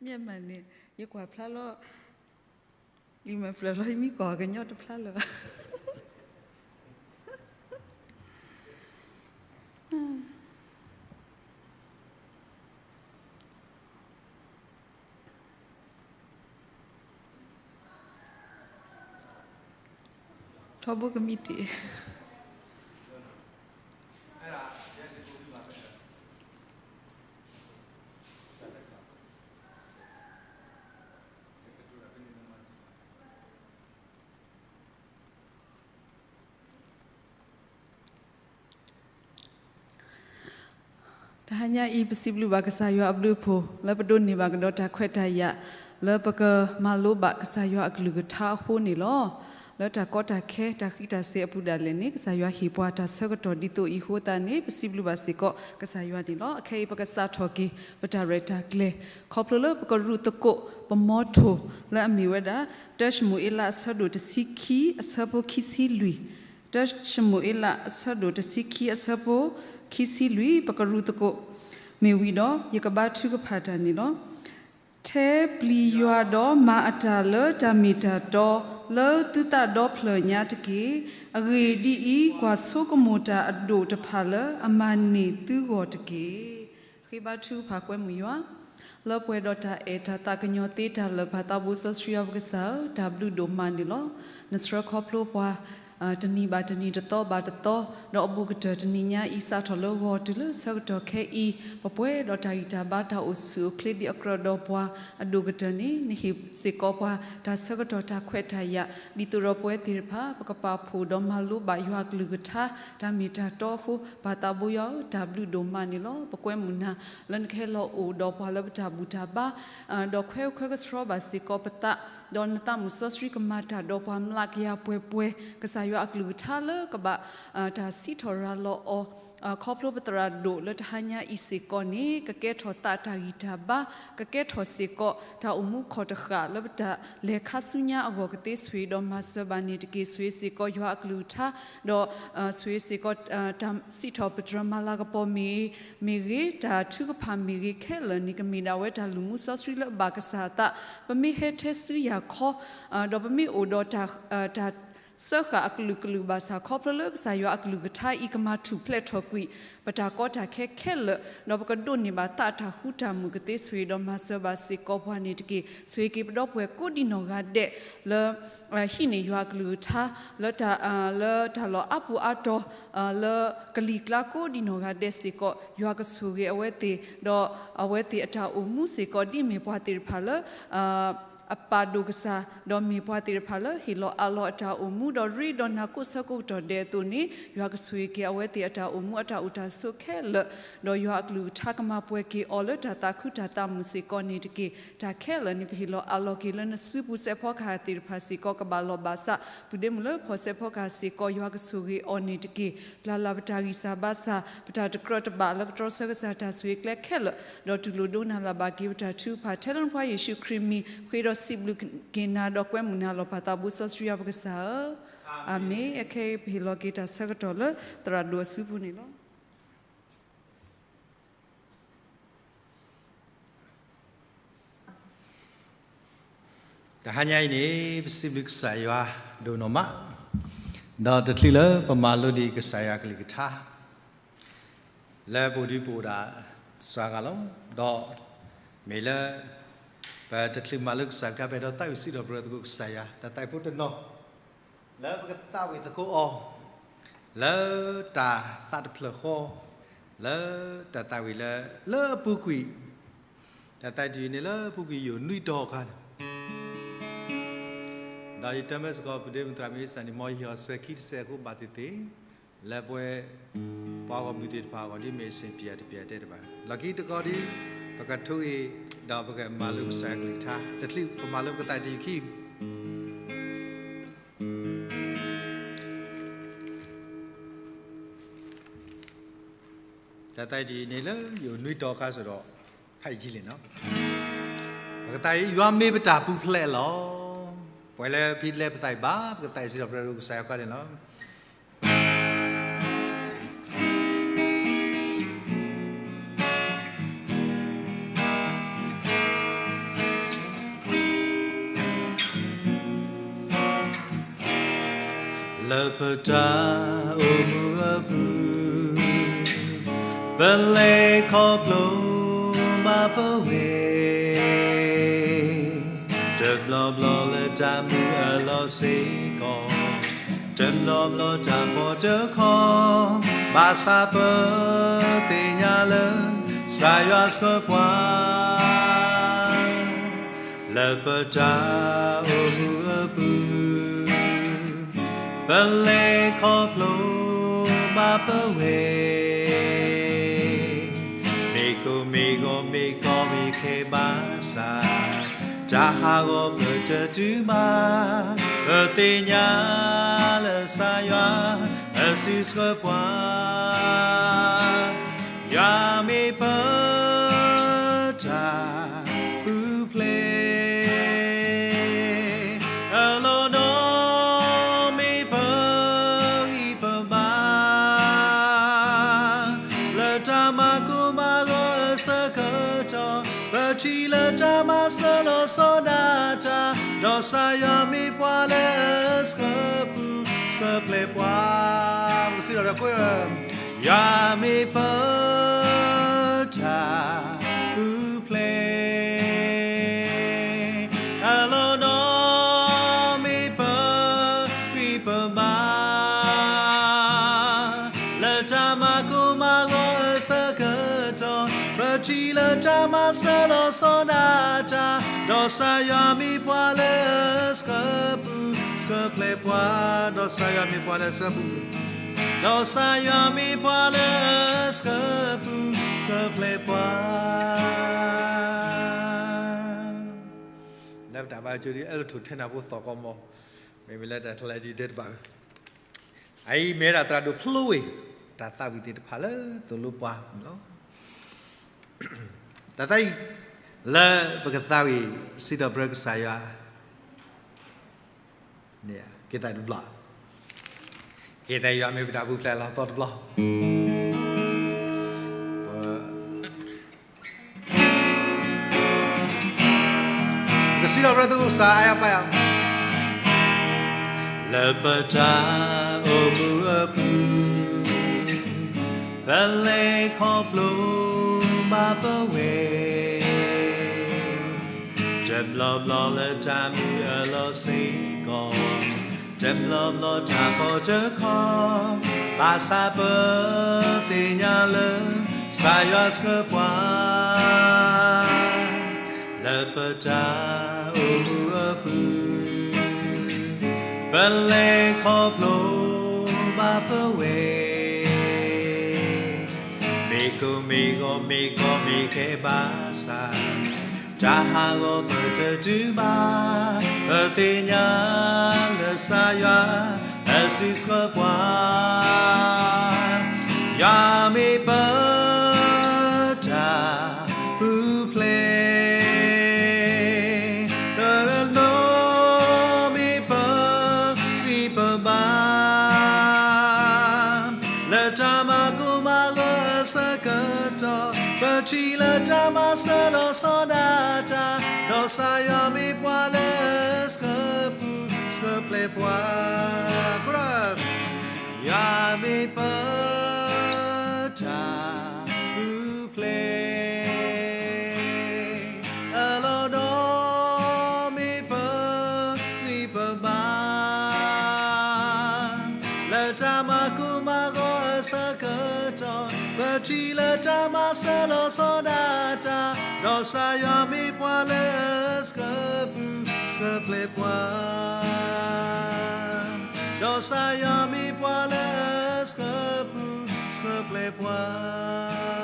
မ့ၢ်မးန့ၣ် ယကွၢ်ဖျါလီၤ လံာ်မဲာ်ဖျၢၣ်လီၤ ယမ့ၢ်ကွၢ်ကညီတဖျါလၢၤဘၣ်. ထီဘိကမံးတံာ် တဟါညါအံၤ ပစံးဘျုးဘၣ်ကစၢ်ယွၤအဘျုးအဖှိၣ် လၢပဒိးန့ၢ်ဘၣ်ကဒီးတၢ်ခွဲးတၢ်ယာ် လၢပကမၤလိဘၣ်ကစၢ်ယွၤအကလုၢ်ကထါအဃိန့ၣ်လီၤ. လၢတၢ်ကီတၢ်ခဲ တၢ်ဃံးတၢ်စဲၤအပူၤဒၣ်လဲာ်န့ၣ် ကစၢ်ယွၤဟ့ၣ်ပှၤတၢ်ဆၢကတီၢ်ဒ်သိးအံၤအဃိသတးန့ၣ် ပစံးဘျုးဘၣ်စ့ၢ်ကီးကစၢ်ယွၤန့ၣ်လီၤ. အခဲအံၤပကစးထီၣ်က့ၤ ပတၢ်ရဲၣ်တၢ်ကျဲၤ ခီဖျိလၢပကရူၢ်သကိး ပမီထိၣ် လၢအမ့ၢ်ဝဲဒၣ် တၢၡမူၤအ့လးအဆၢဒိၣ်တဆံခံ အဆၢဖိခံဆံလွံၢ်, တၢၡမူၤအ့လးအဆၢဒိၣ်တဆံခံ အဆၢဖိခံဆံလွံၢ် ပကရူၢ်သကိး မ့ၢ်ဝံၤဒီး ယကဘါထုကဖၣ်တၢ်န့ၣ်လီၤ. ထဲပျံၤယွၤဒီးမၤအတၢ်လၢတၢ်မ့ၢ်တၢ်တီ လၢသုသးဒီဖျၢၣ်ညါတက့ၢ်. အဂ့ၢ်ဒ်အံၤ, ကွၢ်ဆိကမိၣ်တၢ်အဒိၣ်တဖၣ်လၢအမၤန့ၢ်သုဂီၢ်တက့ၢ်. ဃ့ဘါထုကဖၣ်ကွဲမုာ်ယွၤ လၢပှဲၤဒီးတၢ်အဲၣ်တၢ်သးကညီၤသ့တၢ်လၢာ် ပၢ်သးဘိစီဆှံယွၤပကစၢ်ဧၢ, တၢ်ဘျုးဒိၣ်မးန့ၣ်လီၤ. နဆှၢခီဖျိပှၤ တနံၤဘၣ်တနံၤ တသီဘၣ်တသီ, ဒီးအဘူးကတၢၢ်တနံၤညါအံၤ စးထီၣ်လၢဂီၤတုၤလၢဆၢကတီၢ်ခဲအံၤ, ပပှဲၤဒီးတၢ်ဂံၢ်တၢ်ဘါ တၢ်အိၣ်ဆူၣ်အိၣ်ချ့ဒ်အကြၢးဒီးပှၤအဒိၣ်ကတၢၢ်န့ၣ် နဟ့ၣ်စ့ၢ်ကီးပှၤ တၢ်ဆၢကတီၢ်တၢ်ခွဲးတၢ်ယာ် ဒ်သိးဒီးပဝဲသ့ၣ်တဖၣ် ပကပာ်ဖှိၣ်ဒီးမၤလိဘၣ်ယွၤအကလုၢ်ကထါ တၢ်မ့ၢ်တၢ်တီအဃိ, ပၢ်သးဘိယွၤဧၢ, တၢ်ဘျုးဒိၣ်မးန့ၣ်လီၤ. ပကွဲမုာ်နၤ လၢနကဟဲလီၤအိၣ်ဒီးပှၤလၢပတၢ်ဘူၣ်တၢ်ဘါ ဒီးခွဲးခွဲးကဆှီဘၣ်စ့ၢ်ကီးပသး, ဒီးနသးမုၣ်စီဆှံကမၤတၢ်ဒီးပှၤမျးကယၤပှဲၤပှဲၤ, ကစၢ်ယွၤအကလုၢ်ကထါလၢကဘၣ် တၢ်စံးထီၣ်ရၤလီၤအီၤ ခီဖျိပသရၣ်ဒိၣ်လၢတဟါညါအံၤစ့ၢ်ကီးန့ၣ် ကကဲထီၣ်သးတၢ်ဂံၢ်တၢ်ဘါ, ကကဲထီၣ်စ့ၢ်ကီး တၢ်အိၣ်မူခီၣ်တဃာ်လၢပတၢ်လဲၤခါဆူညါအဂီၢ် ကသ့ဆိၣ်ဂ့ၤဒီးမၤစၢၤဘၣ်န့ၣ်တက့ၢ်. ဆိၣ်ဂ့ၤစ့ၢ်ကီးယွၤအကလုၢ်ကထါ, ဒီးဆိၣ်ဂ့ၤစ့ၢ်ကီး တၢ်စံးထီၣ်ပတြၢၤမၤလၤကပီၤမ့ၢ်ဂ့ၤ, မ့ၢ်ဂ့ၤ, တၢ်ထုကဖၣ်မ့ၢ်ဂ့ၤခဲလၢာ်န့ၣ် ကမ့ၢ်ဒၣ်ဝဲတၢ်လုၢ်မူစီဆှံလၢအဘၣ်ကစၢ်အသး, ပမ့ၢ်ဟဲထဲစုယၤခီ ဒီးပမ့ၢ်အိၣ်ဒီးတၢ် တၢ်စၢဃာ်အကလုာ်ကလုာ်ဘၣ်ဆၣ် ခီဖျိလၢကစၢ်ယွၤအကလုၢ်ကထါအံၤကမၤထူၣ်ဖျဲးထီၣ်ကွံာ် ပတၢ်ကီတၢ်ခဲခဲလၢာ်, ဒီးပကဒိးန့ၢ်ဘၣ်သးတၢ်ဃူတၢ်မုာ် ကသ့ဆိၣ်ဂ့ၤဒီးမၤစၢၤဘၣ်စ့ၢ်ကီးပှၤန့ၣ်တက့ၢ်. ဆိၣ်ဂ့ၤက့ၤပဒီပုၢ်ဝဲၢ်ကိးဒံနီၢ်ဂၤဒဲးလၢ ဟံးန့ၢ်ယွၤအကလုၢ်ကထါ လၢတၢ် လၢတၢ်လီၢ်အါပူၤအါတီၤ လၢကလံၤကျါကိးဒံနီၢ်ဂၤဒဲးစ့ၢ်ကီး ယွၤကဆိၣ်ဂ့ၤအဝဲသ့ၣ် ဒီးအဝဲသ့ၣ်အတၢ်အိၣ်မူစ့ၢ်ကီး ဒ်မ့ၢ်ပှၤသ့ၣ်တဖၣ်လၢ အပာ်ဒိၣ်ကစၢ်, ဒီးမ့ၢ်ပှၤသ့ၣ်တဖၣ်လၢဟ့ၣ်လီၤအးလီၤအတၢ်အိၣ်မူ ဒီးရ့ဒီးနၤကိးဆၢကိးကတီၢ်ဒဲးအသိးန့ၣ် ယွၤကဆိၣ်ဂ့ၤက့ၤအဝဲသ့ၣ်အတၢ်အိၣ်မူအတၢ်အိၣ်တၢ်ဆိးခဲလၢာ်, ဒီးယွၤအကလုၢ်ကထါကမၤပှဲၤက့ၤအီၤလၢတၢ်သးခုတၢ်သးမုာ်စ့ၢ်ကီးန့ၣ်တက့ၢ်. တၢ်ခဲလၢာ်န့ၣ် ပဟ့ၣ်လီၤအးလီၤက့ၤလၢနစုပူၤ စဲးဖီကဟၣ်သ့ၣ်တဖၣ်စ့ၢ်ကီး ကဘၣ်လီၤဘၣ်စး ပုၢ်ဒ့မုၣ်လၢဖီၣ်စဲးဖီကဟၣ်စ့ၢ်ကီး ယွၤကဆိၣ်ဂ့ၤအီၤန့ၣ်တက့ၢ်. ပျၢ်လၢ်ပတၢ်ဂံၢ်စၢ်ဘါစၢ် ပတၢ်တကြၢးတဘၣ်လၢကတြီဆၢကစၢ်တၢ်ဆိၣ်ဂ့ၤကျဲခဲလၢာ်, ဒီးတူၢ်လိာ်ဒိကနၣ်လၢ်ဘၣ်က့ၤပတၢ်ထုကဖၣ် ထဲလၢနဖိယ့ၣ်ၡူးခရံာ်မံၤ ဃ့ဒီးစံးဘျုးက့ၤနၤဒီးကွဲမုာ်နၤလီၤ ပၢ်သးဘိစီဆှံယွၤပကစၢ်ဧၢ, အၤမ့ၣ်. အခဲအံၤပဟ့ၣ်လီၤက့ၤတၢ်ဆၢကတီၢ်လၢသရၣ်ဒိၣ်အစုပူၤန့ၣ်လီၤ. တဟါညါအံၤန့ၣ် ပစံးဘျုးကစၢ်ယွၤဒိၣ်နီၢ်မး, ဒီးတချုးလၢပမၤလိဒံးကစၢ်ယွၤကလုၢ်ကထါ လၢပအိၣ်ဒံးပအိၣ်ဒၣ်စှၤဂၤလီၤ. ဒီးမ့ၢ်လၢ ပတချုးမၤလိကစၢ်ယွၤကလုၢ်ကထါ ပအဲၣ်ဒိးသးဝံၣ်စံးထီၣ်ပတြၢၤသကိးကစၢ်ယွၤ တၢ်သးဝံၣ်ဖိတနီၤ လၢပကသးဝံၣ်သကိးအီၤ လၢတၢ်သးတဖျၢၣ်ဃီ လၢတၢ်သးဝံၣ်လၢ လၢအပူၤကွံာ် တၢ်သးဝံၣ်တယုၢ်န့ၣ်လၢအပူၤကွံာ်ယိာ်နွံတီၤအခါန့ၣ် ဒီးယတၢ်မၢစ့ၢ်ကီး ပုၢ်ဒ့မုၣ်သရၣ်မုၣ်အ့စၢ်န့ၣ် မ်ယဟ့ၣ်အီၤစဲၤခံတစဲးအဃိဘၣ်သ့ၣ်သ့ၣ် လၢပဝဲ ပှၤဂီၢ်မုၢ်သ့ၣ်တဖၣ်အဂီၢ် ဒ်မ့ၢ်အစ့ၣ်ပၠးတပၠးတဲတဘၣ် လီၢ်ခံတခီဒီး ပကထိအ့ၣ် ဒီးပကမၤလိကစၢ်ယွၤကလုၢ်ကထါ တချုးပမၤလိပကသးဝံၣ်တယုၢ်ခံ တၢ်သးဝံၣ်တယုၢ်န့ၣ်လၢယိာ်နွံတီၤအခါစ့ၢ်ကီး ဖးယံာ်လံနီၤ ပကသးဝံၣ် ယွၤမ့ၢ်ပတၢ်ပူၤဖျဲးလီၤ. ပှၤလၢဖဲလဲၣ်ပသးဝံၣ်ဘၣ် ပကသးဝံၣ်စံးထီၣ်ပတြၢၤကစၢ်ယွၤခီန့ၣ်လီၤ. လၢပတၢ်အိၣ်မူအပူၤ, ပလဲၤခီဖျိဘၣ်ပဝဲ, တဘျီဘျီလၢတၢ်မုာ်အလီၢ်စ့ၢ်ကီး, တဘျီဘျီတၢ်ဖှီၣ်တခီ, ဘၣ်ဆၣ်ပသ့ၣ်ညါလၢ ကစၢ်ယွၤဆှၢပှၤ လၢပတၢ်အိၣ်မူအပူၤ, ပလဲၤခီဖျိဘၣ်ပဝဲ, မ့ၢ်ကိၢ်မ့ၢ်ဂီၤမ့ၢ်ကီမ့ၢ်ခဲဘၣ်ဆၣ်, တၢ်ဟးဂီၤပတတုၤဘၣ်, ပသ့ၣ်ညါလၢကစၢ်ယွၤ အစုဆှၢပှၤ ယွၤမ့ၢ်ပတၢ်ပူၤဖျဲး, အလီၢ်ဒီးမ့ၢ်ပဂံၢ်ပဘါ, လၢတၢ်မၤကိၢ်မၤဂီၤအဆၢကတီၢ်, ပထံၣ်လၢတၢ်မၤစၢၤလီၤဆီဒၣ်တၢ်, ဒီးကစၢ်ယွၤမ့ၢ်ပှၤလၢအဆှၢပူၤ ဆှၢပျဲၢ်ပှၤ, ပကစံးထီၣ်ပတြၢၤ, ယွၤမ့ၢ်ပတၢ်ပူၤဖျဲး, အလီၢ်ဒီးမ့ၢ်ပဂံၢ်ပဘါ, လၢတၢ်မၤကိၢ်မၤဂီၤအဆၢကတီၢ်, ပထံၣ်လၢတၢ်မၤစၢၤလီၤဆီဒၣ်တၢ်, ဒီးကစၢ်ယွၤမ့ၢ်ပှၤလၢအဆှၢပူၤ ဆှၢပျဲၢ်ပှၤ, ဒီးကစၢ်ယွၤမ့ၢ်ပှၤလၢအဆှၢပူၤ, ဒီးကစၢ်ယွၤမ့ၢ်ပှၤလၢအဆှၢပူၤ ဆှၢပျဲၢ်ပှၤ လၢပတၢ်ဘါကၠိဒ်အလဲၤထီၣ်ထဲနၢ်ဖိသီၣ်ကီမီၤ, မ့မ့ၢ်လၢတၢ်ထဲလၢဒ်တဲတဘၣ်ဝဲ, အအံၤမ့ၢ်ဝဲဒၣ်သရၣ်ဒိၣ်ဖျိဝ့ၢ် တၢ်သးဝံၣ်သ့ၣ်တဖၣ်လၢသိၣ်လိပှၤန့ၣ်လီၤ. တၢ်သးဝံၣ် လၢပကသးဝံၣ် စံးထီၣ်ပတြၢၤကစၢ်ယွၤ န့ၣ် က့ၤသးတဘျီ, က့ၤသးယွၤမ့ၢ်ပတၢ်ပူၤဖျဲးလီၤသီတဘျီ ပကစံးထီၣ်ပတြၢၤသုးကစၢ်အါယၤပာ်ယၤ, လၢပတၢ်အိၣ်မူအပူၤ, ပလဲၤခီဖျိဘၣ်ပဝဲ, တဘျီဘျီလၢတၢ်မုာ်အလီၢ်စ့ၢ်ကီး, တဘျီဘျီတၢ်ဖှီၣ်တခီ, ဘၣ်ဆၣ်ပသ့ၣ်ညါလၢ ကစၢ်ယွၤဆှၢပှၤ လၢပတၢ်အိၣ်မူအပူၤ, ပလဲၤခီဖျိဘၣ်ပဝဲ, မ့ၢ်ကိၢ်မ့ၢ်ဂီၤမ့ၢ်ကီမ့ၢ်ခဲဘၣ်ဆၣ်, တၢ်ဟးဂီၤပတတုၤဘၣ်, ပသ့ၣ်ညါလၢကစၢ်ယွၤ အစုဆှၢပှၤ, ယွၤမ့ၢ်ပတၢ်ပူၤဖျဲး, ဒီးလၢနီၢ်မ့ၢ်ပဂံၢ်ပဘါ လၢတၢ်မၤကိၢ်မၤဂီၤအဆၢကတီၢ်, ပထံၣ်လၢတၢ်မၤစၢၤလီၤဆီဒၣ်တၢ်, ဒီးကစၢ်ယွၤမ့ၢ်ပှၤလၢအဆှၢပူၤ ဆှၢပျဲၢ်ပှၤ, ယွၤမ့ၢ်ပတၢ်ပူၤဖျဲး အလီၢ်ဒီးမ့ၢ်ပဂံၢ်ပဘါ လၢတၢ်မၤကိၢ်မၤဂီၤအဆၢကတီၢ်, ပထံၣ်လၢတၢ်မၤစၢၤလီၤဆီဒၣ်တၢ်, ဒီးကစၢ်ယွၤမ့ၢ်ပှၤလၢအဆှၢပူၤ ဆှၢပျဲၢ်ပှၤ, ဒီးကစၢ်ယွၤမ့ၢ်ပှၤလၢအဆှၢပူၤ ဆှၢပျဲၢ်ပှၤ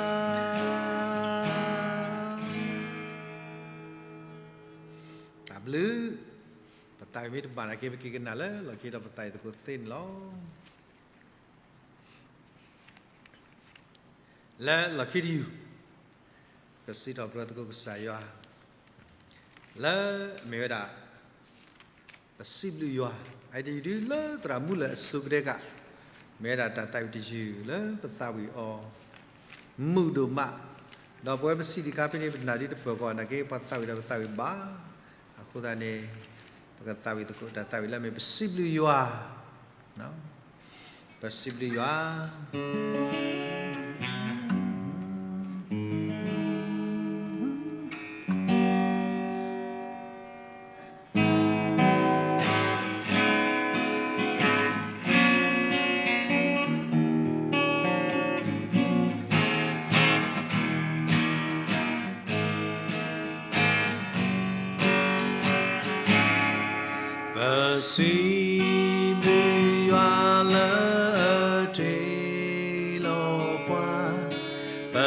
တၢ်ဘျုး, ပသးဝံၣ်မ့ၢ်တဘၣ်နာ်က့ ပက့ၤကနၣ်လၢလီၢ်ခံဒီးပသးဝံၣ်သကိးသ့န့ၣ်လီၤ. လၢလီၢ်ခံတယုၢ်, ပစံးထီၣ်ပတြၢၤသကိးကစၢ်ယွၤ, လၢအမ့ၢ်ဝဲဒၣ် ပစံးဘျုးယွၤ, အအံၤတယုၢ်ဒုလၢသရၣ်မူလၢၢ်အဆိကတၢၢ်က, မ့ၢ်ဝဲဒၣ်တၢ်သးဝံၣ်တယုၢ်လၢပသးဝံၣ်အီၤ မုာ်ဒိၣ်မး, ဒီးပဝဲပစံးတခါဖဲန့ၣ် ပနာ်ဒ်တပၢၢ်ကီးနာ်က့ ပှၤသးဝံၣ်ဒီးပသးဝံၣ်ဘၣ်, အဃိသတးန့ၣ် ပကသးဝံၣ်သကိးတၢ်သးဝံၣ်လၢအမ့ၢ်ပစံးဘျုးယွၤ ပစံးဘျုးယွၤ. ပစံးဘျုးယွၤလၢအတ့လီၤပှၤ, ပ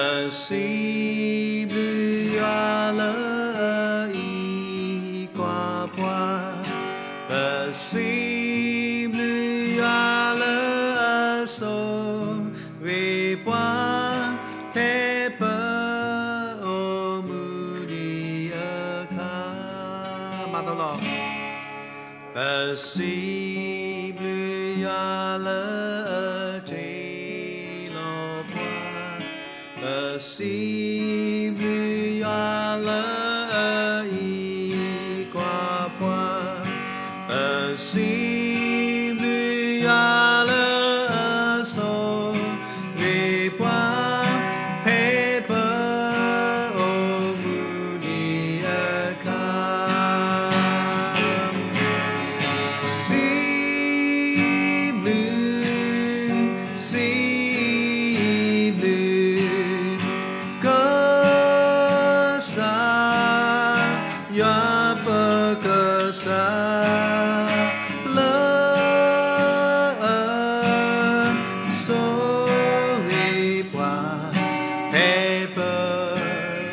စံးဘျုးယွၤလၢအအံးကွၢ်ပှၤ, ပစံးဘျုးယွၤလၢအဆိၣ်ဂ့ၤပှၤ, ဖဲပအိၣ်မူဒံးအခါ မၤသလီၤ. ပစံးဘျုးယွၤလၢအတ့လီၤပှၤ, ပစံးဘျုးယွၤလၢအအံးကွၢ်ပှၤ, ပစံးဘျုးယွၤလၢအဆိၣ်ဂ့ၤပှၤ, ဖဲပအိၣ်မူဒံးအခါ စံးဘျုး, စံးဘျုး, ကစၢ်, ယွၤပကစၢ်, လၢအဆိၣ်ဂ့ၤပှၤ, ဖဲပ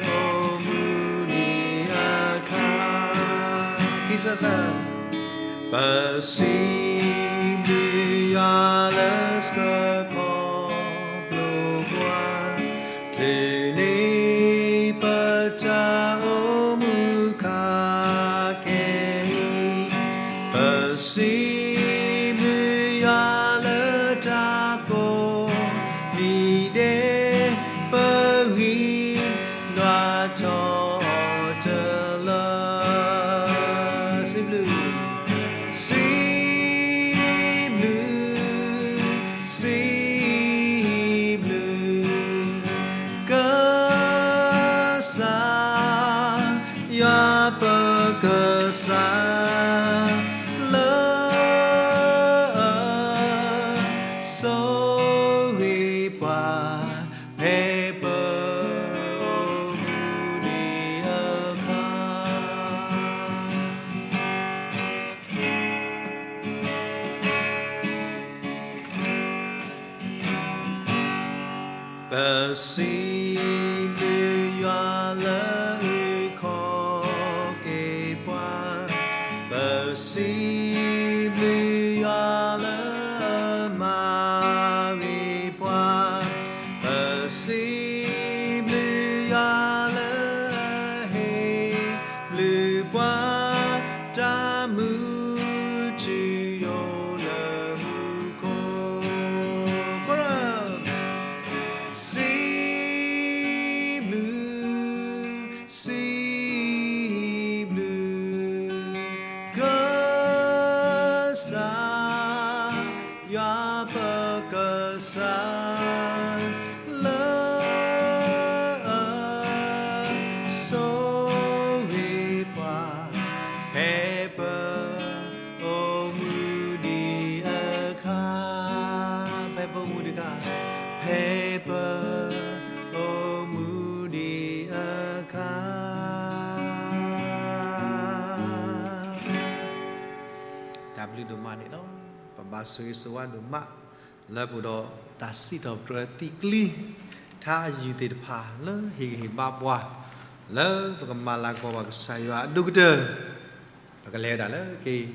အိၣ်မူဒံးအခါ ခံဆၢစၢ် ပစံးဘျုးယွၤလၢဆှၢခီဖျိပှၤ, ချုးန့ၢ်ပတၢ်အိၣ်မူခါခဲအံၤ, ပစံးဘျုးယွၤလၢတၢ်ကိးမံၤဒဲး, ပဂံၢ်နွါထီၣ်တလၢ စံးဘျုး, စံးဘျုး, စံးဘျုး, ကစၢ်, ယွၤပကစၢ်, လၢအဆိၣ်ဂ့ၤပှၤ, ဖဲပအိၣ်မူဒံးအခါ ပစံးဘျုးယွၤလၢအအုၣ်ခီၣ်က့ၤပှၤ, ပစံးဘျုးယွၤလၢအမၤဂ့ၤပှၤ, ပစံးဘျုးယွၤလၢအဟ့ၣ်ဘျုးပှၤ, တၢ်မုာ်ထူယိာ်လၢမူခိၣ်, ကရၢ စံးဘျုး, စံးဘျုး, ကစၢ်, ယွၤပကစၢ်, လၢအဆိၣ်ဂ့ၤပှၤ, ဖဲပအိၣ်မူဒံးအခါ, ဖဲပအိၣ်မူဒံးအခါ, ဖဲပအိၣ်မူဒံးအခါ တၢ်ဘျုးဒိၣ်မးန့ၣ်လီၤ. ပဘၣ်ဆိၣ်ဂ့ၤဆိၣ်ဝါဒိၣ်မး လၢပအိၣ်ဒီးတၢ်စံးထီၣ်ပတြၢၤသံကျံ ထါအယုၢ်သ့ၣ်တဖၣ် လၢဟ့ၣ်ဂံၢ်ဟ့ၣ်ဘါပှၤ လၢပကမၤလၤကပီၤဘၣ်ကစၢ်ယွၤအဒိၣ်ကတၢၢ် ပကလဲၤဝဲဒၣ်လၢက့ၤ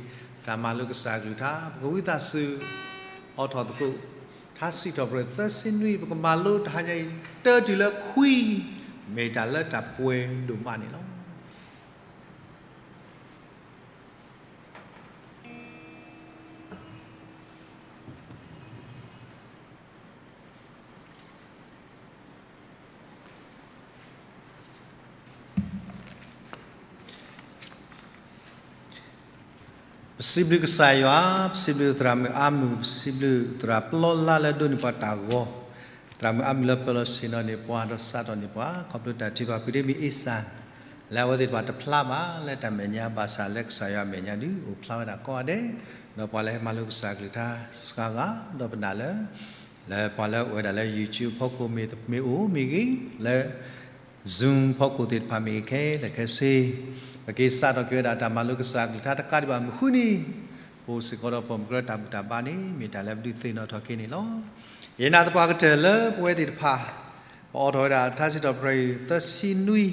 တၢ်မၤလိကစၢ်အကလုၢ်ကထါ ပကဝံသးစူၤ အိးထီၣ်သကိး ထါစံးထီၣ်ပတြၢၤသၢဆံနွံ ပကမၤလိတဟါညါအံၤ တၢတုၤလၢခွံ မ့ၢ်တၢ်လၢတၢ်ပှဲၤဒိၣ်မးန့ၣ်လီၤ. ပ ပစံးဘျုးကစၢ်ယွၤ, ပစံးဘျုးသရၣ်မုၣ်အါမုၢ်, ပစံးဘျုးသရၣ်ပလီလါလၢဒိးန့ၢ်ပှၤတၢ်ဂီၤ, သရၣ်မုၣ်အါမုၢ်လၢပၢလီၤဆ့ၣ်နီၤန့ၢ်ပှၤဒီးစးထီၣ်န့ၢ်ပှၤ ခီဖျိတၢ်ထုကဖၣ်ဖုဒ့မ့ၢ်အ့စၢ် လၢအဝဲသ့ၣ်တဖၣ်တဖျါဘၣ်လၢတၢ်မဲာ်ညါ ဘၣ်ဆၣ်လၢကစၢ်ယွၤအမဲာ်ညါဒုးအိၣ်ဖျါဝဲဒၣ်ကိးဂၤဒဲး, ဒီးပှၤလၢဟဲမၤလိကစၢ်အကလုၢ်ကထါစှၤဂၤ ဒီးပနာ်လၢ လၢပှၤလၢအိၣ်ဝဲဒၣ်လၢ YouTube ဖီခိၣ်မ့ၢ်အိၣ်မ့ၢ်ဂ့ၤ, လၢ Zoom ဖီခိၣ်သ့ၣ်တဖၣ်မ့ၢ်ဂ့ၤ ခဲလၢာ်ခဲဆ့, ပက့ၤစးထီၣ်က့ၤဝဲဒၣ်တၢ်မၤလိကစၢ်အကလုၢ်ကထါတကးဒံးဘၣ်မုၢ်ဃုနံၤ, ပအိၣ်စ့ၢ်ကီးဒီးပိာ်မုၣ်ကရၢတၢ်ဘူၣ်တၢ်ဘါန့ၣ် မ့ၢ်တၢ်လၢပဒုးသ့ၣ်နီၣ်ထီၣ်က့ၤန့ၣ်လီၤ. ယနာ်သပှၢ်ကတၢၢ်လၢပဝဲသ့ၣ်တဖၣ် ပအိးထီၣ်ဝဲဒၣ်ထါစံးထီၣ်ပတြၢၤအံၤသၢဆံနွံ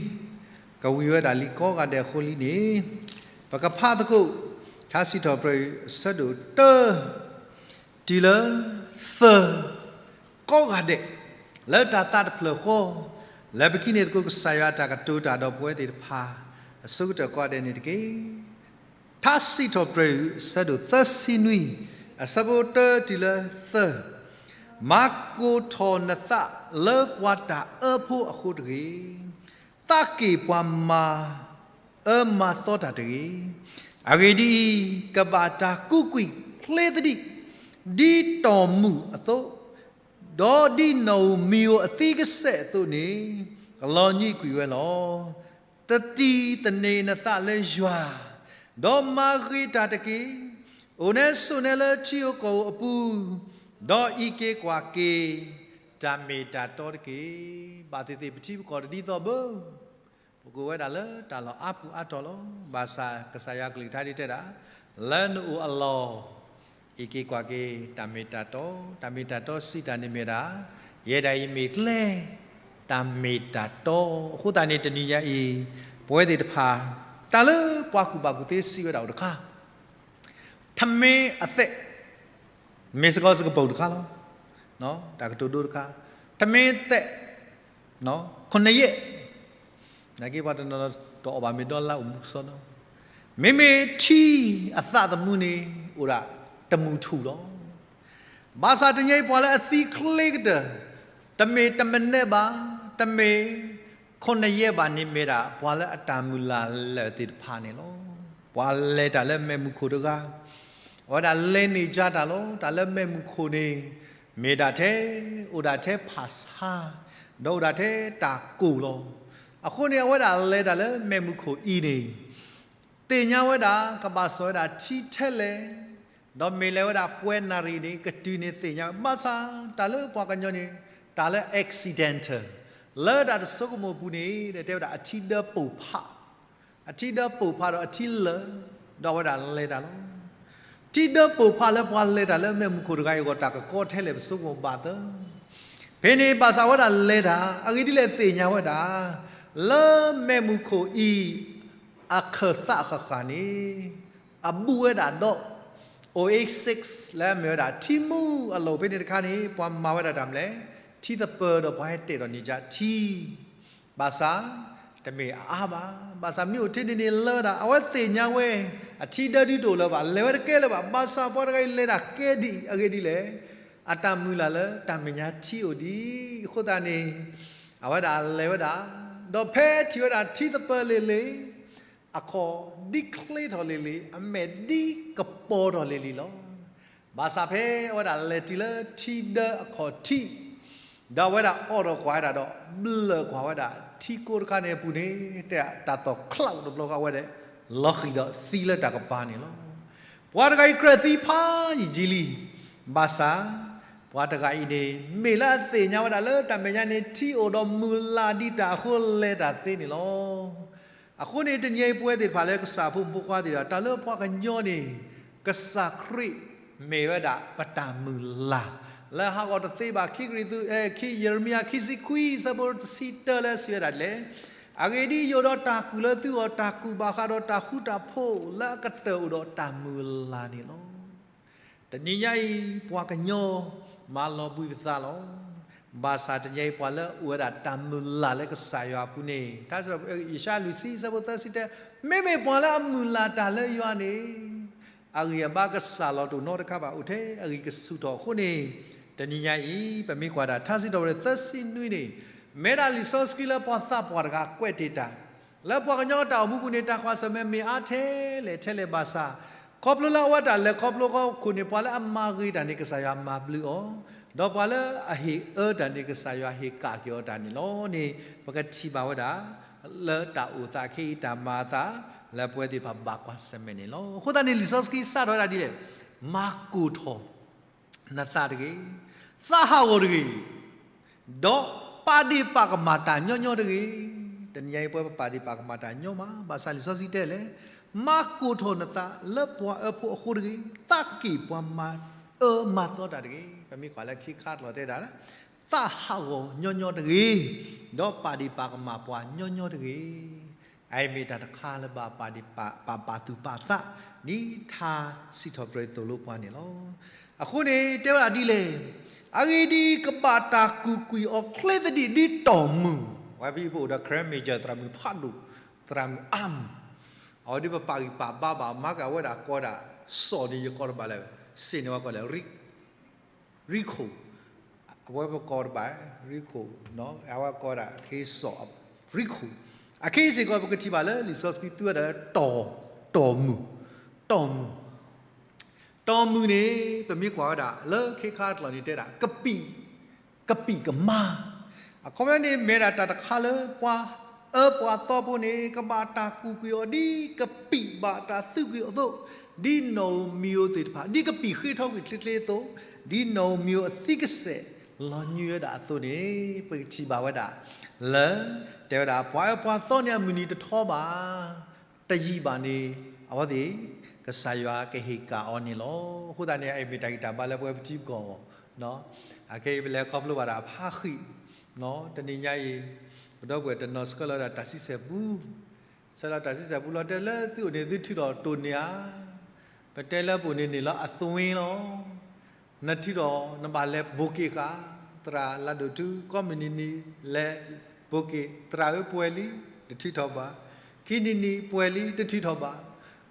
ကဝံၤဝဲဒၣ်လံကိးဂၤဒဲးအဃိလံန့ၣ်, ပကဖးသကိး ထါစံးထီၣ်ပတြၢၤအံၤအဆၢဒိၣ်တၢ တုၤလၢသၢ ကိးဂၤဒဲး လၢတၢ်သးတဖျၢၣ်ဃီ, လၢပကဟံးန့ၢ်သကိးကစၢ်ယွၤအတၢ်ကတိၤတၢ်ဒီးပဝဲသ့ၣ်တဖၣ် အဆိကတၢၢ်ကိးဂၤဒဲးန့ၣ်တက့ၢ်. ထါစံးထီၣ်ပတြၢၤအံၤ အဆၢဒိၣ်သၢဆံနွံ အဆၢဖိတၢတုၤလၢသၢ, မၤကိၢ်ထီၣ်နသးလၢပှၤတၢ်အၢဖိအဃိတဂ့ၤ, သးက့ၢ်ပှၤမၤ အၢမၤသီတၢ်တဂ့ၤ. အဂ့ၢ်ဒ်အံၤ, ကဘၣ်တၢ်ကူးကွံာ်ချ့သဒံး ဒ်တီၢ်မုၢ်အသိး, ဒီးဒ်နီၣ်ဧိၤမံၤဧိၤအသံကစဲးအသိးန့ၣ်, ကလီၤညံးကွံာ်ဝဲလီၤ. သတံၢ်သန့ၤနသးလၢယွၤ, ဒီးမၤဂ့ၤတၢ်တက့ၢ်. အိၣ်နဲဆိးနဲလၢထံဧိၤကီၢ်ဧိၤအပူၤ, ဒီးအံးက့ၤကွၢ်က့ၤ တၢ်မ့ၢ်တၢ်တီတက့ၢ်. ဘၣ်သ့ၣ်သ့ၣ်ပထံပကီၢ်တဒ်သိးဘၣ် ပကအိၣ်ဝဲဒၣ်လၢတၢ်လီၢ်အါပူၤအါတီၤလီၤ. ဘၣ်ဆၣ်ကစၢ်ယွၤအကလုၢ်ကထါဒ်တဲဒၣ်, လၢနအိၣ်အလီၢ် အံးက့ၤကွၢ်က့ၤ တၢ်မ့ၢ်တၢ်တီ, တၢ်မ့ၢ်တၢ်တီစံးတၢ်န့ၣ်မ့ၢ်ဒၣ်, ယဲဒၣ်အံၤမ့ၢ်ကျဲ တၢ်မ့ၢ်တၢ်တီ. အဃိသတးန့ၣ်တနံၤညါအံၤ ပဝဲသ့ၣ်တဖၣ် တၢ်လၢပှၤကူၣ်ဘၣ်ကူၣ်သ့စံးဝဲဒၣ်အိၣ်တခါ ထမင်းအသက် မ့ၢ်စ့ၢ်ကီးစကပိာ်တခါလီၤ. တၢ်ကတိၤဒိတခါ, ထမင်းအသက် ခုနှစ်ရက်, နာ်က့ပှၤတနီၤတအီၣ်ဘၣ်မ့ၤဒီလါအိၣ်မူကစီဒီ, မ့မ့ၢ်ထံအသးသမူန့ၣ် အိၣ်ဒၣ်တမုၢ်ထူၣ်လီၤ. ဘၣ်ဆၣ်တနံၤအံၤပှၤလၢအသံချ့ကတၢၢ်, တမ့ၢ်တမနက်ဘၣ်, တမ့ၢ် ခုနှစ်ရက်ဘၣ်န့ၣ်မ့ၢ်ဒၣ် ပှၤလၢအတၢ်မုၢ်လၢ်လၢာ်သ့ၣ်တဖၣ်န့ၣ်လီၤ. ပှၤလဲၤတၢ်လၢမဲးမုၢ်ခိၣ်တဂၤ, အဝဲဒၣ်လဲၤန့ၢ်ကၠါတၢ်လီၤ. တၢ်လၢမဲးမုၢ်ခိၣ်န့ၣ် မ့ၢ်ဒၣ်ထဲ, အိၣ်ဒၣ်ထဲဖၣ်ဆါ, ဒီးအိၣ်ဒၣ်ထဲတၢ်ကိၢ်လီၤ. အဃိန့ၣ် အဝဲဒၣ်လဲၤတၢ်လၢမဲးမုၢ်ခိၣ်အံၤန့ၣ် သ့ၣ်ညါဝဲဒၣ် ကဘၣ်စိာ်ဝဲဒၣ်ထံထဲလဲၣ်, ဒီးမ့ၢ်လဲၤဝဲဒၣ်ပှဲၤနၣ်ရံၣ်န့ၣ် ကတုၤန့ၣ်သ့ၣ်ညါဝဲ, ဘၣ်ဆၣ်တၢ်လၢပှၤကညီန့ၣ် တၢ်လၢ accidental လၢတၢ်တဆိကမိၣ်အပူၤန့ၣ် တဲဝဲဒၣ်အထံဒၢပိာ်ဖး, အထံဒၢပိာ်ဖးဒီးအထံလၢာ်, ဒီးအဝဲဒၣ်လဲၤတၢ်လီၤ. ထံဒၢပိာ်ဖးလၢပှၤလဲၤတၢ်လၢမဲးမုၢ်ခိၣ်တဂၤအံၤအဂီၢ် တၢ်ကကီထဲလဲၣ်ပဆိကမိၣ်ဘၣ်သၢ ဖဲန့ၣ်ဘၣ်ဆၣ်ဝဲဒၣ်လဲၤတၢ် အဂ့ၢ်ဒ်လဲၣ်သ့ၣ်ညါဝဲဒၣ် လၢမဲးမုၢ်ခိၣ်အံၤ အခၢၣ်သးဃၣ်ဃၣ်န့ၣ် အဘူးဝဲဒၣ်ဒီး အိၣ်အ့ၣ်စ့း လၢအမ့ၢ်ဝဲဒၣ်ထံမူအလီၢ်ဖဲန့ၣ်တခါန့ၣ် ပှၤမၤဝဲဒၣ်တၢ်မနုၤလဲၣ်, ထံသပၢၤဒီးပှၤဟဲတဲာ်ဒီးန့ၢ်ကၠါထံ ဘၣ်ဆၣ် တမ့ၢ်အအါဘၣ်. ဘၣ်ဆၣ်မ့ၢ်အိၣ်ထဲန့ၣ်န့ၣ်လၢဝဲဒၣ် အဝဲသ့ၣ်ညါဝဲ အထံဒၢဒုးတအိၣ်လၢၤဘၣ်, လဲၤဝဲတကဲလၢၤဘၣ်. ဘၣ်ဆၣ်ပှၤတဂၤအံၤလဲၤတၢ်ကဲဒံး အဂ့ၢ်ဒ်လဲၣ်, အတၢ်မုၢ်လၢ်လၢတၢ်မဲာ်ညါထံအိၣ်ဒံး. အဃိသတးန့ၣ် အဝဲဒၣ်လဲၤဝဲဒၣ်, ဒီးဖဲထံၣ်ဝဲဒၣ်ထံသပၢၤလ့ၤလ့ၤ အခီၣ်ဒ်ချ့ထီၣ်လ့ၤလ့ၤ, အမဲာ်ဒ်ကပီၤထီၣ်လ့ၤလ့ၤလီၤ. ဘၣ်ဆၣ်ဖဲအဝဲဒၣ်လဲၤတုၤလၢထံဒၢအခီၣ်ထံး, ဒီးအဝဲဒၣ်အိးထီၣ်ကွၢ်ဝဲဒၣ်ဒီး ဘျၢၣ်ကွၢ်ဝဲဒၣ်ထံကိးတခါန့ၣ်အပူၤန့ၣ် တဲတၢ်သီၣ်ချးတဘျီဃီဝဲဒၣ် လီၤဃံၤဒီးသံလၢတၢ်ကပၤန့ၣ်လီၤ. ပှၤတဂၤအံၤကြၢးသံဖးယံာ်လံ, ဘၣ်ဆၣ် ပှၤတဂၤအံၤန့ၣ် မ့ၢ်လၢအသ့ၣ်ညါဝဲဒၣ်လၢတၢ်မဲာ်ညါန့ၣ် ထံအိၣ်ဒီးမုၢ်လၢ်ဒံးတၢ်အဃိလဲၤတၢ်သ့န့ၣ်လီၤ. အဃိန့ၣ် တနံၤအံၤပဝဲသ့ၣ်တဖၣ်လၢကစၢ်ဖိမုၣ်ဖိခွါသ့ၣ်ဒီး တၢ်လၢပှၤကညီန့ၣ် ကစၢ်ခရံာ်မ့ၢ်ဝဲဒၣ်ပတၢ်မုၢ်လၢ် လၢဟးဂီၤတသ့ဘၣ် ခံကရံၣ်သူး, ခံယရမံယၤ ခံဆံခွံ အဆၢဖိတဆံတၢလၢအစံးဝဲဒၣ်ဒ်လဲၣ်, အဂ့ၢ်ဒ်အံၤ, ယအိၣ်ဒီးတၢ်ကူၣ်လၢသုဂီၢ်, တၢ်ကူၣ်ဘၣ်ဃးဒီးတၢ်ဃူတၢ်ဖိးလၢအကတၢၢ်အိၣ်ဒီးတၢ်မုၢ်လၢ်န့ၣ်လီၤ. တနံၤညါအံၤ ပှၤကညီမၤလီၤဘှံးပသးလီၤ. ဘၣ်ဆၣ်တနံၤအံၤ ပှၤလၢအအိၣ်ဝဲဒၣ်တၢ်မုၢ်လၢ်လၢကစၢ်ယွၤအပူၤန့ၣ် ထါစံးထီၣ်ပတြၢၤ ယၡါယၤလွံၢ်ဆံ အဆၢဖိသၢဆံတၢ, မ့မ့ၢ်ပှၤလၢအမုၢ်လၢ်တၢ်လၢယွၤန့ၣ် အဂံၢ်အဘါကစှၤလီၤတအိၣ်နီတခါဘၣ်, အိၣ်ထဲအဂံၢ်ကဆူၣ်ထီၣ်အဃိန့ၣ်, တနံၤညါအံၤ ပမ့ၢ်ကွၢ်ဒၣ်ထါစံးထီၣ်ပတြၢၤသၢဆံနွံန့ၣ် မ့ၢ်ဒၣ်လံာ်စီဆှံလၢပှၤသးပှၢ်တဂၤကွဲးတ့ၢ်တၢ်, လၢပှၤကညီတၢ်အိၣ်မူပူၤန့ၣ် တၢ်ကွၢ်ဆၢၣ်မဲာ်မ့ၢ်အါထဲလဲၣ်ထဲလဲၣ်ဘၣ်ဆၣ် ခီဖျိလၢအဝဲတၢ်လဲၤခီဖျိအခိၣ်န့ၣ် ပှၤလၢအမၤဂ့ၤတၢ်န့ၣ် ကစၢ်ယွၤမၤဘျုးအီၤ, ဒီးပှၤလၢအဟ့ၣ်အၢတၢ်န့ၣ် ကစၢ်ယွၤဟ့ၣ်ကၣ်က့ၤအီၤတၢ်န့ၣ်လီၤန့ၣ် ပကထံၣ်ဘၣ်ဝဲဒၣ် လၢတၢ်အိၣ်သးခဲအံၤ တၢ်မၤအသး လၢပဝဲသ့ၣ်တဖၣ်ဘၣ်ကွၢ်ဆၢၣ်မဲာ်န့ၣ်လီၤ. အဃိသတးန့ၣ် လံာ်စီဆှံစးထီၣ်ဝဲဒၣ်ဒ်လဲၣ်, မၤကိၢ်ထီၣ် နသးတဂ့ၤ, သးဟးဂီၤတဂ့ၤ, ဒီးပာ်ဒ့ၣ်ပာ်ကမၣ်တၢ်ညီညီတဂ့ၤ. တနံၤညါအံၤ ပဝဲပပာ်ဒ့ၣ်ပာ်ကမၣ်တၢ်ညီမး, ဘၣ်ဆၣ်လံာ်စီဆှံတဲလဲၣ်, မၤကိၢ်ထီၣ်နသးလၢပှၤအၢဖိအဃိတဂ့ၤ, သးက့ၢ်ပှၤမၤအၢမၤသီတၢ်တဂ့ၤ. ပမ့ၢ်ကွၢ်လၢခံခါတလီၤတဲဒၣ်, သးဟးဂီၤညီညီတဂ့ၤ, ဒီးပာ်ဒ့ၣ်ပာ်ကမၣ်ပှၤ ညီညီတဂ့ၤ. အအံၤမ့ၢ်တၢ်တခါလၢဘၣ်ပာ်ဒ့ၣ်ပာ် ပာ်ပာ်သူၣ်ပာ်သး ဒ်ထါစံးထီၣ်ပတြၢၤသိၣ်လိပှၤန့ၣ်လီၤ. အဃိန့ၣ် တဲဝဲဒၣ်ဒ်လဲၣ်, အဂ့ၢ်ဒ်အံၤ, ကဘၣ်တၢ်ကူၣ်ကွံာ်အီၤချ့သဒံးဒ်တီၢ်မုၢ်, ဝဲဖဲအံၤပအိၣ်ဒီး ခရၢမ့ၢ်ကၢၢ် သရၣ်မုၣ်ဖးဒိၣ်, သရၣ်မုၣ်အါမုၢ်, အဝဲဒ်ပပာ်ဂံၢ်ပာ်ဘါဘၣ် မၤက့ၤအဝဲဒၣ်ကိးဒၣ်, စီၣ်န့ၣ်ယကိးတဘၣ်လဲၣ်, စ့ၢ်န့ၣ်ဝဲကိးလဲၣ် ရံခိၣ်, အဝဲပကိးတဘၣ် ရံခိၣ်, အဝဲကိးဒၣ် ခ့စီၣ်, ရံခိၣ်, အခဲအံၤစ့ၢ်ကီး ပကထံၣ်ဘၣ်လၢလံာ်စီဆှံသူဝဲဒၣ်လၢတီၢ်, တီၢ်မုၢ်, တီၢ်မုၢ်, တီၢ်မုၢ်န့ၣ် ပမ့ၢ်ကွၢ်ဝဲဒၣ် လၢခံခါတလီၤန့ၣ်တဲဒၣ် ကပံာ်, ကပံာ်ကမါ, အခီပညီန့ၣ် မ့ၢ်ဒၣ်တၢ်တခါလၢပှၤအၢပှၤသီဖိန့ၣ် ကဘၣ်တၢ်ကူၣ်ကွံာ်အီၤဒ်ကပံာ်ဘၣ်တၢ်သူကွံာ်အသိး, ဒ်နီၣ်ဧိၤမံၤဧိၤသ့ၣ်တဖၣ် ဒ်ကပံာ်ဃ့ထီကွံာ်ချ့ချ့အသိး, ဒ်နီၣ်ဧိၤမံၤဧိၤအသံကစဲး လီၤညွံးဝဲဒၣ်အသိးန့ၣ် ပကထံၣ်ဘၣ်ဝဲဒၣ် လၢ တဲဝဲဒၣ် ပှၤအၢပှၤသီန့ၣ်အမုၢ်နံၤတထီဘၣ် တယံာ်ဘၣ်န့ၣ် အဝဲသ့ၣ် ကစၢ်ယွၤကဟ့ၣ်ကၣ်အီၤန့ၣ်လီၤ. အဃိသတးန့ၣ် အအံၤမ့ၢ်တၢ်ဂံၢ်တၢ်ဘါလၢပဝဲပထံပကီၢ်, အခဲအံၤပလဲၤခီဖျိဘၣ်ဒၣ်ဖးဃံး, တနံၤညါအံၤ ပဒီပုၢ်ဝဲၢ်တနီၤဆှၢလီၤဝဲဒၣ်တၢ်ဆံဆဲၣ်ပူ, ဆှၢလီၤတၢ်ဆံဆဲၣ်ပူလီၤတဲလၢသုအိၣ်န့ၣ် သုထုးထီၣ်တိၢ်န့ၢ်ဧါ, ပတဲလၢပအိၣ်န့ၣ်န့ၣ်လီၤအသွ့လီၤ. နထုးထီၣ်နဘၣ်လဲၤဘိးက့ၤဃာ်, သရၣ်လၢဒိၣ်ထူ ကိးမုၢ်နံၤနံၤလဲၤဘိးက့ၤ, သရၣ်ဧၢပှဲၤလံ, တထုးထီၣ်ဘၣ်, ခံနံၤနံၤပှဲၤလံ တထုးထီၣ်ဘၣ်.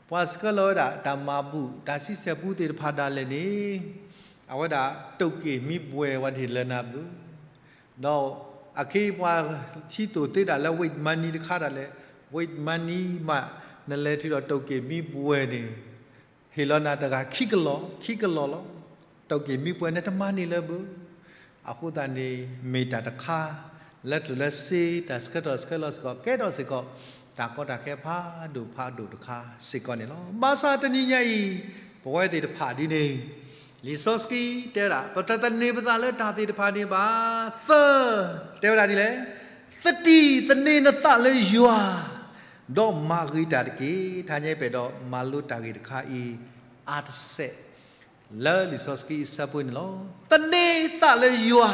ပှၤဆှၢလီၤဝဲဒၣ်တၢ်မၤဘူၣ် တၢ်ဆံဆဲၣ်ပူသ့ၣ်တဖၣ်ဒၣ်လဲာ်န့ၣ် အဝဲဒၣ်တိာ်က့ၤမံပှဲၤဝဲတဟ့ၣ်လၢနၤဘၣ်. ဒီးအခဲအံၤပှၤထံသိၣ်သ့ဒၣ်လၢ wait money တခါဒၣ်လဲာ်, wait money မး နလဲၤထုးထီၣ်တိာ်က့ၤမံပှဲၤန့ၣ် ဟ့ၣ်လီၤနၤတဂၤခံကလီၢ်, ခံကလီၢ်လီၤ. တိာ်က့ၤမံပှဲၤန့ၣ်တမၤန့ၢ်လၢၤဘၣ်. အဃိသတးန့ၣ် မ့ၢ်တၢ်တခါ လၢကျိၣ်လၢစ့ တၢ်ဆှၢထီၣ်ဆှၢလီၤစ့ၢ်ကီး ကဲထီၣ်စ့ၢ်ကီး တၢ်ကီတၢ်ခဲဖးဒိၣ်ဖးဒိၣ်တခါစ့ၢ်ကီးန့ၣ်လီၤ. ဘၣ်ဆၣ်တနံၤညါအံၤ ပဝဲသ့ၣ်တဖၣ်ဒ်န့ၣ် လံာ်စီဆှံတဲဝဲဒၣ် ပတသန့ၤပသးလၢတၢ်သ့ၣ်တဖၣ်န့ၣ်ဘၣ်. သၢ, တဲဝဲဒၣ်ဒ်လဲၣ်, သတံၢ်သန့ၤနသးလၢယွၤ ဒီးမၤဂ့ၤတၢ်တက့ၢ်. ထါညါပအဲၣ်ဒိးမၤလိတၢ်ဂ့ၢ်တခါအံၤ အါတစဲး လၢလံာ်စီဆှံအဆၢဖိန့ၣ်လီၤ. သန့ၤသးလၢယွၤ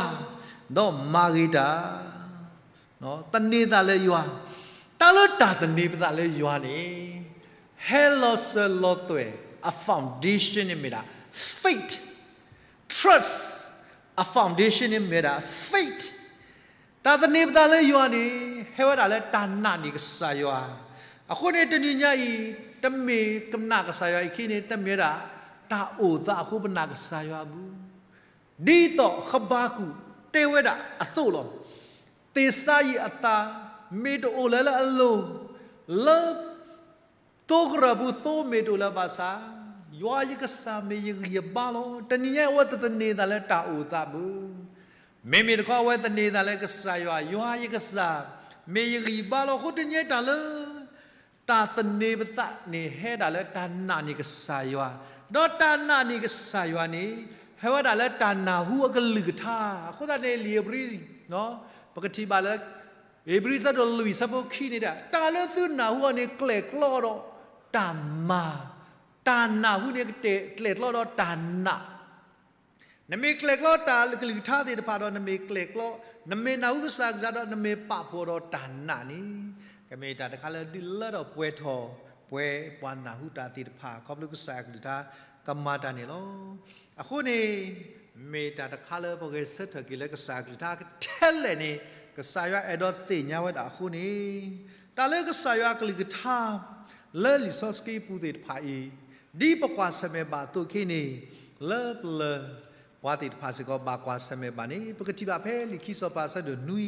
ဒီးမၤဂ့ၤတၢ် သန့ၤသးလၢယွၤ, တၢ်လၢတၢ်သန့ၤပသးလၢယွၤန့ၣ် ဟဲလီၤစၢၤလီၤသွဲၣ် အ foundation န့ၣ်မ့ၢ်ဒၣ် faith, trust, အ foundation န့ၣ်မ့ၢ်ဒၣ် faith. တၢ်သန့ၤပသးလၢယွၤန့ၣ် ဟဲဝဲဒၣ်လၢတၢ်နာ်န့ၢ်ကစၢ်ယွၤ. အဃိန့ၣ်တနံၤညါအံၤ တမ့ၢ်ကနာ်ကစၢ်ယွၤအံၤအခံန့ၣ် တမ့ၢ်ဝဲဒၣ် တၢ်အိၣ်သးအဃိပနာ်ကစၢ်ယွၤအပူၤ ဒ်သိးဃဘးကူာ်တဲဝဲဒၣ်အသိးလီၤ. သ့ၣ်စါယံၣ်အသး မ့ၢ်တအိၣ်လၢၤလၢအလိၤ လၢ သိကရၢၢ်ပူၤသိမ့ၢ်တအိၣ်လၢၤဘၣ်ဆၣ်, ယွၤယကစၢ်မ့ၢ်ယဂံၢ်ယဘါလီၤ. တနံၤညါအံၤအဝဲတသန့ၤသးလၢတၢ်အိၣ်သးဘၣ်. မ့မ့ၢ်တခီအဝဲသန့ၤသးလၢကစၢ်ယွၤ, ယွၤယကစၢ် မ့ၢ်ယဂံၢ်ယဘါလီၤ. အဃိတနံၤညါတၢ်လၢ တၢ်သန့ၤပသးန့ၣ် ဟဲဒၣ်လၢတၢ်နာ်န့ၢ်ကစၢ်ယွၤ, ဒီးတၢ်နာ်န့ၢ်ကစၢ်ယွၤန့ၣ် ဟဲဝဲဒၣ်လၢတၢ်နၢ်ဟူအကလုၢ်ကထါ. အဃိသတးန့ၣ် လံာ်ဧ့ၤဘြံၤ ပကထံၣ်ဘၣ်လၢ ဧ့ၤဘြံၤအဆၢဒိၣ်လွံၢ်အဆၢဖိခံန့ၣ်ဒၣ်, တၢ်လၢသုနၢ်ဟူအီၤန့ၣ် ကျဲၣ်ကျီဒီးတၢ်မၤ, တၢ်နၢ်ဟူန့ၣ် ကတဲာ်ကျဲၣ်ကျီဒီးတၢ်နာ်. နမ့ၢ်ကျဲၣ်ကျီတၢ်ကလုၢ်ကထါသ့ၣ်တဖၣ်ဒီး နမ့ၢ်ကျဲၣ်ကျီ, နမ့ၢ်နၢ်ဟူကစၢ်အကလုၢ်ကထါဒီး နမ့ၢ်ပာ်ဖှိၣ်ဒီးတၢ်နာ်န့ၣ်, ကမ့ၢ်တၢ်တခါလၢဒုးလၢထီၣ်ပှဲၤထီၣ် ပှဲၤပှၤနၢ်ဟူတၢ်သ့ၣ်တဖၣ် ခီဖျိကစၢ်အကလုၢ်ကထါကမၤတၢ်န့ၣ်လီၤ. အဃိန့ၣ် မ့ၢ်တၢ်တခါလၢပဂဲၤဆၢထၢၣ်က့ၤလၢကစၢ်အကလုၢ်ကထါထဲလဲၣ်န့ၣ် ကစၢ်ယွၤအဲၣ်ဒိးသ့ၣ်ညါဝဲဒၣ်အဃိန့ၣ်, တၢ်လၢကစၢ်ယွၤအကလုၢ်ကထါ လၢလံာ်စီဆှံပူၤသ့ၣ်တဖၣ်အံၤ, ဒ်ပကွၢ်ဆၢၣ်မဲာ်ဘၣ်အသိးခဲအံၤန့ၣ်, လၢပလၢၢ်ပှၤသ့ၣ်တဖၣ်စ့ၢ်ကီး ဘၣ်ကွၢ်ဆၢၣ်မဲာ်ဘၣ်န့ၣ် ပကထံၣ်ဘၣ်ဖဲလံာ်ခံစီၤပၤအဆၢဒိၣ်နွံ,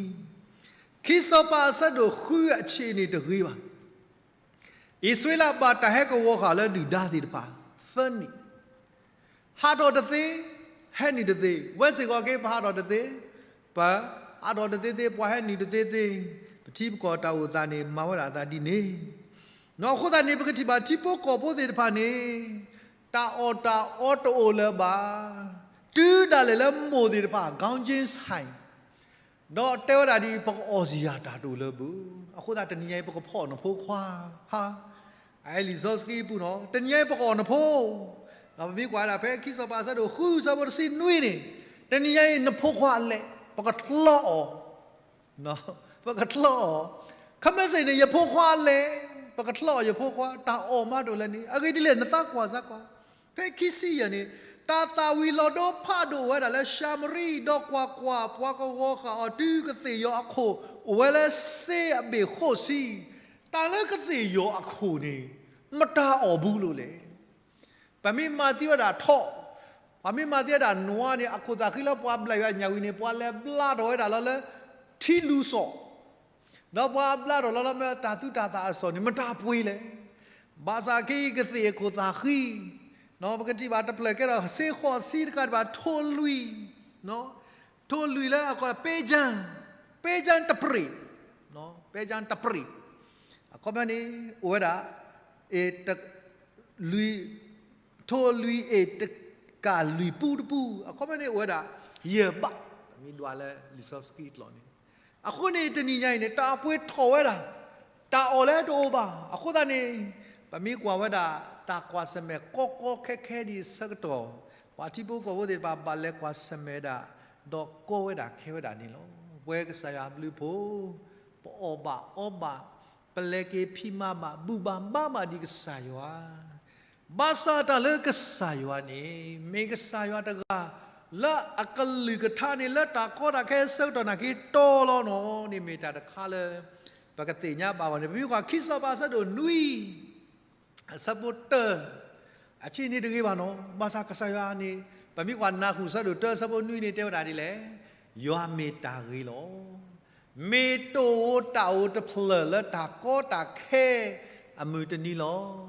ခံစီၤပၤအဆၢဒိၣ်ဃုအဆၢန့ၣ်တဂ့ၤဘၣ်. အံၣ်စရ့လးဘၣ်တၢ်ဟဲကဝီၤဃာ်လၢဒုၣ်ဒါသ့ၣ်တဖၣ်, သၢနံၣ်, ဟးထီၣ်တသ့, ဟဲနုာ်တသ့, ဝဲစ့ၢ်ကီးက့ ပဟးထီၣ်တသ့, ပဟးထီၣ်တသ့သ့, ပှၤဟဲနုာ်တသ့သ့, ပထံပကီၢ်တၢ်အိၣ်သးန့ၣ် မၤဝဲဒၣ်အသးဒ်န့ၣ်. အဃိသတးန့ၣ် ပကထံၣ်ဘၣ်ထံဖိကီၢ်ဖိသ့ၣ်တဖၣ်န့ၣ် တၢ်အီၣ်တၢ်အီတအိၣ်လၢၤဘၣ်. တုၤဒၣ်လဲာ်လၢမိၢ်သ့ၣ်တဖၣ် ခေါင်းချင်းဆိုင် ဒီးတဲဝဲဒၣ်ဒ်အံၤ ပကအီၣ်စ့ၢ်ယၤတၢ်တအိၣ်လၢၤဘၣ်. အဃိသတးတနံၤညါအံၤ ပကဖီၣ်အီၣ်နဖိခွါ, ဟါ, အလံာ်စီဆှံအပူၤနီၤ, တနံၤညါအံၤ ပကအီၣ်နဖိ, ဒီးပမ့ၢ်ကွၢ်ဝဲဒၣ်ဖဲခံစီၤပၤအဆၢဒိၣ်ဃု အဆၢဖိတဆံနွံန့ၣ်, တနံၤညါအံၤ နဖိခွါအလဲၤ, ပကချီအီၤ ပကချီအီၤ, ခမ့ၢ်စ့ၢ်န့ၣ် ယဖိခွါအလဲၤ, ပကချီအီၤယဖိခွါ, တၢ်အီၣ်မးတအိၣ်လၢၤန့ၣ်, အဂ့ၢ်ဒ်လဲၣ် နသးကွၢ်စ့ၢ်ကီး, ဖဲခံဆံယဲၢ်န့ၣ်, တၢ်သၣ်ဝံၤလီၤဒိဖးဒိၣ်အိၣ်ဝဲဒၣ်လၢၡၤမရံ, ဒီးကွၢ်ကွၢ်, ပှၤကဝီၤဃာ်အီၤတုၤကသ့ၣ်ယီၤအခိၣ်, အိၣ်ဝဲလၢစ့အဘ့ၣ်ဃိးဆံ, တၢ်လၢကသ့ၣ်ယီၤအခိၣ်န့ၣ် မတၤအီၣ်ဘူးလိာ်လဲၣ်. ပမ့ၢ်မၤသံဝဲဒၣ်ထိး, ပမ့ၢ်မၤသံဝဲဒၣ်နွားန့ၣ် အခိၣ်သၣ်ဃံလၢပှၤဘျးယွၤညၣ်ဝံၤန့ၣ် ပှၤလဲၤဘျါထီၣ်ဝဲဒၣ်လီၤလၢ ထံလူၤစီၣ်, ဒီးပှၤဘျါထီၣ်လီၤလၢမ့ၢ်တၢ်သူတၢ်သၣ်အစီၣ်န့ၣ် မတၤပှ့ၤလဲၣ်. ဘၣ်ဆၣ်က့ ကသ့ၣ်အခိၣ်သၣ်ဃံ, ပကထံၣ်ဘၣ်တဖျၢၣ်ကဲထီၣ်စ့ဃိးဆံတခါတဖၣ် ထိၣ်လွံၢ်, ထိၣ်လွံၢ်လၢအကိး ပဲကြမ်း, ပဲကြမ်းတပြ့, ပဲကြမ်းတပြ့, အခီပညီန့ၣ် အိၣ်ဝဲဒၣ် ထိၣ်လွံၢ်အ့ၣ်တကၣ်လွံၢ်ပူတပူ, အခီပညီန့ၣ် အိၣ်ဝဲဒၣ် ယဲၢ်ဘး, မ့ၢ်ဒွးလၢလံာ်စီဆှံအကျိာ်န့ၣ်, အဃိန့ၣ် တနံၤညါအံၤန့ၣ် တၢ်ပှ့ၤထီၣ်ဝဲဒၣ်, တၢ်အီၣ်လၢတအိၣ်ဘၣ်. အဃိသတးန့ၣ် ပမ့ၢ်ကွၢ်ဝဲဒၣ် တၢ်ကွၢ်ဆၢၣ်မဲာ်ကီကီခဲခဲဒ်အံၤအဆၢကတီၢ်, ပှၤထံဖိကီၢ်ဖိသ့ၣ်တဖၣ် ဘၣ်လဲၤကွၢ်ဆၢၣ်မဲာ်ဝဲဒၣ်, ဒီးကီဝဲဒၣ်ခဲဝဲဒၣ်န့ၣ်လီၤ. ပဝဲကစၢ်ယွၤအဘျုးအဖှိၣ်, ပအီၣ်ဘၣ်အီဘၣ်, ပလဲၤက့ၤဖံးမၤဘၣ် ဘူၣ်ဘၣ်ဘါဘၣ်ဒ်ကစၢ်ယွၤ ဘၣ်ဆၣ်တၢ်လၢကစၢ်ယွၤန့ၣ် မ့ၢ်ကစၢ်ယွၤတဂၤ လၢအကလုၢ်ကထါန့ၣ် လၢတၢ်ကီတၢ်ခဲအဆၢကတီၢ်နာ်က့တီလီၤနီၤန့ၣ် မ့ၢ်တၢ်တခါလၢ ပကသ့ၣ်ညါဘၣ်အီၤန့ၣ် ပမ့ၢ်ကွၢ်ခံစီၤပၤအဆၢဒိၣ်နွံ အဆၢဖိတၢ အဆံးန့ၣ်တဂ့ၤဘၣ်နီၤ. ဘၣ်ဆၣ်ကစၢ်ယွၤန့ၣ် ပမ့ၢ်ကွၢ်နၢ်ဟူအဆၢဒိၣ်တၢ အဆၢဖိနွံန့ၣ် တဲဝဲဒၣ်ဒ်လဲၣ်, ယွၤမ့ၢ်တၢ်ဂ့ၤလီၤ. မ့ၢ်တၢ်အိၣ်တၢ်အိၣ်တဖျၢၣ်လၢတၢ်ကီတၢ်ခဲအမုၢ်တနံၤလီၤ.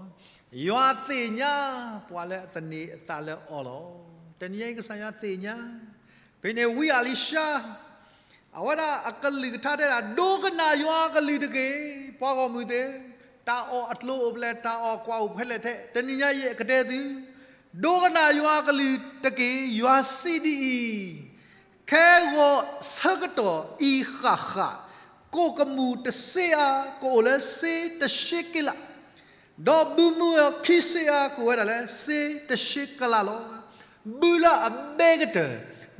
ယွၤသ့ၣ်ညါ ပှၤလၢအသန့ၤအသးလၢအီၤလီၤ. တနံၤအံၤကစၢ်ယွၤသ့ၣ်ညါ, ဖဲန့ၣ်ဝံအလံၤၡါ အဝဲဒၣ်အကလုၢ်ကထါတဲဒၣ် ဒိကနၣ်ယွၤအကလုၢ်တက့ၢ်. ပှၤဂီၢ်မုၢ်သ့ၣ်, တၢ်အီၣ်အကျိၤအိၣ်ဖဲလဲၣ်, တၢ်အီၣ်ကွၢ်အိၣ်ဖဲလဲၣ်ထဲ, တနံၤညါယကတဲသု, ဒိကနၣ်ယွၤအကလုၢ်တက့ၢ်. ယွၤစံးဒ်အံၤ, ခဲဂီၤဆၢကတီၢ်အံၤဃၣ်ဃၣ်, ကိၣ်ကမူၣ်တစ့အါ ကအိၣ်လၢစ့တၡ့က့လး ဒီးဘုမုၢ်အခံစ့အါ ကအိၣ်ဝဲဒၣ်လၢစ့တၡ့ကလးလီၤ. ဘုလၢအဘဲကတၢၢ်,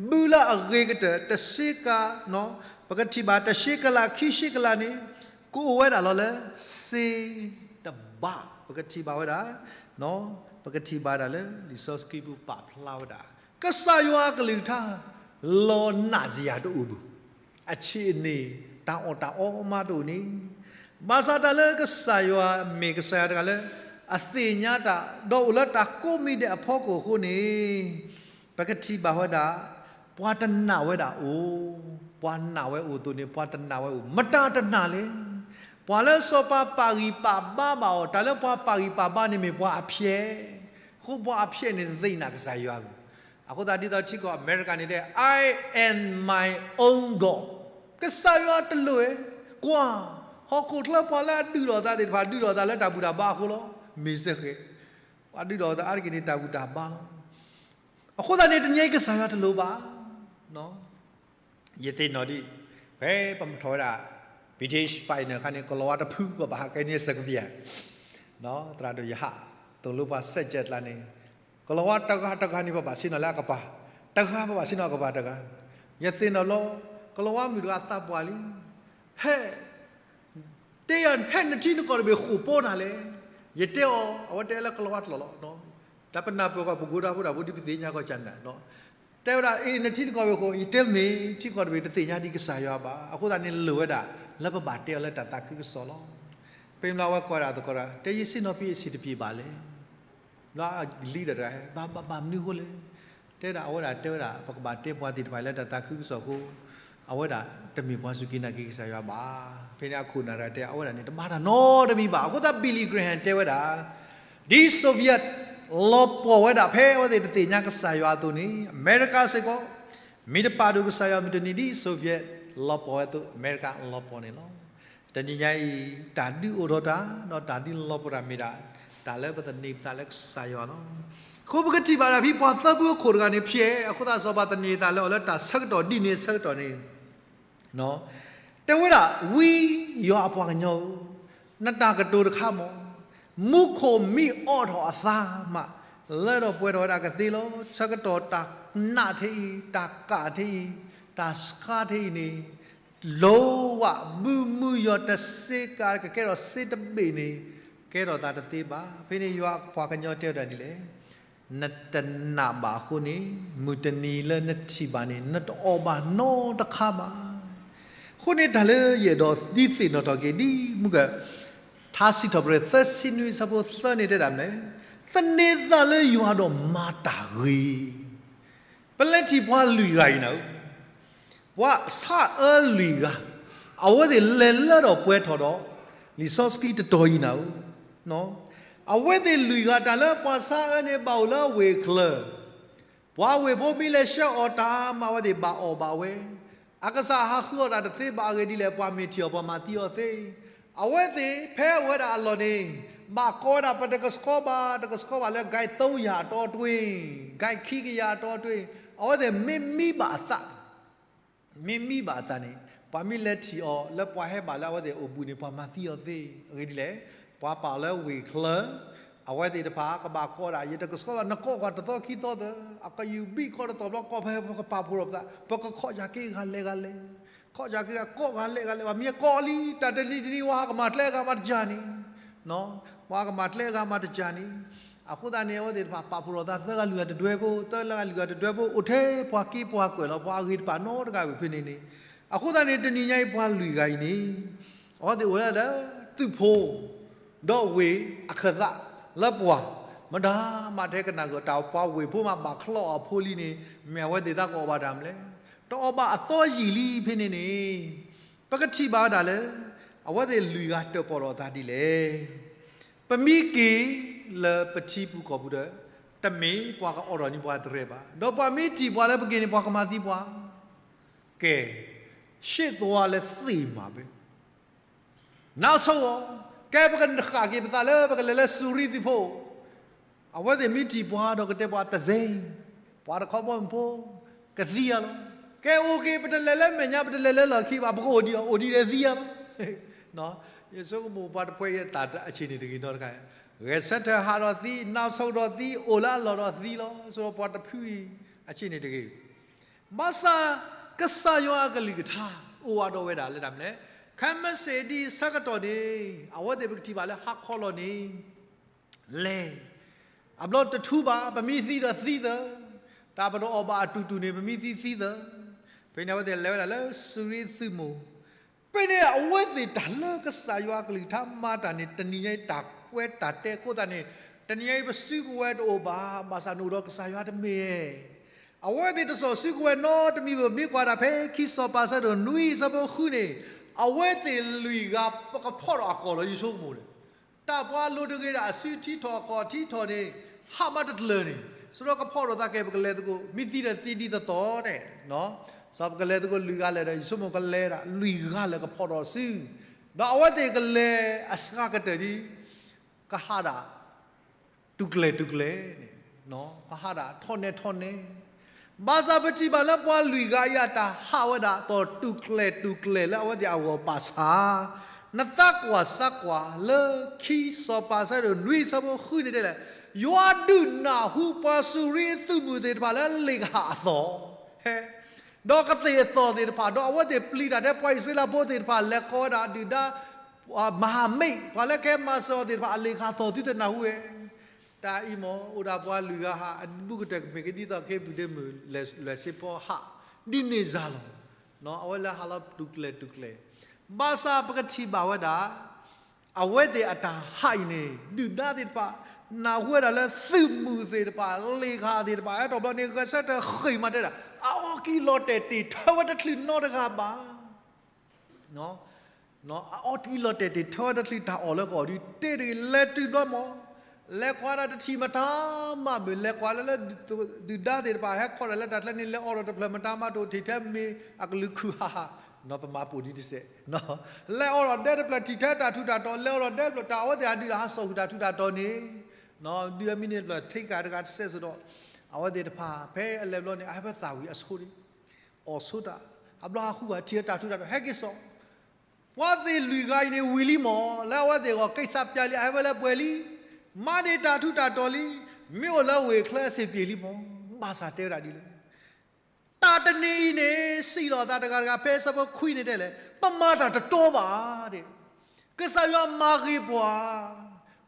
ဘုလၢအဂ့ၤကတၢၢ် တၡ့ကလး, ပကထံၣ်ဘၣ်တၡ့ကလးခံဆ့ကလးန့ၣ် ကအိၣ်ဝဲဒၣ်လီၤလၢစ့တဘး, ပကထံၣ်ဘၣ်ဝဲဒၣ်, ပကထံၣ်ဘၣ်ဒၣ်လၢလံာ်စီဆှံပူၤပာ်ဖျါဝဲဒၣ် ကစၢ်ယွၤအကလုၢ်ကထါ လီၤနာ်စ့ၢ်ယၤတအိၣ်ဘၣ်. အဆံးန့ၣ် တၢ်အီၣ်တၢ်အီမးတအိၣ်န့ၣ်, ဘၣ်ဆၣ်တၢ်လၢကစၢ်ယွၤမ့ၢ်ကစၢ်ယွၤတဂၤလၢ အသ့ၣ်ညါတၢ် ဒီးအိၣ်လၢတၢ်ကိးမံၤဒဲးအဖီခိၣ်အဃိန့ၣ်, ပကထံၣ်ဘၣ်ဝဲဒၣ် ပှၤတနာ်ဝဲဒၣ်အိၣ်, ပှၤနာ်ဝဲအိၣ်အသိးန့ၣ် ပှၤတနာ်ဝဲအိၣ်, မတၤတနာ်လဲၣ်. ပှၤလၢစီၤပၤပာ်ဂံၢ်ပာ်ဘါဘၣ်အီၤ, တၢ်လၢပှၤပာ်ဂံၢ်ပာ်ဘါန့ၣ်မ့ၢ်ပှၤအဖျဲး, အဃိပှၤအဖျဲးန့ၣ် သ့ၣ်နာ်ကစၢ်ယွၤ အဃိသတးဒ်သိးထံကီၢ်အမဲရကၤန့ၣ်တဲ I am my own God, ကစၢ်ယွၤတလိၣ်ဝဲ, ကွၢ်, ဟီၣ်ခိၣ်ချၢပှၤလၢအဒုးဒီးသးသ့ၣ်တဖၣ် ဒုးဒီးသးလၢတၢ်ဘူၣ်တၢ်ဘါအဃိလီၤ. မ့ၢ်စ့ၢ်ကီး ပှၤဒုးဒီးသးအါတက့ၢ်န့ၣ် တၢ်ဘူၣ်တၢ်ဘါလီၤ. အဃိသတးန့ၣ် တနံၤအံၤကစၢ်ယွၤတလိၣ်ဘၣ် ယသ့ၣ်နီၣ်ဒ် ဖဲပမၤထီၣ်ဝဲဒၣ် British Final အခါန့ၣ် ကလီၤဝါတဖု ပဘၣ်ဟးကဲန့ၢ်စကပျဲၢ်, သရၣ်ဒိၣ်ယဟၣ် သိၣ်လိပှၤစဲးကၠဲးကျါန့ၣ်, ကလီၤဝါတဂၤတဂၤန့ၣ် ပဘၣ်ဆ့ၣ်နီၤလၢအကပၤ, တဂၤပဘၣ်ဆ့ၣ်နီၤအကပၤတဂၤ, ယသ့ၣ်နီၣ်လီၤ, ကလီၤဝါမုၣ်တဂၤသးပှၢ်လံ, ဟဲ တဲယၤ ဟဲနထံနကီၢ်တဘ့ၣ်ဃိာ်ပီနၤလဲၣ်. ယတဲအီၤ, အဝဲတဲလၢကလီၤဝါတလီၢ်လီၤ. တၢ်ပနၢ်ပၢၢ်ကီး ပကိးတၢ်ဖိတၢ်ဖိဒ်ပသ့ၣ်ညါကီးကနၣ်, တဲဝဲဒၣ် အ့ နထံနကီၢ်တဘ့ၣ်ဃိာ်, ယတဲမ့ၢ် ထံကီၢ်တဘ့ၣ်တသ့ၣ်ညါဒ်ကစၢ်ယွၤဘၣ်. အဃိသတးန့ၣ်လိၣ်ဝဲဒၣ် လၢပဘၣ်တဲအီၤလၢတၢ်သးခုကစီၣ်လီၤ. ဖဲန့ၣ်လၢအဝဲကိးဒၣ်သကိးဒီး တဲယဆ့ၣ်နီၤဖဲအဆ့ၣ်တပျ့ၤဘၣ်လဲၣ်. လၢအလံဒီးတဂၤ ဘၣ်ဘၣ်ဘၣ်မနုၤအဃိလဲၣ်. တဲဒၣ်အဝဲဒၣ်တဲဝဲဒၣ် ပကဘၣ်တဲပှၤသ့ၣ်တဖၣ်လၢတၢ်သးခုကစီၣ်အဃိ, အဝဲဒၣ်တမ့ၢ်ပှၤစူၢ်က့ၤနာ်က့ၤကစၢ်ယွၤဘၣ်. ဖဲန့ၣ်အခိၣ်နၢ်တဂၤတဲ အဝဲဒၣ်န့ၣ် တဘၣ်တၢ်နီတမံၤဘၣ်. အဃိသတး Billy Graham တဲဝဲဒၣ် ဒ် Soviet လီၤပှီၢ်ဝဲဒၣ်ဖဲအဝဲသ့ၣ်တသ့ၣ်ညါကစၢ်ယွၤအသိးန့ၣ် အမဲရကၤစ့ၢ်ကီး မ့ၢ်တပာ်ဒိၣ်ကစၢ်ယွၤမုၢ်တနံၤဒ် Soviet လီၤပှီၢ်ဝဲအသိး အမဲရကၤလီၤပှီၢ်န့ၣ်လီၤ. တနံၤညါအံၤ တၢ်ဒုးအိၣ်ထီၣ်တၢ် ဒီးတၢ်ဒုးလီၤပှီၢ်တၢ်မ့ၢ်ဒၣ် တၢ်လၢပသန့ၤပသးလၢကစၢ်ယွၤလီၤ. အဃိပကထံၣ်ဘၣ်ဒၣ်ဖဲပှၤသၢဖုအခိၣ်တဂၤန့ၣ် ဖျဲး အဃိသတးစီၤပၤသန့ၤသးလၢအီၤလၢတၢ်ဆၢကတီၢ်ဒ်န့ၣ်အဆၢကတီၢ်န့ၣ် တဲဝဲဒၣ် ဝံယွၤအပှၤကညီဧၢ, နတၢ်ကတိၤတခါမ့ၢ် မူခိၣ်မံအီထီၣ်အသးမး လၢထီၣ်ပှဲၤထီၣ်ဝဲဒၣ်ကသ့လီၤ. ဆၢကတီၢ်တၢ်နးထဲအံၤ တၢ်ကၣ်ထဲအံၤ တၢ်ဆှါထဲအံၤန့ၣ် လိဝးဘုမုယီၤတစ့ကၤ ကကဲထီၣ်စ့တဘ့ၣ်န့ၣ် ကဲထီၣ်သးတသ့ဘၣ်. ဖဲန့ၣ်ယွၤအပှၤကညီတဲဝဲဒၣ်ဒ်လဲၣ် နတနာ်ဘၣ်အဃိန့ၣ် မုၢ်တနံၤလၢနထံၣ်ဘၣ်န့ၣ် နတအီၣ်ဘၣ်နီတခါဘၣ်. အဃိန့ၣ်တၢ်လၢယအဲၣ်ဒိးဒုးသ့ၣ်နီၣ်ထီၣ်က့ၤဒ်မုၢ်က ထါစံးထီၣ်ပတြၢၤသၢဆံနွံအဆၢဖိသၢန့ၣ်တဲဒၣ်မနုၤလဲၣ်, သန့ၤသးလၢယွၤဒီးမၤတၢ်ဂ့ၤ ပလဲၤထံၣ်ပှၤလွံၢ်ဂၤအံၤနၤဧၢ, ပှၤဆါအၢလွံၢ်ဂၤ, အဝဲသ့ၣ်လဲၤလၢထီၣ်ပှဲၤထီၣ်ဒီး လံာ်စီဆှံတတီၤအံၤနၤဧၢ, အဝဲသ့ၣ်လွံၢ်ဂၤတၢ်လၢပှၤဆါအၢန့ၣ် ဘၣ်အိၣ်လၢဝ့ၢ်ချၢ, ပှၤဝ့ၢ်ဖိမ့ၢ်လဲၤဆှၢအီၣ်တၢ်မး အဝဲသ့ၣ်ဘၣ်အီၣ်ဘၣ်ဝဲ, အကစၢ်ဟးဃုအီၣ်တၢ်တသ့ဘၣ်အဂ့ၢ်ဒ်လဲၣ် ပှၤမ့ၢ်ထံၣ်အီၤပှၤမၤသံအီၤသ့ အဝဲသ့ၣ်ဖဲအဝဲဒၣ်အလီၢ်န့ၣ် ဘၣ်ကိးဝဲဒၣ်ပတကဆှီဘၣ် တကဆှီဘၣ်လၢ guide သုံးရာအတီတွင်း, guide ခံကယၤအတီတွင်း, အဝဲသ့ၣ်မ့ၢ်မံဘၣ်အသး, မ့ၢ်မံဘၣ်အသးန့ၣ် ပှၤမ့ၢ်လဲၤထံၣ်အီၤလၢပှၤဟဲဘၣ်လၢအဝဲသ့ၣ်အိၣ်ဘူးန့ၣ် ပှၤမၤသံအီၤသ့ အဂ့ၢ်ဒ်လဲၣ်, ပှၤပာ်လၢဝ့ၢ်ချၢ, အဝဲသ့ၣ်တဖၣ်ကဘၣ်ကိးဒၣ် ယတကဆှီဘၣ် နကိးကွၢ်တသီခံသီသၢ, အကယူၤဘံၣ်ခီတသီဘျီ ကိးဖဲ ပကပာ်ဖှိၣ်ထီၣ်ပသး ပကခီၣ်ယၤက့ၤဂၤလဲၤဂၤလဲၤ, ခီၣ်ယၤက့ၤဂၤကိးဂၤလဲၤဂၤလဲၤ ပှၤမ့ၢ်ကိးလံ တၢ်တနံၤတနံၤဝဲကမၤကျဲဂၤမၤတကၢ်န့ၣ်, ပှၤကမၤကျဲဂၤမၤတကၢ်န့ၣ်, အဃိသတးန့ၣ် အဝဲသ့ၣ်တဖၣ်ပာ်ဖှိၣ်ထီၣ်သးသၢဂၤလွံၢ်ဂၤတဒွဲဖိ, သၢဂၤလွံၢ်ဂၤတဒွဲဖိ အိၣ်ထဲပှၤက့ပှၤကွဲးလီၤ ပှၤအဂ့ၤတဖၣ်နီတဂၤဝံၤဖဲန့ၣ်န့ၣ်, အဃိသတးန့ၣ် တနံၤညါအံၤပှၤလွံၢ်ဂၤအံၤန့ၣ် အဝဲသ့ၣ်အိၣ်ဒၣ်လၢ သုးဖိ ဒီးဝ့ၢ်အခၢၣ်သးလၢပှၤ, မတၤမးထဲကနၣ်ကီးတၢ် ပှၤဝ့ၢ်ဖိမးဘၣ်ချီအီၤဖိလံန့ၣ် မ့ၢ်အဝဲသ့ၣ်သးကအီၣ်ဘၣ်တၢ်မနုၤလဲၣ်, တအီၣ်ဘၣ်အသီယံာ်လံဖဲန့ၣ်န့ၣ်, ပကထံၣ်ဘၣ်ဝဲဒၣ်လၢ အဝဲသ့ၣ်လွံၢ်ဂၤတၢၣ်ပီၣ်ထီၣ်အသးဒ်လဲၣ်, ပမ့ၢ်က့ၤလၢပထံပူၤကီၢ်ပူၤဒီး တမ့ၢ်ပှၤကအီၣ်ထီၣ်န့ၢ်ပှၤတရဲၣ်ဘၣ်, ဒီးပှၤမ့ၢ်ထံၣ်ပှၤလၢပက့ၤန့ၣ် ပှၤကမၤသံပှၤ ကဲ, ရှေ့သွားလည်းသေမှာပဲ, နောက်ဆုတ်, ကဲပကဃၣ်က့ၤပသးလၢပကလဲၤလၢစူၤရံသုးဖိ, အဝဲသ့ၣ်မ့ၢ်ထံၣ်ပှၤဒီးကတဲပှၤတစဲ, ပှၤတခီဘီမုၢ်ဖိ, ကသံယၤလီၤ, ကဲအိၣ်က့ၤ ပတလဲၤလၢမဲာ်ညါ ပတလဲၤလၢလီၢ်ခံဘၣ် ပကအိၣ်ဒံးအီၤ အိၣ်ဒံးဒီးသံယၤလီၤ ယဆိကမိၣ်ပှၤတဖုအံၤအတၢ်အဆံးန့ၣ်တဂ့ၤနီတခါ, ဂဲၤဆၢထၢၣ်ဟးဒီးသံ, နောက်ဆုတ်ဒီးသံ, အိၣ်လၢအလီၢ်ဒီးသံလီၤ, ဆိပှၤတဖုအံၤအဆံးန့ၣ်တဂ့ၤ, ဘၣ်ဆၣ် ကစၢ်ယွၤအကလုၢ်ကထါ အိၣ်ဝးဒီးဝဲဒၣ်လၢတၢ်မနုၤလဲၣ်, ခဲမုၢ်ဆ့ၣ်ဒ်ဆၢကတီၢ်န့ၣ် အဝဲသ့ၣ်ပကထံၣ်ဘၣ်လၢဟါခီလီၤန့ၣ် လဲၤ, အဘျီတထူဘၣ် ပမ့ၢ်သံဒီးသံသၢ, တၢ်ပတအီၣ်ဘၣ်အတူၢ်တူၢ်န့ၣ် ပမ့ၢ်သံသံသၢ, ဖဲန့ၣ်အဝဲသ့ၣ်လဲၤဝဲဒၣ်လၢစူၤရံသုးမုၢ်, ဖဲန့ၣ်အဝဲသ့ၣ်တၢ်လၢကစၢ်ယွၤအကလုၢ်ကထါမၤတၢ်န့ၣ် တနံၤညါအံၤတၢ်ကွဲးတၢ်တဲအဃိသတးန့ၣ် တနံၤညါအံၤပစုကဝဲၤတအိၣ်ဘၣ် ဘၣ်ဆၣ်နအိၣ်ဒီးကစၢ်ယွၤတမ့ၢ်ဧါ အဝဲသ့ၣ်တစိာ်စုကဝဲၤနီတမံၤဘၣ် မ့ၢ်ကွၢ်ဒၣ်ဖဲခံစီၤပၤဆၢဒိၣ်နွံဆၢဖိဃုန့ၣ်, အဝဲသ့ၣ်လွံၢ်ဂၤ ပကဖီၣ်ထီၣ်အကီၢ်လီၤ ယဆိကမိၣ်န့ၣ်, တၢ်ပှၤလိၤတဂ့ၤဒၣ် အစုထံထီၣ်အကီၢ်ထံထီၣ်န့ၣ်, ဟးမးတတလၢာ်န့ၣ်, ဆိဒီးကဖီၣ်ထီၣ်သးကဲ ပကလဲၤသကိး မ့ၢ်သံဒီးသံဒ်သိးသိးန့ၣ်, စီၤပကလဲၤသကိးလွံၢ်ဂၤလၢာ်ဒီး ယဆိကမိၣ်ကလဲၤဒၣ်လွံၢ်ဂၤလၢာ်ကဖီၣ်ထီၣ်စု, ဒီးအဝဲသ့ၣ်ကလဲၤအစှၤကတၢၢ်ဒ် ကဟးဒၣ် တူၢ်ကျဲၤတူၢ်ကျဲၤန့ၣ်, ကဟးဒၣ်ထီၣ်နဲၣ်ထီၣ်နဲၣ်, ဘၣ်ဆၣ်ပထံၣ်ဘၣ်လၢပှၤလွံၢ်ဂၤအံၤအတၢ်ဟးဝဲဒၣ်အသီၣ်တူၢ်ကျဲၤတူၢ်ကျဲၤလၢအဝဲသ့ၣ်အဂီၢ်ဘၣ်ဆၣ်, နသးကွၢ်စၢ်ကွၢ်လၢခံစီၤပၤဆၢဒိၣ်နွံဆၢဖိဃုန့ၣ်တဲလဲၣ်, ယွၤဒုးနၢ်ဟူပှၤစူၤရံသုးမုၢ်သ့ၣ်တဖၣ်လၢလ့ၣ်ကဟၣ်အသီၣ်, ဟဲ ဒီးကသ့ၣ်အသီၣ်သ့ၣ်တဖၣ် ဒီးအဝဲသ့ၣ်ပျံၤတၢ်ထဲပှၤအံၣ်စရ့လးဖိသ့ၣ်တဖၣ် လဲၤကိးဝဲဒၣ်ဒုၣ်ဒါ မၤမ့ၢ် ပှၤလၢကဟဲမၤစၢၤအီၤသ့ၣ်တဖၣ် အလ့ၣ်ကဟၣ်သီၣ်သုတနၢ်ဟူဝဲ, တၢ်အံၤမ့ၢ် အိၣ်ဒၣ်ပှၤလွံၢ်ဂၤဟး အဘူးကတၢၢ်ကမ့ၢ်ကဒ်သိးက့ ဘူးဒ့မုၢ် လဲၤစ့ဖီဟး ဒ်န့ၣ်စၢ်လီၤ, အဝဲလၢဟးလီၤတူၢ်ကျဲၤတူၢ်ကျဲၤ, ဘၣ်ဆၣ်ပကထံၣ်ဘၣ်ဝဲဒၣ် အဝဲသ့ၣ်အတၢ်ဟးအံၤန့ၣ် ဒုၣ်ဒါသ့ၣ်တဖၣ် နၢ်ဟူဝဲဒၣ်လၢသုးမုၢ်သ့ၣ်တဖၣ် လ့ၣ်ကဟၣ်သ့ၣ်တဖၣ် ဟဲထီၣ်ဘျီန့ၣ် ဂဲၤဆၢထၢၣ်ဃ့ၢ်မးတဲဒၣ် အအီၣ်ကံလီၤတဲာ်တ့ၢ်ထၢဝဲတချုးနီတဂၤဘၣ် အအီၣ်ကံလီၤတဲာ်တ့ၢ်ထၢဝဲတချုးတၢ်အီၣ်လၢကအီၣ်ဒုးတ့ၢ်တဂ့ၤ လဲၤတုၤဘျီမး လဲၤကွၢ်တၢ်တထံၣ်မတၤမးဘၣ်, လဲၤကွၢ်လၢလၢ ဒုၣ်ဒါသ့ၣ်တဖၣ်ဟဲခီဒၣ်လၢတၢ်ချၢန့ၣ် လဲၤအိးထီၣ်တဖျၢၣ်မတၤမးတအိၣ် ထံၣ်ထဲမ့ၢ်အကလုာ်ခုၣ်ဟးဟး, နီၢ်ပမၤပိာ်ဒံးတစဲး, လဲၤအိးထီၣ်ဒဲတဖျၢၣ်ထံၣ်ထဲတၢ်ထူးတၢ်တီၤ, လဲၤအိးထီၣ်ဒဲတဖျၢၣ်တၢ်အဝဲသ့ၣ်ဟးဒုးတၢ်ဟးစိာ်ဃုာ်တၢ်ထူးတၢ်တီၤန့ၣ်, ဒုးအမံၤန့ၣ်တဖျၢၣ်ထံကၣ်တဂၤတစဲးစ့ၢ်ဒီး, အဝဲသ့ၣ်တဖၣ်ဖဲအလဲၤဘျီန့ၣ် အဟဲဖဲသၣ်ဝံၤအဆိန့ၣ်, အီၣ်ဆိတၢ်, အဘျီဟးဃုဂၤထံၣ်တၢ်ထူးတၢ်တီၤ ဟဲက့ၤစိာ် ပှၤသ့ၣ်လွံၢ်ဂၤအံၤန့ၣ်ဝံၤလံမး, လၢအဝဲသ့ၣ်အဂီၢ် ကိတ်စၢ်ပျၢ်လံ အဟဲဖဲလၢပှဲၤလံ, မၤန့ၢ်တၢ်ထူးတၢ်တီၤလံ, မ့ၢ်အိၣ်လၢဝ့ၢ်ချၢအဆံးပျ့ၤလံမး, ဘၣ်ဆၣ်တဲဝဲဒၣ်ဒ်လဲၣ်, တၢ်တနံၤအံၤန့ၣ် စံးလီၤအသးတဂၤတဂၤ ဖဲဆၢဖိခွံန့ၣ်တဲလဲၣ်, ပမၤတၢ်တတီဘၣ်, ကစၢ်ယွၤမၤဂ့ၤပှၤ,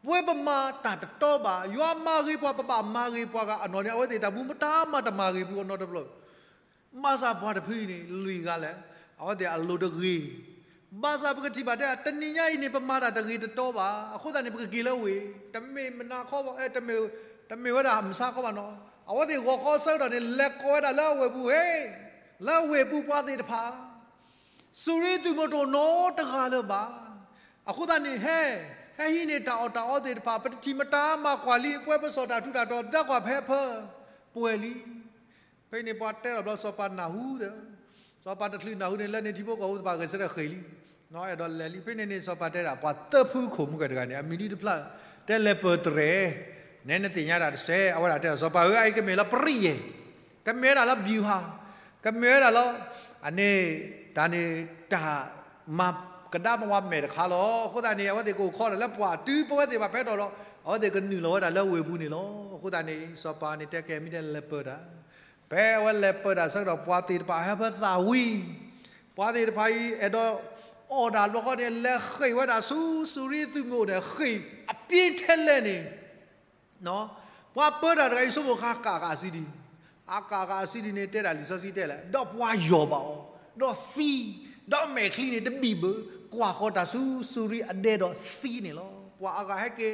ပဝဲပမၤတၢ်တတီဘၣ်, ယွၤမၤဂ့ၤပှၤ ပဘၣ်မၤဂ့ၤပှၤဂၤအနီၢ်န့ၣ် အဝဲသ့ၣ်တၢ်မူမတၤမၤတမၤဂ့ၤပှၤနီတဘျီ ဘၣ်ဆၣ်ပှၤတဖုအံၤန့ၣ် လွံၢ်ဂၤလဲၣ်, အဝဲသ့ၣ်အလိၤတဂ့ၤ, ဘၣ်ဆၣ်ပကထံၣ်ဘၣ်တဲ တနံၤညါအံၤန့ၣ် ပမၤတၢ်တဂ့ၤတတီဘၣ်, အဃိသတးန့ၣ် ပကက့ၤလၢဝ့ၢ်, တမ့ၢ်မနၤခီဘၣ်, တမ့ၢ်, တမ့ၢ်ဝဲဒၣ်မဆါခီဘၣ်နီၤ, အဝဲသ့ၣ်ဂီၤခီဆၢကတီၢ်န့ၣ် လဲၤကိးဝဲဒၣ်လၢအဝဲၢ်ပူၤ, ဟ့, လၢဝ့ၢ်ပူၤပှၤသ့ၣ်တဖၣ် စူၤရ့သုးမုၢ်တအိၣ်နီတဂၤလၢၤဘၣ်, အဃိသတးန့ၣ် ဟဲ, ဟဲဟံးန့ၢ်တၢ်အီၣ်တၢ်အီသ့ၣ်တဖၣ်, ပတထံၣ်မတၤမၤကွၢ်လံ, ပဝဲပစိာ်တၢ်ထူးတၢ်တီၤ ဒၢကွၢ်ဖဲဖၢ, ပှဲၤလံ ဖဲန့ၣ်ပှၤတဲထီၣ်ဘျီစီၤပၤနၢ်ဟူဒီး, စီၤပၤတချုးနၢ်ဟူန့ၣ် လၢန့ၣ်ထံဖိကီၢ်ဖိသ့ၣ်တဖၣ်ဂဲၤဆၢထၢၣ်ဃ့ၢ်လံ, အဲၣ်ဒိးလဲၤလံ, ဖဲန့ၣ်န့ၣ် စီၤပၤတဲဒၣ် ပှၤသၢဖုခိၣ်မုၢ်ကဲတဂၤန့ၣ် အမံၤဒ်တဖျၢၣ်, တဲလဲၤပၢၢ်တြဲၤ, နဲနသ့ၣ်ညါတၢ်တစဲး, အဝဲဒၣ်တဲဒီးစီၤပၤဧၢ, အအံၤကမ့ၢ်လၢပရံယဲၢ်, ကမ့ၢ်ဝဲဒၣ်လၢ ဗျူဟာ, ကမ့ၢ်ဝဲဒၣ်လၢ, အန့ၣ်, တၢ်န့ၣ်, တၢ် မၤကဒါမဝါမဲာ်တခါလီၤ. အဃိသတးန့ၣ် အဝဲသ့ၣ်ကအိၣ်ခိးဒၣ်လၢပှၢ်တုၤပဝဲသ့ၣ်ဘၣ်ဖဲထီၣ်ဒီး အဝဲသ့ၣ်ကနုာ်လီၤဝဲဒၣ်လၢဝ့ၢ်ပူၤန့ၣ်လီၤ. အဃိသတးန့ၣ် စီၤပၤန့ၣ်တဲကဲမ့ၢ်တဲလဲၤပၢၢ်တၢ်, ဖဲအဝဲလဲၤပၢၢ်တၢ်ဆၢကတီၢ် ပှၤသ့ၣ်တဖၣ်ဟဲဖဲသၣ်ဝံၤ, ပှၤသ့ၣ်တဖၣ်အံၤ အဲၣ်ဒိးအီၣ်တၢ်ဘျီဃီန့ၣ် လဲၤဃ့ၢ်ဝဲဒၣ်ဆူစူၤရ့သုးမုၢ်အိၣ်န့ၣ် ဃ့ၢ်အပျ့ထဲလဲၣ်န့ၣ် ပှၤပၢတၢ်တဂၤအံၤ ဆိကမိၣ်ဃာ်ကၣ်ဃာ်အစံဒံး, အကၣ်ဃာ်အစံဒံးန့ၣ် တဲဒၣ်လံာ်စီဆှံတဲလဲၣ်, ဒီးပှၤယီၢ်ဘၣ်အီၤ, ဒီးသံ, ဒီးမဲာ်ချံန့ၣ် တဘံၣ်ဘၢ, ကွၢ်ဃီၤတၢ်ဆူစူၤရ့အဒဲဒီးသံန့ၣ်လီၤ. ပှၤအါဂၤဟဲက့ၤ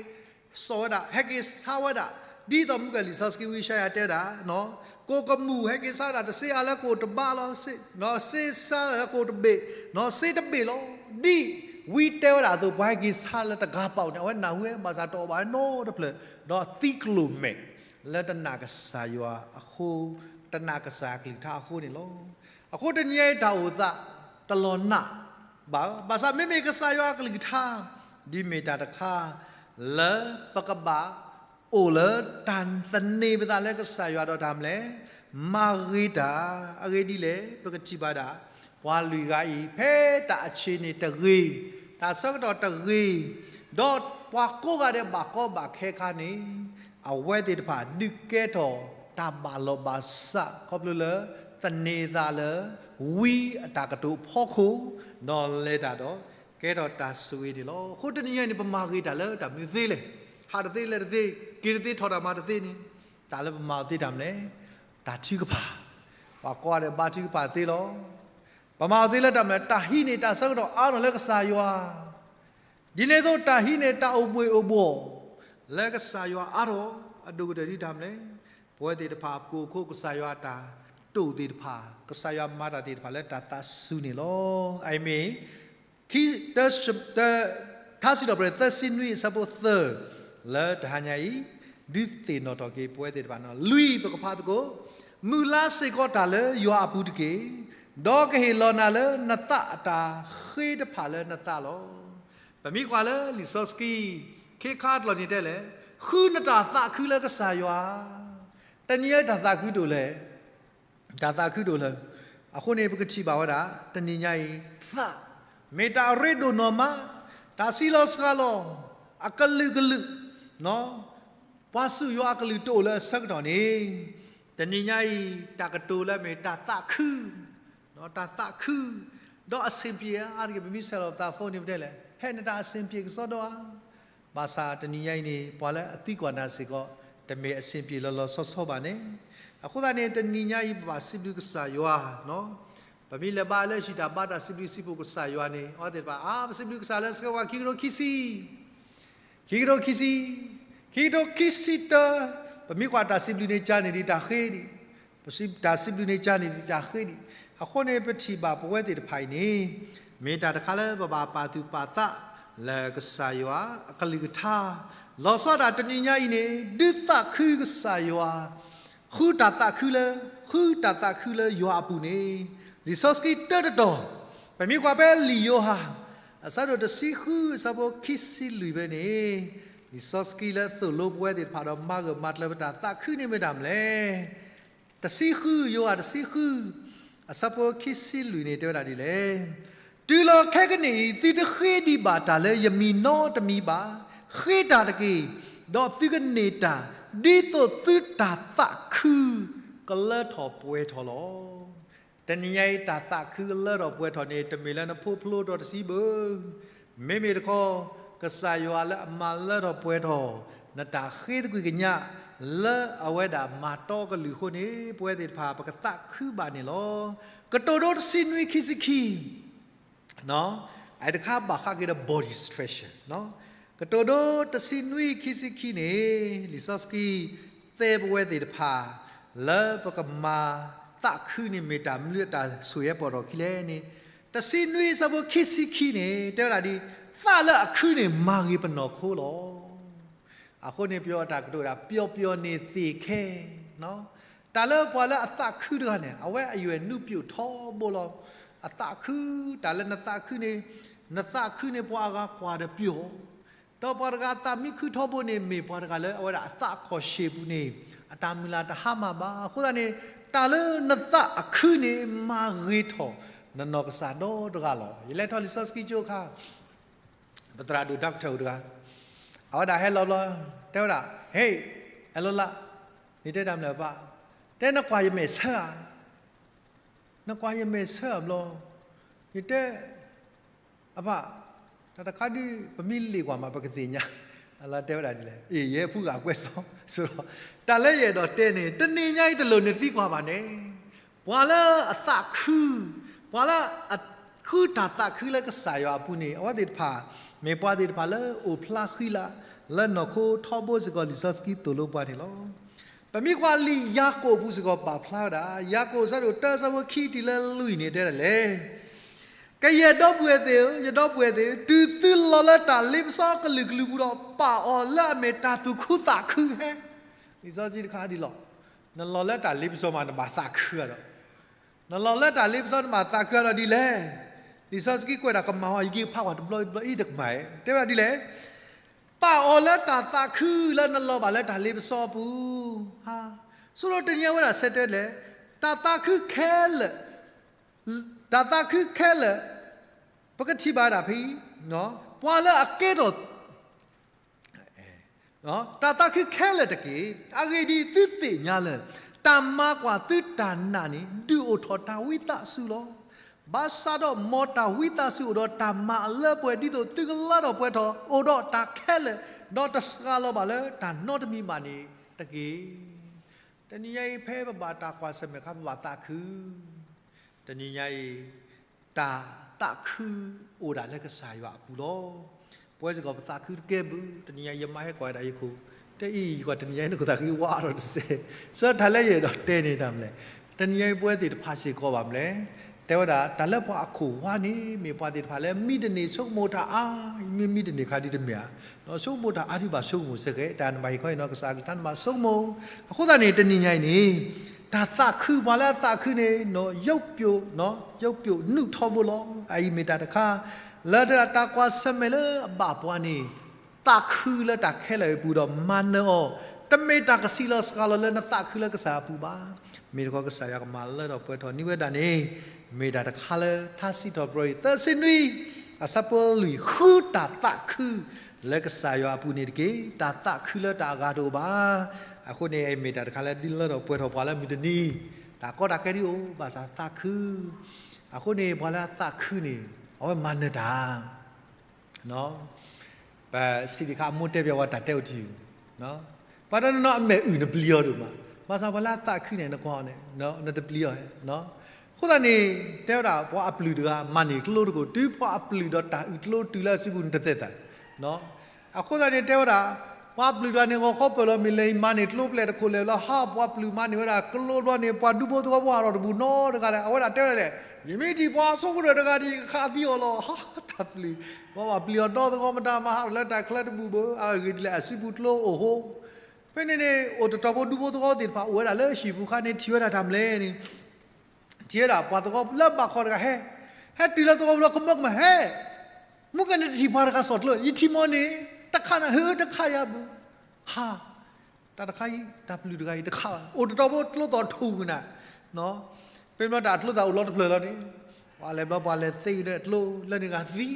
စိာ်ဝဲဒၣ်, ဟဲက့ၤဆါဝဲဒၣ်, ဒ်သိးမုၢ်ကလံာ်စီဆှံဝံယၡါယၤတဲဒၣ်, ကိၣ်ကမူၣ်ဟဲက့ၤဆါဒၣ်တစ့အါလၢကိၣ်တဘါလီၤ, စ့ဆါလၢကိၣ်တဘ့ၣ်, စ့တဘ့ၣ်လီၤ. ဒ်ဝံတဲဝဲဒၣ်အသိး ပှၤဟဲက့ၤဆါလၢတဂၤပာ်န့ၣ် အဝဲနၢ်ဟူဝဲ ဘၣ်ဆၣ်တအီၣ်ဘၣ်နီတဖျၢၣ်, ဒီးသံကျိၤမဲာ်, လၢတနာ်ကစၢ်ယွၤအဃိ, တနာ်ကစၢ်အကလုၢ်ကထါအဃိန့ၣ်လီၤ. အဃိတနံၤအံၤတၢ်အိၣ်သး တလီၤနာ်ဘၣ်, ဘၣ်ဆၣ်မ့မ့ၢ်ကစၢ်ယွၤအကလုၢ်ကထါ, ဒ်မ့ၢ်တၢ်တခါ လၢပကဘၣ်အိၣ်လၢတၢ်သန့ၤပသးလၢကစၢ်ယွၤဒီးတၢ်မနုၤလဲၣ်, မၤဂ့ၤတၢ်, အဂ့ၢ်ဒ်လဲၣ် ပကထံၣ်ဘၣ်ဒၣ်, ပှၤလွံၢ်ဂၤအံၤ ဖဲတၢ်အဆံးန့ၣ်တဂ့ၤ, တၢ်ဆၢကတီၢ်တဂ့ၤ, ဒီးပှၤကိးဂၤဒဲးဘၣ်ကီဘၣ်ခဲခါန့ၣ်, အဝဲသ့ၣ်တဖၣ်ဒုးကဲထီၣ်တၢ်ဘၣ်လီၤဘၣ်စး ခီဖျိလၢ သန့ၤသးလၢ ဝံအတၢ်ကတိၤဖီခိၣ်, ဒီးလဲၤတၢ်ဒီး ကဲထီၣ်တၢ်ဆိၣ်ဂ့ၤန့ၣ်လီၤ. အဃိတနံၤညါအံၤန့ၣ် ပမၤဂ့ၤတၢ်လၢတၢ်မနုၤသ့လဲၣ်, ဟးတသ့လဲၤတသ့, က့ၤတသ့ထီၣ်တၢ်မၤတသ့န့ၣ်, တၢ်လၢပမၤအီၤသ့တၢ်မနုၤလဲၣ်, တၢ်ထုကဖၣ်, ပှၤကိးဂၤဒဲးဘါထုကဖၣ်သ့လီၤ. ပမၤအီၤသ့လၢတၢ်မနုၤလဲၣ်, တၢ်ဟံးန့ၢ်တၢ်ဆၢကတီၢ်အါထီၣ်လၢကစၢ်ယွၤ ဒ်န့ၣ်အသိး တၢ်ဟံးန့ၢ်တၢ်အိၣ်ဘှ့ၣ်အိၣ်ဘှီၣ် လၢကစၢ်ယွၤအါထီၣ်, အဒိၣ်ကတၢၢ်ဒ်တၢ်မနုၤလဲၣ်, ပဝဲသ့ၣ်တဖၣ် ပကအိၣ်ခိးကစၢ်ယွၤအတၢ်တိာ်သ့ၣ်တဖၣ်, ကစၢ်ယွၤမၤတၢ်သ့ၣ်တဖၣ်လၢတၢ်သးစူၤန့ၣ်လီၤ. အမ့ၢ် ခံ, ထါစံးထီၣ်ပတြၢၤ သၢဆံနွံ အဆၢဖိသၢ, လၢတဟါညါအံၤ, ဒုးသ့ၣ်နီၣ်ထီၣ်က့ၤပဝဲသ့ၣ်တဖၣ်န့ၣ်, လွံၢ် ပကဖးသကိး, မုၢ်လါစ့ၢ်ကီးတၢ်လၢယွၤအပူၤတက့ၢ်, ဒီးကဟ့ၣ်လီၤနၤလၢနသးအတၢ်ဃ့တဖၣ်လၢနသးလီၤ. ပမ့ၢ်ကွၢ်လၢလံာ်စီဆှံ ခ့ခါအကျိၤန့ၣ်တဲလဲၣ်, ဃုနတၢ်သးခုလၢကစၢ်ယွၤ, တနံၤညါအံၤတၢ်သးခုတအိၣ်လဲၣ် တၢ်သးခုတအိၣ်လၢၤ, အဃိန့ၣ် ပကထံၣ်ဘၣ်ဝဲဒၣ် တနံၤညါအံၤ သး, မ့ၢ်တၢ်အရ့ဒိၣ်နီၢ်မး, တၢ်စံးလီၤစှၤလီၤ, အကလုာ်ကလုာ်, ပှၤစူၢ်ယွၤအကလုာ်တအိၣ်လၢအဆၢကတီၢ်န့ၣ်, တနံၤညါအံၤ တၢ်ကတိၤလၢမ့ၢ်တၢ်သးခု, တၢ်သးခု, ဒီးအဆင်ပြေအါတက့ၢ် ပမ့ၢ်ဆဲးလီၤပသး phone န့ၣ် ပတဲလဲၣ်, ဟဲနတၢ်အဆင်ပြေကစီဒီဧါ ဘၣ်ဆၣ်တနံၤညါအံၤန့ၣ် ပှၤလၢအသံကွၢ်နၤစ့ၢ်ကီး တမ့ၢ်အဆင်ပြေလီၤလီၤဆီဆီဘၣ်န့ၣ်, အဃိသတးန့ၣ် တနံၤညါအံၤ ပဘၣ်စံးဘျုးကစၢ်ယွၤ, ပမ့ၢ်လဲၤဘါလၢဟံၣ်တၢ်ဘါတၢ်စံးဘျုးစံးဖှိၣ်ကစၢ်ယွၤန့ၣ် အဝဲသ့ၣ်တဖၣ် အါ ပစံးဘျုးကစၢ်လၢဆှၢပှၤခံကထိခံဆံ ခံကထိခံဆံ, ခံကထိခံဆံတၢ, ပမ့ၢ်ကွၢ်တၢ်စံးဘျုးန့ၣ်ကၢန့ၣ်ဒံးတၢ်ဃ့ဒံး, ပစံး, တၢ်စံးဘျုးန့ၣ်ကၢန့ၣ်ဒံးတၢ်ဃ့ဒံး, အဃိန့ၣ် ပထံၣ်ဘၣ်ပဝဲသ့ၣ်တဖၣ်အံၤန့ၣ်, မ့ၢ်တၢ်တခါလၢပဘၣ်ပာ်သူၣ်ပာ်သးလၢကစၢ်ယွၤအကလုၢ်ကထါ, လီၤဆီဒၣ်တၢ်တနံၤညါအံၤန့ၣ် ဒုးသးခုကစၢ်ယွၤ, ဃုတၢ်သးခုလၢ, ဃုတၢ်သးခုလၢယွၤအပူၤန့ၣ်, လံာ်စီဆှံတၢတတီၤ, ပမ့ၢ်ကွၢ်ဖဲလံာ်ယိၤဟၣ် အဆၢဒိၣ်တဆံဃု အဆၢဖိခံဆံလွံၢ်ဖဲန့ၣ်, လံာ်စီဆှံလၢသိၣ်လိပဝဲသ့ၣ်တဖၣ်ဒီးမၤဂၢၢ်မၤကျၢၤပတၢ်သးခုန့ၣ်မ့ၢ်တၢ်မနုၤလဲၣ်. တဆံဃု, ယိၤဟၣ်တဆံဃု, အဆၢဖိခံဆံလွံၢ်န့ၣ် တဲဝဲဒၣ်ဒ်လဲၣ်. တုၤလီၤခဲကနံၣ်အံၤ သုတဃ့ဒံးဘၣ်တၢ်လၢယမံၤနီတမံၤဘၣ်. ဃ့တၢ်တက့ၢ်, ဒီးသုကန့ၢ်တၢ်, ဒ်သိးသုတၢ်သးခုကလၢထီၣ်ပှဲၤထီၣ်လီၤ. တနံၤညါအံၤ တၢ်သးခုကလၢထီၣ်ပှဲၤထီၣ်န့ၣ် တမ့ၢ်လၢနဖိဖျိထီၣ်တဆံဘၣ်. မ့မ့ၢ်တခီ, ကစၢ်ယွၤလၢအမၤလၢထီၣ်ပှဲၤထီၣ် နတၢ်ဃ့သကွံာ်ကညး လၢအဝဲဒၣ်မၤတီကလုၢ်အဃိန့ၣ် ပဝဲသ့ၣ်တဖၣ် ပကသးခုဘၣ်န့ၣ်လီၤ. ကတိၤဒိတဆံနွံခံဆံခံ အတခါဘၣ်ဃးက့ၤဒီး body stretcher ကတိၤဒိတဆံနွံခံဆံခံန့ၣ် လံာ်စီဆှံ သဲပဝဲသ့ၣ်တဖၣ် လၢပကမၤသးခုန့ၣ် မ့ၢ်တၢ်မနုၤအတၢ်ဆိၣ်ဂ့ၤပီၣ်ထီၣ်ခံလဲၣ်န့ၣ်, တဆံနွံအဆၢဖိခံဆံခံန့ၣ် တဲဝဲဒၣ်ဒ်, သးလၢအခုန့ၣ် မၤဂ့ၤပနီၢ်ခိလီၤ. အဃိန့ၣ် ပယီၤအတၢ်ကတိၤဝဲဒၣ် ပျော်ပျော်နေသေခဲ, တၢ်လၢပှၤလၢအသးခုတဂၤန့ၣ် အဝဲအယွဲၢ်နုပျိၣ်ထီဘိလီၤ. အသးခု, တၢ်လၢနသးခုန့ၣ်, နသးခုန့ၣ် ပှၤအဂၤကွၢ်ဒီးပျော်, ဒီးပှၤတဂၤအသးမံခုထီဘိန့ၣ် မ့ၢ်ပှၤတဂၤလၢအဝဲဒၣ်အသးအခီၣ်ဆ့ၣ်ပူၤန့ၣ် အတၢ်မုၢ်လၢ်တဟါမၢ်ဘၣ်. အဃိသတးန့ၣ် တၢ်လၢနသးအခုန့ၣ် မၤဂ့ၤထီၣ်နနီၢ်ကစၢ်ဒီတဂၤလီၤ. ယလဲၤထီၣ်လံာ်စီဆှံကၠိအခါ ပသရၣ်ဒိၣ် doctor တဂၤ, အဝဲဒၣ်ဟဲလီၤဘျီ, တဲဝဲဒၣ်, ဟ့, အဲလိလး, နတဲတၢ်မနုၤဘၣ်, တဲနကွၢ်ယမဲာ်ဆၢဧါ, နကွၢ်ယမဲာ်ဆၢဧါဘျီ, ယတဲ, အဘၣ်, တၢ်တခါဒုး ပမ့ၢ်လ့ၣ်ကွၢ်မး ပကသ့ၣ်ညါ, အလီၤတဲဝဲဒၣ်ဒ်လဲၣ်, အ့ၣ် ယဲဖုဂၤကွဲးစီ, ဆိဒီး, တၢ်လၢယအဲၣ်ဒိးတဲန့ၣ် တနံၤညါအံၤတလိၣ်နသံကွၢ်ဘၣ်န့ၣ် ပှၤလၢအသးခု, ပှၤလၢအ ဃုတၢ်သးခုလၢကစၢ်ယွၤအပူၤန့ၣ် အဝဲသ့ၣ်တဖၣ် မ့ၢ်ပှၤသ့ၣ်တဖၣ်လၢအိၣ်ဖျါဃံလၤ လၢနီၢ်ခိထီဘိစ့ၢ်ကီး လံာ်စီဆှံသိၣ်လိပှၤန့ၣ်လီၤ. ပမ့ၢ်ကွၢ်လံာ်ယၤကိာ်ပူၤစ့ၢ်ကီးပာ်ဖျါဝဲဒၣ်, ယၤကိာ်အဆၢဒိၣ်တၢအဆၢဖိခံတုၤလၢလွံၢ်န့ၣ် တဲဒ်လဲၣ်, ကယဲၢ်ဒီပုၢ်ဝဲၢ်သ့ၣ်ဧၢ, ယဒီပုၢ်ဝဲၢ်သ့ၣ်ဧၢ, တုၤသုလီၤလၢတၢ်လ့ပစီကလုာ်ကလုာ်ပူၤဒီး ပာ်အီၤလၢအမ့ၢ်တၢ်သူၣ်ခုသးခုဟဲ, လံာ်စီဆှံတခါဒ်လီၤ, နလီၤလၢတၢ်လ့ပစီမး နဘၣ်သးခုဒီး နလီၤလၢတၢ်လ့ပစီ နဘၣ်သးခုဒီးဒ်လဲၣ်. လံာ်စီဆှံကွဲးဒၣ်ကမၣ်ဝဲ ယက့ၤဖးကွၢ်တဘျီတဘျီအံၤတကမၣ်, တဲဝဲဒၣ်ဒ်လဲၣ်, ပာ်အီၤလၢတၢ်သးခုလၢနလီၤဘၣ်လၢတၢ်လ့ပစီအပူၤ, ဆိဒီးတနံၤညါဝဲဒၣ်ဆဲးတဲလဲၣ်, တၢ်သးခုခဲလၢာ်, တၢ်သးခုခဲလၢာ်, ပကထံၣ်ဘၣ်ဒၣ်ဖဲအံၤ, ပှၤလၢအကဲထီၣ် တၢ်သးခုခဲလၢာ်တက့ၢ်. အဂ့ၢ်ဒ်အံၤ, သုသ့ၣ်ညါလၢ တၢ်မၤကွၢ်သုတၢ်နာ်န့ၣ် ဒုးအိၣ်ထီၣ်တၢ်ဝံသးစူၤလီၤ. ဘၣ်ဆၣ်ဒီးမ်တၢ်ဝံသးစူၤအိၣ်ဒီးတၢ်မၤအလၢပှဲၤ ဒ်သိးသုကလၢထီၣ်ပှဲၤထီၣ် အိၣ်ဒီးတၢ်ခဲလၢာ်, ဒီးတစှၤလီၤဘၣ်လၢတၢ်နီတမံၤဘၣ်န့ၣ်တက့ၢ်. တနံၤညါအံၤ ဖဲပဘၣ်တၢ်ကွၢ်ဆၢၣ်မဲာ်အခါ ပဘၣ်သးခု တနံၤညါအံၤ တၢ်သးခုအိၣ်ဒၣ်လၢကစၢ်ယွၤအပူၤလီၤ. ပဝဲစ့ၢ်ကီးပသးခုတကဲဘၣ်. တနံၤညါအံၤ ယမါဟဲကွၢ်ဝဲဒၣ်ယခိၣ်, တဲအံၤ ယကွၢ်တနံၤညါအံၤ နခိၣ်သးခုဝါထီၣ်တစဲး, ဆၢတၢ်လၢယအဲၣ်ဒိးတဲန့ၣ်တၢ်မနုၤလဲၣ်. တနံၤညါအံၤ ပဝဲသ့ၣ်တဖၣ်စ့ၢ်ကီးဘၣ်မနုၤလဲၣ်. တဲဝဲဒၣ် တၢ်လၢပှၤအခိၣ်ဝါန့ၣ် မ့ၢ်ပှၤသ့ၣ်တဖၣ်လၢမံတန့ၢ်ဆိကမိၣ်တၢ်အါ, မ့ၢ်မံတန့ၢ်ခါဒ်တမ့ၢ်ဧါ. ဆိကမိၣ်တၢ်အါဒ်ဘၣ်ဆိကမိၣ်စ့ၢ်ကီး, တၢ်နဘၣ်ဟ့ၣ်ခီဟ့ၣ်နီၤကစၢ်အကလုၢ်ကထါ နဘၣ်ဆိကမိၣ်. အဃိသတးန့ၣ် တနံၤညါအံၤန့ၣ် တၢ်သးခု ပှၤလၢအသးခုန့ၣ် ရုပ်ပြု, ရုပ်ပြု နုာ်ထီဘိလီၤ. အအံၤမ့ၢ်တၢ်တခါ လၢတၢ်ကွၢ်ဆၢၣ်မဲာ်လၢအဘၣ်ပှၤန့ၣ် သးခုလၢတၢ်ခဲလၢာ်အပူၤဒီးမၤနၢၤအီၤ, တမ့ၢ်တၢ်ကဆံးလီၤစှၤလီၤလၢနသးခုလၢကစၢ်အပူၤဘၣ်. မ့ၢ်တခီကစၢ်ယွၤကမၤလၢထီၣ်ပှဲၤထီၣ်န့ၢ်ဝဲဒၣ်န့ၣ် မ့ၢ်တၢ်တခါလၢထါစံးထီၣ်ပတြၢၤအံၤ သၢဆံနွံ အဆၢဖိလွံၢ်, ဃုတၢ်သးခုလၢကစၢ်ယွၤအပူၤန့ၣ်တက့ၢ်. တၢ်သးခုလၢတၢ်အဂၤတအိၣ်ဘၣ်. အဃိန့ၣ် အမ့ၢ်တၢ်တခါလၢဒ်လၢထီၣ်ပှဲၤထီၣ်ပှၤလၢမုၢ်တနံၤ တၢ်ကီတၢ်ခဲဒ်အိၣ် ဘၣ်ဆၣ်သးခု. အဃိန့ၣ် ပှၤလၢအသးခုန့ၣ် အဝဲမၤနၢၤတၢ် ပစံးတခါအမိၢ်တဲပျီဝဲတၢ်တဲအိၣ်တယုၢ်, ပှၤတနီၤနီၤအမဲာ်အုၣ်နပျံၤအီၤဒိၣ်မး, ဘၣ်ဆၣ်ပှၤလၢအသးခုန့ၣ် နကွၢ်အီၤန့ၣ် နတပျံၤအီၤ. အဃိသတးန့ၣ် တဲဝဲဒၣ် ပှၤအပျုၢ်တဂၤ မၤန့ၢ်ကျိတကိး တုၤပှၤအပျုၢ်ဒီးတၢ်အုၣ်ကျိတုၤလၢအစုပူၤ နတသဲးသး. အဃိသတးန့ၣ် တဲဝဲဒၣ် ပှၤပျုၢ်တဂၤန့ၣ် ဂီၤခီပၢၢ်လီၤမ့ၢ်လဲၤအံၤ မၤန့ၢ်ကျိဖျဲးတခိၣ်လဲၣ်လီၤ. ဟါ ပှၤပျုၢ်မၤန့ၢ်ဝဲဒၣ်ကျိဘျီန့ၣ် ပှၤဒူဖိသဝီဖိဟးထီၣ်တဘူၣ်နီတဂၤလဲၣ်. အဝဲဒၣ်တဲဝဲဒၣ်လဲၣ်, ယမ့ၢ်ထံၣ်ပှၤဆိကတၢၢ်တဂၤဒီး ယကခးသံအီၤလီၤ. ဟါ တၢ်ပျုၢ်, ပှၤဘၣ်ပျံၤအီၤဒီသဝီမတၤမၤဟးထီၣ်လၢတၢ်ချၢတဘူၣ်ဘၣ်, အဂ့ၢ်ဒ်လဲၣ် အစုပူၤကျိအိၣ်ဟိ. ဖဲန့ၣ်န့ၣ် အိၣ်တတီၤဖိဒူဖိသဝီသ့ၣ်တဖၣ်အိၣ်ဝဲဒၣ်လၢဟံၣ်ပူၤခါန့ၣ် ထံၣ်ဝဲဒၣ်တၢ်မနုၤလဲၣ်န့ၣ် ထံၣ်ဝဲဒၣ်ပှၤသဝီလၢဘၣ်ခီတဂၤဟဲ, ဟဲတုၤလၢသဝီပူၤလီၤ ကမၢကမၣ်ဟဲ, မုၢ်ကန့ၣ်တထံၣ်ပှၤတဂၤစီၣ်ကျၢၤ, ယထံၣ်မီၢ်န့ၣ် တခးနၤဧၢ တခးယၤဘၣ်. ဟါ, တၢ်တခါအံၤ တၢ်ပျုၢ်တဂၤအံၤတခးဘၣ်, အိၣ်တတီၤဖိကျိသီၣ်ထူၣ်ကနၤ, ဖဲမ့ၢ်တၢ်အကျိသၣ်အိၣ်လီၤတဖျၢၣ်လီၤန့ၣ်, ပှၤလဲၤဘျီပှၤလဲၤသ့ဒီးကျိလၢန့ၣ်ဂၤသံ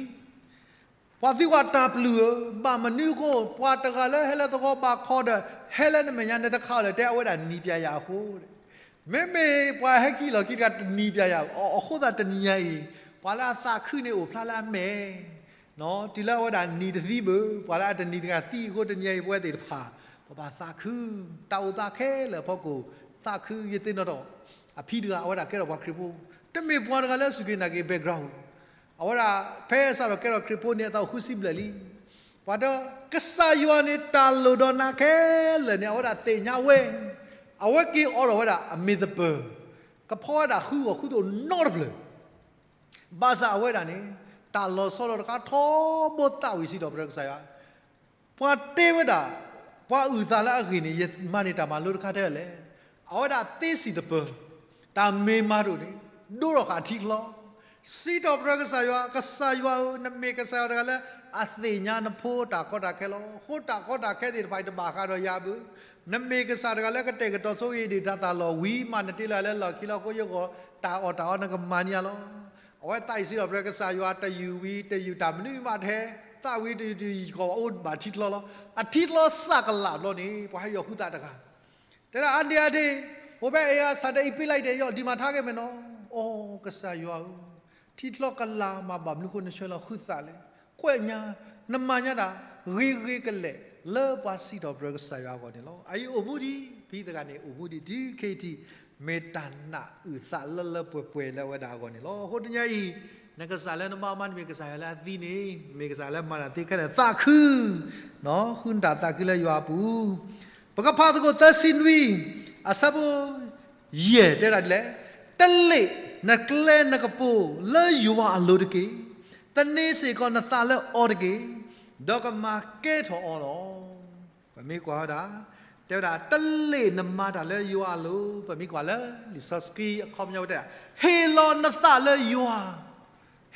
ပှၤသံကွၢ်တၢ်ပျုၢ်ဧၢ, ဘၣ်မနုၤအဃိ ပှၤတဂၤလၢဟဲလၢသဝီဘၣ်ခီဒီး ဟဲလၢနမဲာ်ညါန့ၣ်တခးအီၤလဲၣ်, တဲအဝဲဒၣ်နံၤပျဲယၤအဃိ, မ့မ့ၢ်ပှၤဟဲခံလီၢ်ခံတဂၤတနံၤပျဲယၤ အဃိသတးတနံၤညါအံၤ ပှၤလၢအသးခုန့ၣ်အိၣ်ဖျါလၢအမဲာ်, တုၤလၢအဝဲဒၣ်နံၤတသံဘၣ်, ပှၤလၢအတနံၤတဂၤသံအဃိ တနံၤညါအံၤပဝဲသ့ၣ်တဖၣ် ပဘၣ်သးခု, တၢ်အိၣ်သးခဲလၢာ်အဖီခိၣ် သးခုယသ့ၣ်နီၣ်ထီၣ်, အဖံတဂၤ အဝဲဒၣ်ကဲထီၣ်ပှၤခရံာ်ဖိ, တမ့ၢ်ပှၤတဂၤလၢစူၢ်က့ၤနာ်က့ၤ background အဝဲဒၣ်ဖဲစးထီၣ်ကဲထီၣ်ခရံာ်ဖိန့ၣ် အသးအိၣ်ဃုဆံဘျဲၣ်လံ, ပှၤတဲ ကစၢ်ယွၤန့ၣ် တၢ်လိၣ်ဒီးနၤခဲလၢာ်န့ၣ် အဝဲဒၣ်သ့ၣ်ညါဝဲ, အဝဲက့ၤအိးထီၣ်ဝဲဒၣ်အမ့ၢ်သပၢၤ, ကဖီဝဲဒၣ်ဃုဂီၤဃုသိးနီတဖျၢၣ်, ဘၣ်ဆၣ်အဝဲဒၣ်န့ၣ် တၢ်လီၤဆီလီၤတခါထီဘိသးဝံၤစံးထီၣ်ပတြၢၤကစၢ်ယွၤ, ပှၤတဲဝဲဒၣ်, ပှၤအုၣ်သးလၢအဂ့ၢ်န့ၣ် ယမၤန့ၢ်တၢ်မၤလိတခါထဲလဲၣ်, အဝဲဒၣ်သ့စံၣ်သပၢၤ, တၢ်မ့ၢ်မၤတအိၣ်န့ၣ် ဒိထီၣ်ဃာ်ထံချီ, စံးထီၣ်ပတြၢၤကစၢ်ယွၤ, ကစၢ်ယွၤဧၢ, နမ့ၢ်ကစၢ်ယွၤတဂၤလၢ အသ့ၣ်ညါနဖိတၢ်ကီတၢ်ခဲလီၤ. အဃိတၢ်ကီတၢ်ခဲသ့ၣ်တဖၣ်အံၤတဘၣ်ဃးဒီးယၤဘၣ်. နမ့ၢ်ကစၢ်တဂၤလၢကတဲာ်ကတီၤဆိၣ်ဂ့ၤဒံးတၢ်သးလီၤဝံၤ မၤနတ့လၢလၢလီၢ်ခံလီၤ. အဃိယဂီၢ်တၢ်အီၣ်တၢ်အီနကမၤန့ၢ်ယၤလီၤ. အဝဲသးအံၤစံးထီၣ်ပတြၢၤကစၢ်ယွၤ တယုၢ်ဝံၤတယုၢ် တၢ်မနုၤမးတဟဲ, သးဝံၤတယုၢ်တယုၢ် ယကီၢ်အိၣ်ဘၣ်ထံချီလီၤ. အထံချီစးကလးဘျီန့ၣ် ပှၤဟဲယီၤဃုသးတဂၤ တဲဒၣ် အါဒ့အါဒ့, ผมไปเอกสาร ဒီး อีพิไล เดี๋ยว เดี๋ยวมาทำให้ แม่เนาะ. အိ ကစၢ်ယွၤဧၢ, ထံချီကလးမး ဘၣ်မနုၤဃိနဆှၢလီၤဃုသးလဲၣ်. ကွဲးညါ, နမၤညါတၢ်ဂ့ၤဂ့ၤကလဲာ် လၢပှၤစံးထီၣ်ပတြၢၤကစၢ်ယွၤအဂီၢ်န့ၣ်လီၤ. အအံၤအိၣ်မူဒံး, ဖံတဂၤန့ၣ် အိၣ်မူဒံး တုၤခဲအံၤထံး, မ့ၢ်တၢ်နာ်အုၣ်သးလၢလၢပှဲၤပှဲၤလၢအဝဲဒၣ်အဂီၢ်န့ၣ်လီၤ. အဃိတနံၤအံၤ, နကစၢ်လၢနဘၣ်မၤ နမ့ၢ်ကစၢ်ယွၤလၢအသံန့ၣ်, မ့ၢ်ကစၢ်လၢမၤတၢ်သ့ခဲလၢာ် သးခု ဃုနတၢ်သးခုလၢယွၤအပူၤ. ပကဖးသကိးသၢဆံနွံ, အဆၢဖိယဲၢ်တဲဒၣ်ဒ်လဲၣ်, တလ့ၣ်နကျဲနကပိၤလၢယွၤအလိၤတက့ၢ်. သန့ၤစ့ၢ်ကီးနသးလၢအီၤတက့ၢ်, ဒီးကမၤကဲထီၣ်အီၤလီၤ. ပမ့ၢ်ကွၢ်ဝဲဒၣ်, တဲဝဲဒၣ် တလ့ၣ်နမၤတၢ်လၢယွၤအလိၤ, ပမ့ၢ်ကွၢ်လၢလံာ်စီဆှံအခီပညီဝဲတဲဒၣ်, ဟ့ၣ်လီၤနသးလၢယွၤ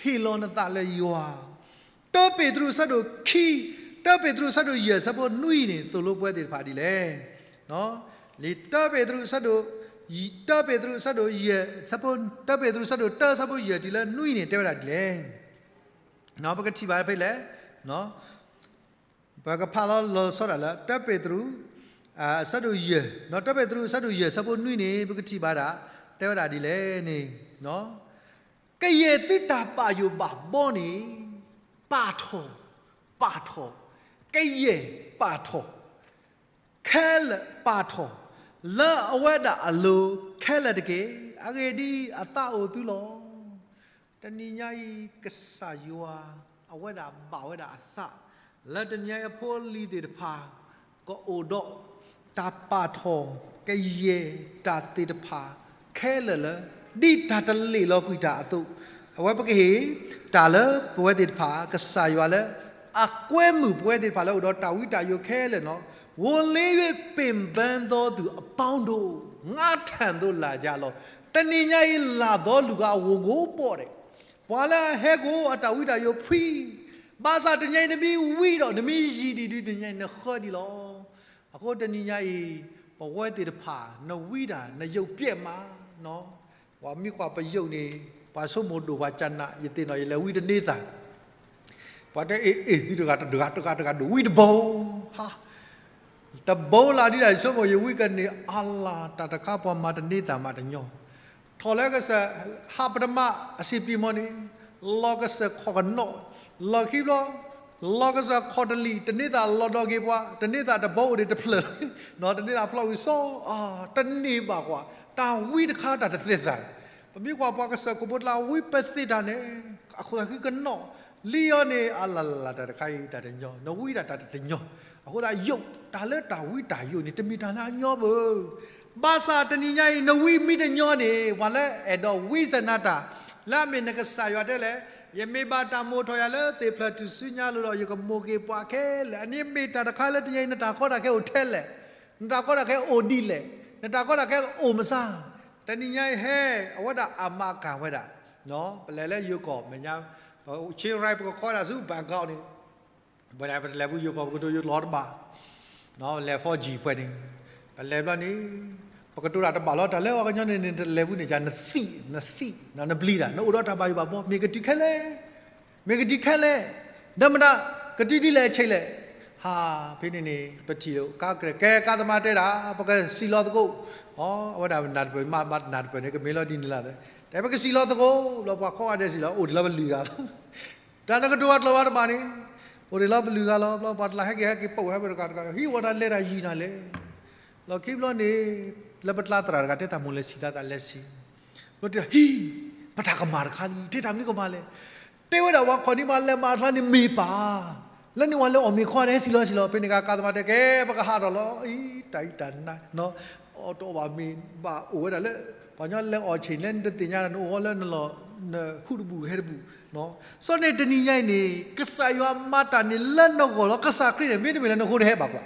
ဟ့ၣ်လီၤနသးလၢယွၤ. တၢပ့းတရူးအဆၢဒိၣ်ခံ, တၢပ့းတရူးအဆၢဒိၣ်ယဲၢ် အဆၢဖိနွံန့ၣ် သိၣ်လိပဝဲသ့ၣ်တဖၣ်ဒ်လဲၣ်. လံာ်တၢပ့းတရူးအဆၢဒိၣ်, တၢပ့းတရူးအဆၢဒိၣ်ယဲၢ်, တၢပ့းတရူးအဆၢဒိၣ်တၢ အဆၢဖိယဲၢ်တုၤလၢနွံန့ၣ် တဲဝဲဒၣ်ဒ်လဲၣ်. ပကထံၣ်ဘၣ်ဖဲလဲၣ်, ပကဖးလီၤလီၤဆီဒၣ်လၢ တၢပ့းတရူး အဆၢဒိၣ်ယဲၢ်, တၢပ့းတရူးအဆၢဒိၣ်ယဲၢ် အဆၢဖိနွံန့ၣ် ပကထံၣ်ဘၣ်ဒၣ် တဲဝဲဒၣ်ဒ်လဲၣ်န့ၣ်, ကယဲၢ်သုတၢ်ဘၣ်ယိၣ်ဘၣ်ဘီန့ၣ် ပာ်ထီၣ်, ပာ်ထီၣ်, ကယဲၢ်ပာ်ထီၣ်, ခဲလၢာ်ပာ်ထီၣ်, လၢအဝဲဒၣ်အလိၤခဲလၢာ်တက့ၢ်. အဂ့ၢ်ဒ်အံၤ, အသးအိၣ်သုလီၤ. တနံၤညါအံၤ ကစၢ်ယွၤ အဝဲဒၣ်ဘၣ်ဝဲဒၣ်အသး လၢတနံၤညါအံၤအဖိအလံၤသ့ၣ်တဖၣ် ကအိၣ်ဒီး တၢ်ပာ်ထီၣ် ကယဲၢ်တၢ်သ့ၣ်တဖၣ်ခဲလၢာ်လၢ ဒ်တၢ်တလ့ၣ်လီၤကွံာ်တၢ်အသိး, အဝဲပကဟ့ၣ် တၢ်လၢပဝဲသ့ၣ်တဖၣ် ကစၢ်ယွၤလၢ အကွဲမုာ်ပဝဲသ့ၣ်တဖၣ်လၢအိၣ်ဒီးတၢ်ဝံတၢ်ယိးခဲလၢာ်နီၤ, ဝိုလေး၍ ပင်ပန်းသောသူအပေါင်းတို့ ငါထံသို့လာကြလော့. တနံၤညါအံၤ လၢ်ဒီးလူၤကၤအဝိၤကိးပီၣ်ဒဲး ပှၤလၢအဟဲကအိၣ်အတၢ်ဝံတၢ်ယိးဖှံ, ဘၣ်ဆၣ်တနံၤညါအံၤ နမ့ၢ်ဝံဒီး နမ့ၢ်ယံၤဒံးဒုး တနံၤညါအံၤ နဃၢဒံးလီၤ. အဃိတနံၤညါအံၤ ပဝဲသ့ၣ်တဖၣ် နဝံတၢ် နယုၢ်ပျဲးမးနီၤ. ပှၤမ့ၢ်ကွၢ်ပယုၢ်န့ၣ် ပှၤဆိကမိၣ်ဒိၣ်ပှၤကနး ယသ့ၣ်နီၣ် ယလဲၤဝံတန့ၢ်သၢ် ပှၤတဲအ့ၣ်အ့ၣ် သုတဂၤတဂၤတဂၤတဂၤဒိၣ်ဝံတဘီ, ဟါ, တဘီလၢဒ်ဒၣ် ယဆိကမိၣ်ယဝံကန့ၢ်အါလၢ် တၢ်တခါပှၤမၤတန့ၢ်သၢ်မးတညီ, ထီၣ်လၢကစၢၢ် ဟးပတမး အစံးပံမီၢ်န့ၣ် လီၤကစၢၢ်ခီၣ်ကနီး, လီၢ်ခံဘျီ လီၤကစၢၢ်ခီၣ်တလံာ် တန့ၢ်သၢ်လီၤဒီးက့ၤပှၤ တန့ၢ်သၢ်တဘီအိၣ်ဒံးတဖျၢၣ်, တန့ၢ်သၢ်ဖျီဝံၤစီၤ တန့ၢ်ဘၣ်ကွၢ် တၢ်ဝံတခါတၢ်တသ့ၣ်သၢ်, ပမ့ၢ်ကွၢ်ပှၤကစၢၢ်ခိၣ်ဖိတလါဝံပသ့ၣ်တၢ်န့ၣ် အခိၣ်သးခုကနီး, လံအီၤန့ၣ် အလၢ်လၢ်တၢ်တခါအံၤ တၢ်တညီ, နဝံတၢ်တၢ်တညီ. အဃိသတးယိာ်, တၢ်လၢတၢ်ဝံတၢ်ယိာ်န့ၣ် တမ့ၢ်တၢ်လၢအညီဘၣ်. ဘၣ်ဆၣ်တနံၤညါအံၤ နဝံမ့ၢ်တညီန့ၣ် ပှၤလၢအဲၣ်ဒိးဝံစဲးနၤတၢ်, လၢအမ့ၢ်နကစၢ်ယွၤတဲလဲၣ်, ယမ့ၢ်ဘၣ်တၢ်မိၣ်ထီၣ်ယၤလၢသ့ၣ်ဖျၢၣ်ထူၣ်စုညါလိၤဒီး ယကမိၣ်က့ၤပှၤခဲလၢာ်. အန့ၣ်မ့ၢ်တၢ်တခါလၢတနံၤညါအံၤ နတၢ်ကီတၢ်ခဲအိၣ်ထဲလဲၣ်, နတၢ်ကီတၢ်ခဲအိၣ်ဒ်လဲၣ်, နတၢ်ကီတၢ်ခဲအိၣ်မဆါ. တနံၤညါအံၤဟဲ အဝဲဒၣ်အမၤကၣ်ဝဲဒၣ် ပလဲၤလၢယိၤကီၢ်မဲာ်ညါ, ဆ့ရၢၣ် ပကခီဒၣ်ဆူ ဘန်ကောက် န့ၣ်, ဝဲဒၣ်ပတလဲၤဘူးယိၤကီၢ် ပကတိၤယိၤကျိာ်တဘၣ်, လဲၤ four G ဖဲန့ၣ်, ပလဲၤဘျီန့ၣ် ပကတိၤတၢ်တဘၣ်လီၤ. တၢ်လၢပှၤကညီန့ၣ်န့ၣ် တလဲၤဘူးန့ၣ် နသံ, နသံ, နဘျံးတၢ်, နအိၣ်ဒီးတၢ်ဘၣ်ယိၣ်ဘၣ်ဘီ, မ့ၢ်ကတုၤခဲလဲၣ်, မ့ၢ်ကတုၤခဲလဲၣ်, ဒီးမတၤ ကတုၤဒ်လဲၣ်အဆ့လဲၣ်. ဟး, ဖဲန့ၣ်န့ၣ် ပထံၣ်ကါကရဲၣ်, ကဲကါသမားတဲဒၣ် ပကစံးလီၤသကိး, အဝဲဒၣ်နၢ်တပၢၢ်မး, နၢ်တပၢၢ်န့ၣ် ကမ့ၢ်လီၤဒ်န့ၣ်လီၤ. တဲပကစံးလီၤသကိး, ဘျီပှၤကိးဂၤဒဲးစံးလီၤ, အိၣ်ဒံးလီၤပလုၢ်ဂၤလီၤ. တၢ်နကတိၤအကျိာ်ဘၣ်တဘၣ်န့ၣ်, အိၣ်ဒံးလီၤပလုၢ်ဂၤလီၤ. ဘျီပှၤတလးဟဲက့ၤဟဲက့ၤပိာ်ဟဲပတဂၤတဂၤ, ဟံးဝဲတၢ်လဲၤတၢ်ယံၤနၤလဲၣ်. လီၢ်ခံဘျီန့ၣ် လၢပကျါသရၣ်တဂၤတဲတၢ်မိၣ်လဲၤဆံး တၢ်သးလဲၤဆံး, ဘျီတဲ ဟံး, ပတၢ်ကမၣ်တခါလံ, တဲတၢ်မနုၤကမၣ်လဲၣ်. တဲဝဲဒၣ်ပှၤခီၣ်နံၤမးလဲၤမၤအကျါန့ၣ်မ့ၢ်ပၢ်, လၢန့ၣ်ဝဲလဲၤအီၣ်မ့ၤခီဒဲး ဟဲစံးလီၤစံးလီၤ. ဖဲန့ၣ်ကါသမားတဲ ကဲ ပကဟးထီၣ်လီၤ. အံၤ တၢ်အံၤတၢ်နါ, အီၣ်တအီၣ်ဘၣ်မ့ၤဘၣ်အိၣ်ဝဲဒၣ်လၢ ပှၤကညီလဲၤအီၣ်ဆ့ၣ်န့ၣ် နတသ့ၣ်ညါဒီး နအိၣ်ဝဲလၢနလီၢ် နဟူးတဘူၣ်ဟဲတဘူၣ်. စီၤန့ၣ်တနံၤညါအံၤန့ၣ် ကစၢ်ယွၤမၤတၢ်န့ၣ်လၢနဂီၢ်လီၤ. ကစၢ်ခရံာ်န့ၣ် မ့တမ့ၢ်လၢနဃိတဟဲဘၣ်ကွၢ်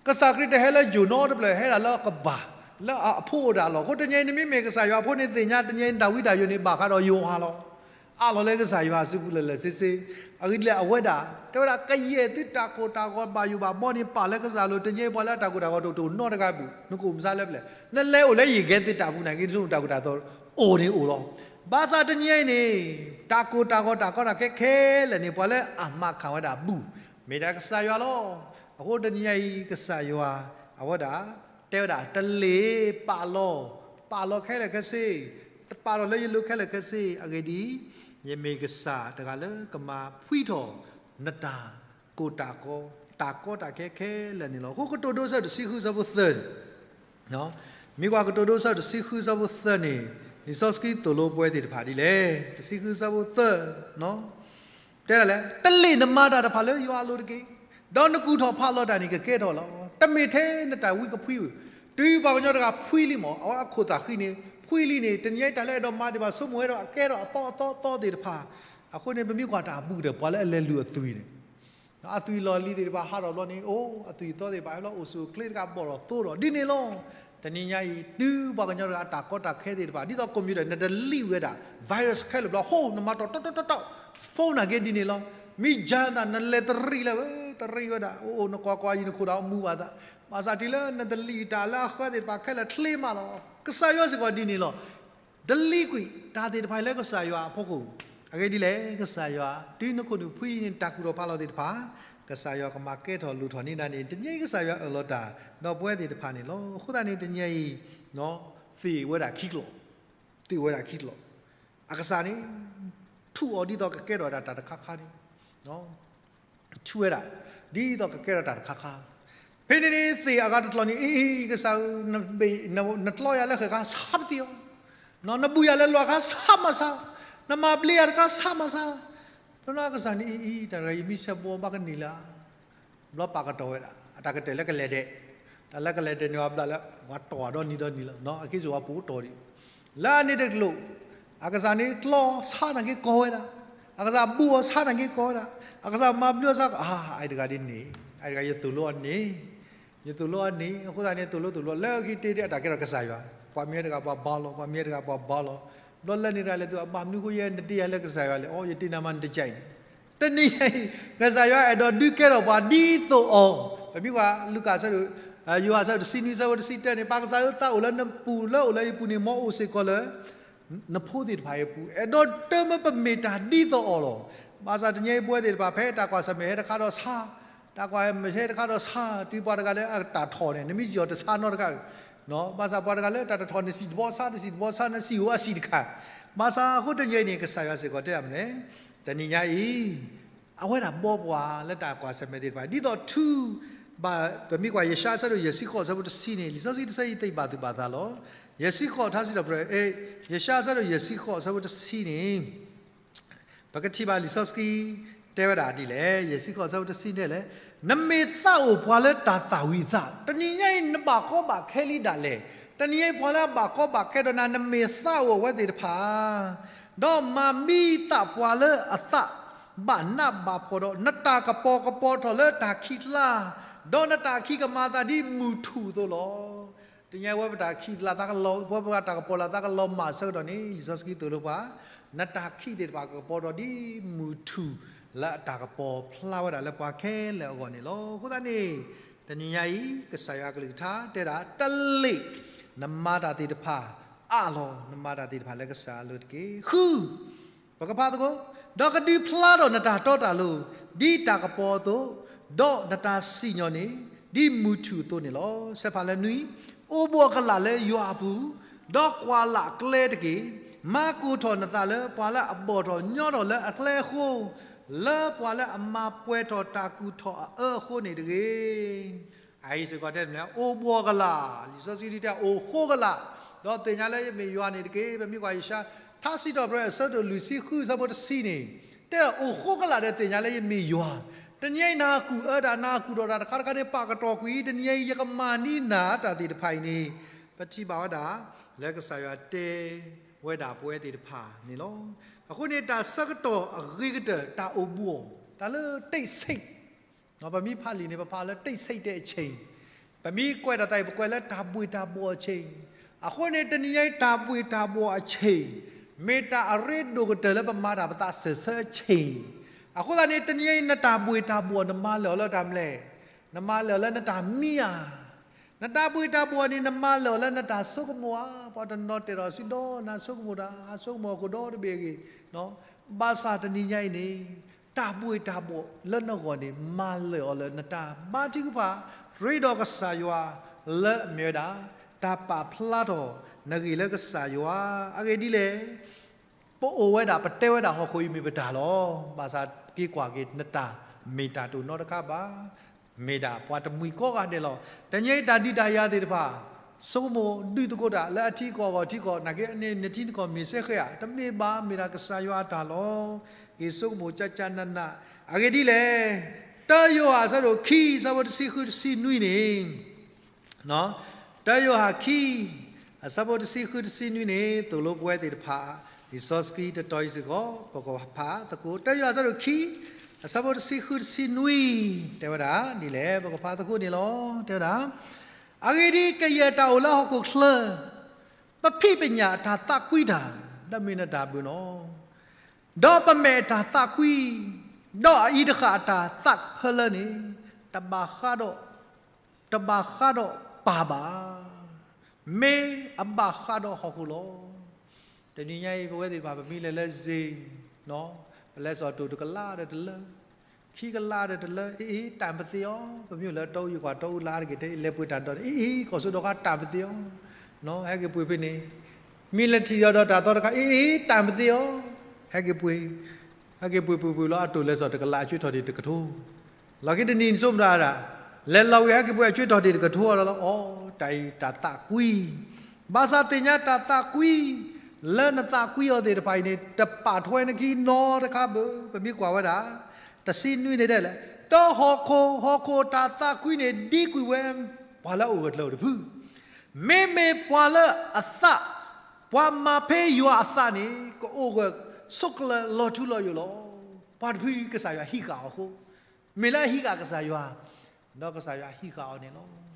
ကစၢ်ခရံာ်တဟဲလၢယိၤနီတဖျၢၣ်, ဟဲဒၣ်လၢကဘၣ် လၢအဖိအိၣ်ဒၣ်အလီၢ်. အဃိတနံၤအံၤ နမ့မ့ၢ်ကစၢ်ယွၤအဖိန့ၣ် သ့ၣ်ညါတနံၤအံၤ နတၢ်ဝံတၢ်ယိာ်န့ၣ် ဘၣ်ဃးဒီးယွၤလီၤ. အးလီၤလၢကစၢ်ယွၤအစုပူၤလၢာ်လၢာ်ဆ့ဆ့. အဂ့ၢ်ဒ်လဲၣ် အဝဲဒၣ် တဲဝဲဒၣ် ကယဲၢ်သုတၢ်ကိၢ်တၢ်ဂီၤဘၣ်ယိၣ်ဘၣ်ဘီန့ၣ် ပာ်လၢကစၢ်လိၤ. တနံၤအံၤ ပှၤလၢအတၢ်ကိၢ်တၢ်ဂီၤတအိၣ်နီတဂၤဘၣ်, နကအိၣ်မဆါလၢပျၢၤ, နလဲၤအိၣ်လၢယဂဲၤသ့ၣ်တၢ်ပူၤန့ၣ်ဂ့ၤ နဆိကမိၣ်တၢ်ကိၢ်တၢ်ဂီၤတအိၣ်န့ၣ်အိၣ်လီၤ. ဘၣ်ဆၣ်တနံၤအံၤန့ၣ် တၢ်ကိၢ်တၢ်ဂီၤတၢ်ကီတၢ်ခဲခဲလၢာ်န့ၣ် ပှၤလၢအမၤကၣ်ဝဲဒၣ်ဘူၣ် မ့ၢ်ဒၣ်ကစၢ်ယွၤလီၤ. အဃိတနံၤအံၤ ကစၢ်ယွၤ အဝဲဒၣ် တဲဝဲဒၣ် တလ့ၢ်ပာ်လီၤ, ပာ်လီၤခဲလၢာ်ခဲဆ့, တပာ်ထီၣ်လၢယလိၤခဲလၢာ်ခဲဆ့. အဂ့ၢ်ဒ်အံၤ, ယမ့ၢ်ကစၢ်တဂၤလၢကမၤဖှံထီၣ် နတၢ်ကိၢ်တၢ်ဂီၤ တၢ်ကီတၢ်ခဲခဲလၢာ်န့ၣ်လီၤ. အဃိကတိၤဒိအဆၢတဆံဃုဆၢဖိသၢန့ၣ် မ့ၢ်ကွၢ်ကတိၤဒိအဆၢတဆံဃုဆၢဖိသၢန့ၣ် လံာ်စီဆှံသိၣ်လိပဝဲသ့ၣ်တဖၣ်ဒ်လဲၣ်. တဆံဃုဆၢဖိသၢ, တဲဒ်လဲၣ်, တလ့ၢ်နမၤတၢ်တဖၣ်လၢယွၤအလိၤတက့ၢ်. ဒီးနကူၣ်ထီၣ်ဖးလီၤတၢ်န့ၣ် ကကဲထီၣ်လီၤ. တမ့ၢ်ထဲနတၢ်ဝံကဖှံဧိၤ, တုၤပှၤကညီတဂၤဖှံလံမး အဝဲအခိၣ်သးဃံန့ၣ် ဖှံလံန့ၣ် တနံၤညါအံၤ တၢ်လၢအဲၣ်ဒိးမၤသ့ၣ်တဖၣ် ဆိကမိၣ်ဝဲဒီးအကဲထီၣ်အသီအသီအသီသ့ၣ်တဖၣ်. အဃိန့ၣ် ပမ့ၢ်ကွၢ်တၢ်အဘူးကတၢၢ် ပှၤလၢအလဲၤလုၢ်အသွံၣ်န့ၣ် အသွံၣ်လီၢ်လံၤသ့ၣ်တဖၣ် ဟးထီၣ်ဘျီန့ၣ် အိၣ် အသွံၣ်အသီသ့ၣ်တဖၣ် ဟဲဘျီအိၣ်ဆူၣ်အိၣ်ချ့တခါ ဘီၣ်ထီၣ်သိဒီး ဒ်န့ၣ်လီၤ. တနံၤညါအံၤ တုၤပှၤကညီတဂၤအတၢ်ကီတၢ်ခဲသ့ၣ်တဖၣ် ဒ်သိး computer နdeleteဝဲဒၣ် virus ခဲလၢာ်ဘျီ ဟိ နမၤတီၢ်တီတီတီတီ phone နာ်က့ဒ်န့ၣ်လီၤ. မ့ၢ်ယၤသး နလဲၤတရံးလၢၤဝဲ တရံးဝဲဒၣ် အိၣ်အိၣ် နကွၢ်ကွၢ်အံၤ နခိၣ်ဒီးမူဘၣ်သး ဘၣ်ဆၣ်တုၤလၢနdeleteတၢ်လၢအဃၢသ့ၣ်တဖၣ်ခဲလၢာ်ချ့မးလီၤ. ကစၢ်ယွၤစ့ၢ်ကီးဒ်န့ၣ်လီၤ. deleteကွံာ်တၢ်သ့ၣ်တဖၣ်လၢကစၢ်ယွၤအဖီခိၣ်. အဂ့ၢ်ဒ်လဲၣ် ကစၢ်ယွၤ တုၤနခိၣ်နူာ်ဖှံန့ၣ် တၢ်ကူၣ်ထီၣ်ဖးလီၤသ့ၣ်တဖၣ် ကစၢ်ယွၤကမၤကဲထီၣ်လိၣ်ထီၣ်န့ၢ်နၤန့ၣ် တနံၤအံၤကစၢ်ယွၤအၢၣ်လီၤတၢ် ဒီးပဝဲသ့ၣ်တဖၣ်န့ၣ်လီၤ. အဃိသတးန့ၣ် တနံၤအံၤ သ့ၣ်ဝဲဒၣ်ခံကျိာ်, သ့ၣ်ဝဲဒၣ်ခံကျိာ်. အကစၢ်န့ၣ် ထူးအီၤဒ်သိးကကဲထီၣ်ဒၣ်တၢ်တခါခါန့ၣ် ထူးဝဲဒၣ် ဒ်သိးကကဲထီၣ်တၢ်တခါခါ. ဖဲန့ၣ်န့ၣ် သ့ၣ်အဂၤတကျိာ်န့ၣ် အံၤ အံၤ ကစၢ်ဧၢ, နဘ့ၣ် န နတြီယၤလၢဃဲၤခါ ဆါပသံအီၤ, နဘူးယၤလၢလီၢ်ခါ ဆါမၤဆါ, နမၤဘျ့ယၤတခါ ဆါမၤဆါ. တနီၤကစၢ်န့ၣ် အံၤ အံၤ တၢ်တဂၤအံၤ မ့ၢ်ဆဲးဘှီဘၣ်ကန့ၢ်လၢ ဘျီပာ်ကတီၤဝဲဒၣ် အတၢ်ကတၢၢ်လၢကလဲၤဒဲး, တၢ်လၢကလဲၤဒဲးန့ၣ် ပှၤဘျးလၢ ပှၤတီၢ်ဒီနံၤဒီနံၤလီၤ. အခံစ့ၢ်ပှၤပူၤတီၢ်ဒံး, လၢအန့ၣ်တကျိာ်, အကစၢ်န့ၣ် တြီဆါနာ်က့ကီဝဲဒၣ်, အကစၢ်ဘူးအီၤဆါနာ်က့ကီဝဲဒၣ်, အကစၢ်မၤဘျုးအီၤဆါ, အါ အအံၤတဂၤဒ်န့ၣ်, အအံၤတဂၤယသိၣ်လိအီၤန့ၣ်, ယသိၣ်လိအီၤန့ၣ်, အဃိသတးန့ၣ် သိၣ်လိသိၣ်လိ လၢခံတ့ၢ်တ့ၢ်အတၢ်ကဲထီၣ်ကစၢ်ယွၤ, ပှၤမ့ၢ်ဟဲတဂၤပှၤဘါလီၤ, ပှၤမ့ၢ်ဟဲတဂၤပှၤဘါလီၤ, ဘျီလၢန့ၣ်တဂၤလဲၤသုးအဘၣ်မနုၤဃိယဲ နတ့ၢ်ယၤလၢကစၢ်ယွၤလဲၣ်, အိ ယတ့ၢ်နၤမးနတကဲအံၤန့ၣ် တနံၤညါအံၤ ကစၢ်ယွၤအဲၣ်ဒိးဒုးကဲထီၣ်ပှၤဒ်သိးအီၤ, ပမ့ၢ်ကွၢ် လူၤကၣ်ဆၢဒိၣ်, ယိၤဟၣ်ဆၢဒိၣ်တဆံနွံဆၢဖိတဆံတၢန့ၣ်, ပၢ်ကစၢ်ဧၢ သးအိၣ်လၢနပူၤလၢအိၣ်လၢယပူၤန့ၣ် မ်အအိၣ်စ့ၢ်ကီးလၢ နဖိသ့ၣ်တဖၣ်အံၤအပူၤ, အဲၣ်ဒိးတၢ်မၢပမ့ၢ်တၢ်ဒ်သိးအီၤလီၤ. ဘၣ်ဆၣ်တနံၤညါအံၤပဝဲသ့ၣ်တဖၣ် ဖဲတၢ်ကွၢ်ဆၢၣ်မဲာ်ဟဲတခါဒီးဆါ, တၢ်ကွၢ်ဆၢၣ်မဲာ်ဟဲတခါဒီးဆါ, တုၤပှၤတဂၤလၢအတၢ်ထီၣ်န့ၣ် နမ့ၢ်စံၣ်အီၤတဆါနီတခါဧိၤ, ဘၣ်ဆၣ်ပှၤတဂၤလၢတၢ်တထီၣ်န့ၣ် စံၣ်တဘီဆါ တစံၣ်တဘီဆါ နစံၣ်ဧိၤအစံၣ်တခါ, ဘၣ်ဆၣ်အဃိတနံၤညါအံၤန့ၣ် ကစၢ်ယွၤစ့ၢ်ကီးတဲအမနုၤလဲၣ်, တနံၤညါအံၤ အဝဲဒၣ်ဘီပှၤလၢတၢ်ကွၢ်ဆၢၣ်မဲာ်သ့ၣ်တဖၣ် ဒ်သိးထူ ဘၣ်, ပမ့ၢ်ကွၢ်ယၡါယၤဆၢဒိၣ်ယဲၢ်ဆံဃိးဆၢဖိတဆံန့ၣ် လံာ်စီဆှံတဆၢအံၤသ့ဘၣ်သုဘၣ်သးလီၤ. ယဲၢ်ဆံဃိးထါစံးထီၣ်ပတြၢၤ, ယၡါယၤဆၢဒိၣ်ယဲၢ်ဆံဃိးဆၢဖိတဆံန့ၣ်, ပကထံၣ်ဘၣ်လံာ်စီဆှံ တဲဝဲဒၣ်ဒ်လဲၣ်, ယဲၢ်ဆံဃိး အဆၢဖိတဆံန့ၣ်လဲၣ်, နမ့ၢ်သးအိၣ်ပှၤလၢတၢ်သၣ်ဝံၤသး, တနံၤညါအံၤ နဘၣ်ကီဘၣ်ခဲလံဒၣ်လဲာ်, တနံၤညါအံၤပှၤလၢအဘၣ်ကီဘၣ်ခဲဒီးနၤ နမ့ၢ်သးအိၣ်အဝဲသ့ၣ်တဖၣ် ဒီးမၤမံသးပှၤလၢအသးဘၣ်နးဘၣ်ဖှီၣ်ဒီး နတၢ်ကပီၤကပီၤထီၣ်လၢတၢ်ခံးကျါ, ဒီးနတၢ်ခံးကမၤသးဒ်မုၢ်ထူၣ်အသိးလီၤ. တနံၤညါအံၤ ဝဲပတၢ်ခံးကျါသးကလီၤ, ဝဲပတၢ်ကပီၤလၢသးကလီၤမၢ်အဆၢကတီၢ်န့ၣ် လံာ်စီဆှံသိၣ်လိပှၤ, နတၢ်ခံးသ့ၣ်တဖၣ်ကပီၤထီၣ်ဒ်မုၢ်ထူၣ်လၢအတၢ်ကပီၤဖျါဝဲဒၣ်လၢပှၤခဲလၢာ်အဂီၢ်န့ၣ်လီၤ. အဃိသတးန့ၣ် တနံၤညါအံၤ ကစၢ်ယွၤအကလုၢ်ကထါတဲဒၣ် တလ့ၣ်, နမၤတၢ်သ့ၣ်တဖၣ်အါလီၤ, နမၤတၢ်သ့ၣ်တဖၣ်လၢကစၢ်အလိၤတက့ၢ်. ဃု ပကဖးသကိး, ဒီးကဒုးဖျါထီၣ်နတၢ်တီတၢ်လိၤ ဒ်တၢ်ကပီၤအသိး, ဒီးနတၢ်စံၣ်ညီၣ်န့ၣ် ဒ်မုၢ်ထူၣ်အသိးန့ၣ်လီၤ. ဆဲးဖးလၢနွံ, အိၣ်ဘှီၣ်ကလာ်လၢယွၤအပူၤ, ဒီးကွၢ်လၢ်ကျဲတက့ၢ်. မၤကိၢ်ထီၣ်နသးလၢပှၤလၢအဘီၣ်ထီၣ်ညီထီၣ်လၢအကျဲအဃိ, လၢပှၤလၢအမၤပှဲၤထီၣ်တၢ်ကူၣ်ထီၣ်အအၢအဃိန့ၣ်တဂ့ၤ. အအံၤစ့ၢ်ကီးတဲန့ၣ် အိၣ်ဘှီၣ်ကလာ်, လံာ်စီဆှံဒ်တဲ အိၣ်ဃိကလာ်, ဒီးသ့ၣ်ညါလၢယမ့ၢ်ယွၤန့ၣ်တက့ၢ်. ပမ့ၢ်ကွၢ်ယၡါယၤ ထါစံးထီၣ်ပတြၢၤ အဆၢဒိၣ်လွံၢ်ဆံဃု အဆၢဖိတဆံန့ၣ်, တဲဒၣ်အိၣ်ဃိကလာ်ဒီးသ့ၣ်ညါလၢယမ့ၢ်ယွၤ, တနံၤအံၤနကူၣ်အၢတၢ် နကူၣ်ထီၣ်တၢ်တခါတခါန့ၣ် ပာ်ကတီၢ်ကွံာ်, တနံၤအံၤယကမၤန့ၢ်နၤတၢ်သ့ၣ်တဖၣ်အံၤန့ၣ်, ပထံၣ်ဘၣ်ဝဲဒၣ် လၢကစၢ်ယွၤတဲဝဲဒၣ်ပဝဲသ့ၣ်တဖၣ်န့ၣ်လီၤ. အဃိန့ၣ် တၢ်ဆၢကတီၢ်အဂ့ၤကတၢၢ် တၢ်အိၣ်ဘှီၣ်, တၢ်လၢတိတ်ဆိတ်, ပမ့ၢ်ဖးလံာ်န့ၣ် ပဖးလၢတိတ်ဆိတ်တဲ့အချိန်, ပမ့ၢ်ကွဲးတၢ်သးအံၤ ပကွဲးလၢတၢ်ဘှ့ၣ်တၢ်ဘှီၣ်အချိန်, အဃိန့ၣ် တနံၤညါအံၤ တၢ်ဘှ့ၣ်တၢ်ဘှီၣ်အချိန်, မ့ၢ်တၢ်အရ့ဒိၣ်ကတၢၢ်လၢပမၤတၢ်ပသးစၢၢ်ဆၢအချိန်, အဃိသတးန့ၣ် တနံၤညါအံၤ နတၢ်ဘှ့ၣ်တၢ်ဘှီၣ် နမၤလၢာ်အီၤလၢတၢ်မနုၤလဲၣ်, နမၤလၢာ်အီၤလၢနတၢ်မံဧါ, နတၢ်ဘှ့ၣ်တၢ်ဘှီၣ်န့ၣ် နမၤလၢာ်အီၤလၢနတၢ်ဆိကမိၣ်ဧါ, ပှၤတနီၤတဲဒီးစံးဒီးနၤဆိကမိၣ်တၢ်, ဆိကမိၣ်အခိၣ်ဒီတဘ့ၣ်အဂ့ၢ်, ဘၣ်ဆၣ်တနံၤညါအံၤန့ၣ် တၢ်ဘှ့ၣ်တၢ်ဘှီၣ်လၢနဂီၢ်န့ၣ် မၤလၢာ်အီၤလၢနတၢ်ဘါထုကဖၣ် ရ့ဒီးကစၢ်ယွၤလၢအမ့ၢ်ဝဲဒၣ် တၢ်ပာ်ဖျါထီၣ်နဂ့ၢ်လၢကစၢ်ယွၤ အဂ့ၢ်ဒ်လဲၣ် ပအိၣ်ဝဲဒၣ် ပတဲဝဲဒၣ်ဟီၣ်ခိၣ်အံၤမ့ၢ်ပတၢ်လီၤ. ဘၣ်ဆၣ်က့ၤကွၢ်က့ၤ နတၢ်မ့ၢ်တၢ်တအိၣ်နီတခါဘၣ်. မ့ၢ်ဒၣ်ပှၤတမှံၤကိးဂၤဒဲးလီၤ. တနံၤအံၤတၢ်ဒုးတၢ်ယၤသ့ၣ်တဖၣ် ဆိကမိၣ်ဒုးသကိးတၢ်လၢအထံကီၢ်အဂီၢ်ထံကီၢ် နာ်က့န့ၣ် နထံနကီၢ်မ့ၢ်စ့ၢ်ကီးဧါ, တမ့ၢ်ဘၣ်, မ့ၢ်ဒၣ်ကစၢ်ယွၤအတၢ်လီၤ. က့ၤဆိကမိၣ်ကၢ်ကၢ်နးနး. အဂ့ၢ်ဒ်လဲၣ်, တၢယိၤဟၣ်အဆၢဒိၣ်ခံ အဆၢဖိတဆံဃုတဆံနွံန့ၣ် တၢယိၤဟၣ်ခံ အဆၢဖိတဆံဃုတဆံနွံန့ၣ် သိၣ်လိပဝဲသ့ၣ်တဖၣ် လံာ်စီဆှံတတီၤအံၤစ့ၢ်ကီး ပကဖးသကိး တၢယိၤဟၣ်အဆၢဒိၣ်ခံ အဆၢဖိတဆံဃုတဆံနွံ တဲဝဲဒၣ်ဒ်လဲၣ် ပကဖးသကိးန့ၣ်လီၤ. တဲဝဲဒၣ်, အဂ့ၢ်ဒ်အံၤ, ကယဲၢ်တၢ်အိၣ်လၢဟီၣ်ခိၣ်ချၢ ပဖံးပညၣ်အတၢ်သးကွံတၢ်, ဒီးမ့ၢ်နတၢ်ဘုၣ်နီၣ်, ဒီးပမဲာ်အတၢ်သးကွံ, ဒီးအအံၤတဃၣ်အတၢ်သးဖၢလၢန့ၣ် တဘၣ်ဃးဒီး တဘၣ်ဃးဒီးပၢ်ဘၣ်, မ့ၢ်အဘၣ်ဃးဒီးဟီၣ်ခိၣ်လီၤ. တနံၤညါအံၤ ပဝဲသ့ၣ်တဖၣ် ပမ့ၢ်လဲၤလၢစ့ၣ်, ပလဲၤစိာ်တိၢ်တကလးဒီးတလၢ, ခံကလးဒီးတလၢ, အ့ၣ်အ့ၣ် တၢ်ပသ့အီၤ, ပမ့ၢ်အိၣ်လၢတီအူယကွၢ်တီအူလၢအါတက့ၢ် တဲလဲၤပှ့ၤတၢ်ဒီး အ့ၣ်အ့ၣ် ကီၢ်စိဒီးခါတၢ်ပသ့အီၤ, ဟဲက့ၤပှ့ၤဖဲန့ၣ်, မ့ၢ်လဲၤထံၣ်အီၤဒီးတၢ်သီတခါ အ့ၣ်အ့ၣ် တၢ်ပသ့အီၤ, ဟဲက့ၤပှ့ၤ ဟဲက့ၤပှ့ၤပှ့ၤပှ့ၤလီၤ အတိၢ်လဲၤစိာ်တကလး အကၠွ့ထီၣ်ဒံးတကထိ, လီၤက့တနံၤနဆိကမိၣ်တၢ်ဒၣ်, လဲၤလီၤဝံၤ ဟဲက့ၤပှ့ၤအကၠွ့ထီၣ်ဒံးတကထိအီၤလီၤ. အီ တၢ်အံၤတၢ်သးကွံ, ဘၣ်ဆၣ်သ့ၣ်ညါတၢ်သးကွံ, လၢနသးကွံအီၤသ့ၣ်တဖၣ်အံၤန့ၣ် တပာ်ထွဲနခံနီတခါဘၣ်. ပမ့ၢ်ကွၢ်ဝဲဒၣ် တဆံနွံန့ၣ်ဒ်လဲၣ်, တၢဟီၣ်ခိၣ် ဟီၣ်ခိၣ်တၢ်သးကွံန့ၣ် ဒံကွံာ်ဝဲ ပှၤလၢအအိၣ်ဂၢၢ်ကျၢၤအိၣ်တဖု မ့မ့ၢ်ပှၤလၢအသး, ပှၤမၤဖဲယွၤအသးန့ၣ် ကအိၣ်ဂၢၢ်ဆိးကျၢၤလီၤထူလီၤယိာ်လီၤ. ပှၤတဖုကစၢ်ယွၤဟံးဃာ်အီၤအဃိ, မ့ၢ်လၢအဟံးဃာ်ကစၢ်ယွၤ, ဒီးကစၢ်ယွၤဟံးဃာ်အီၤန့ၣ်လီၤ.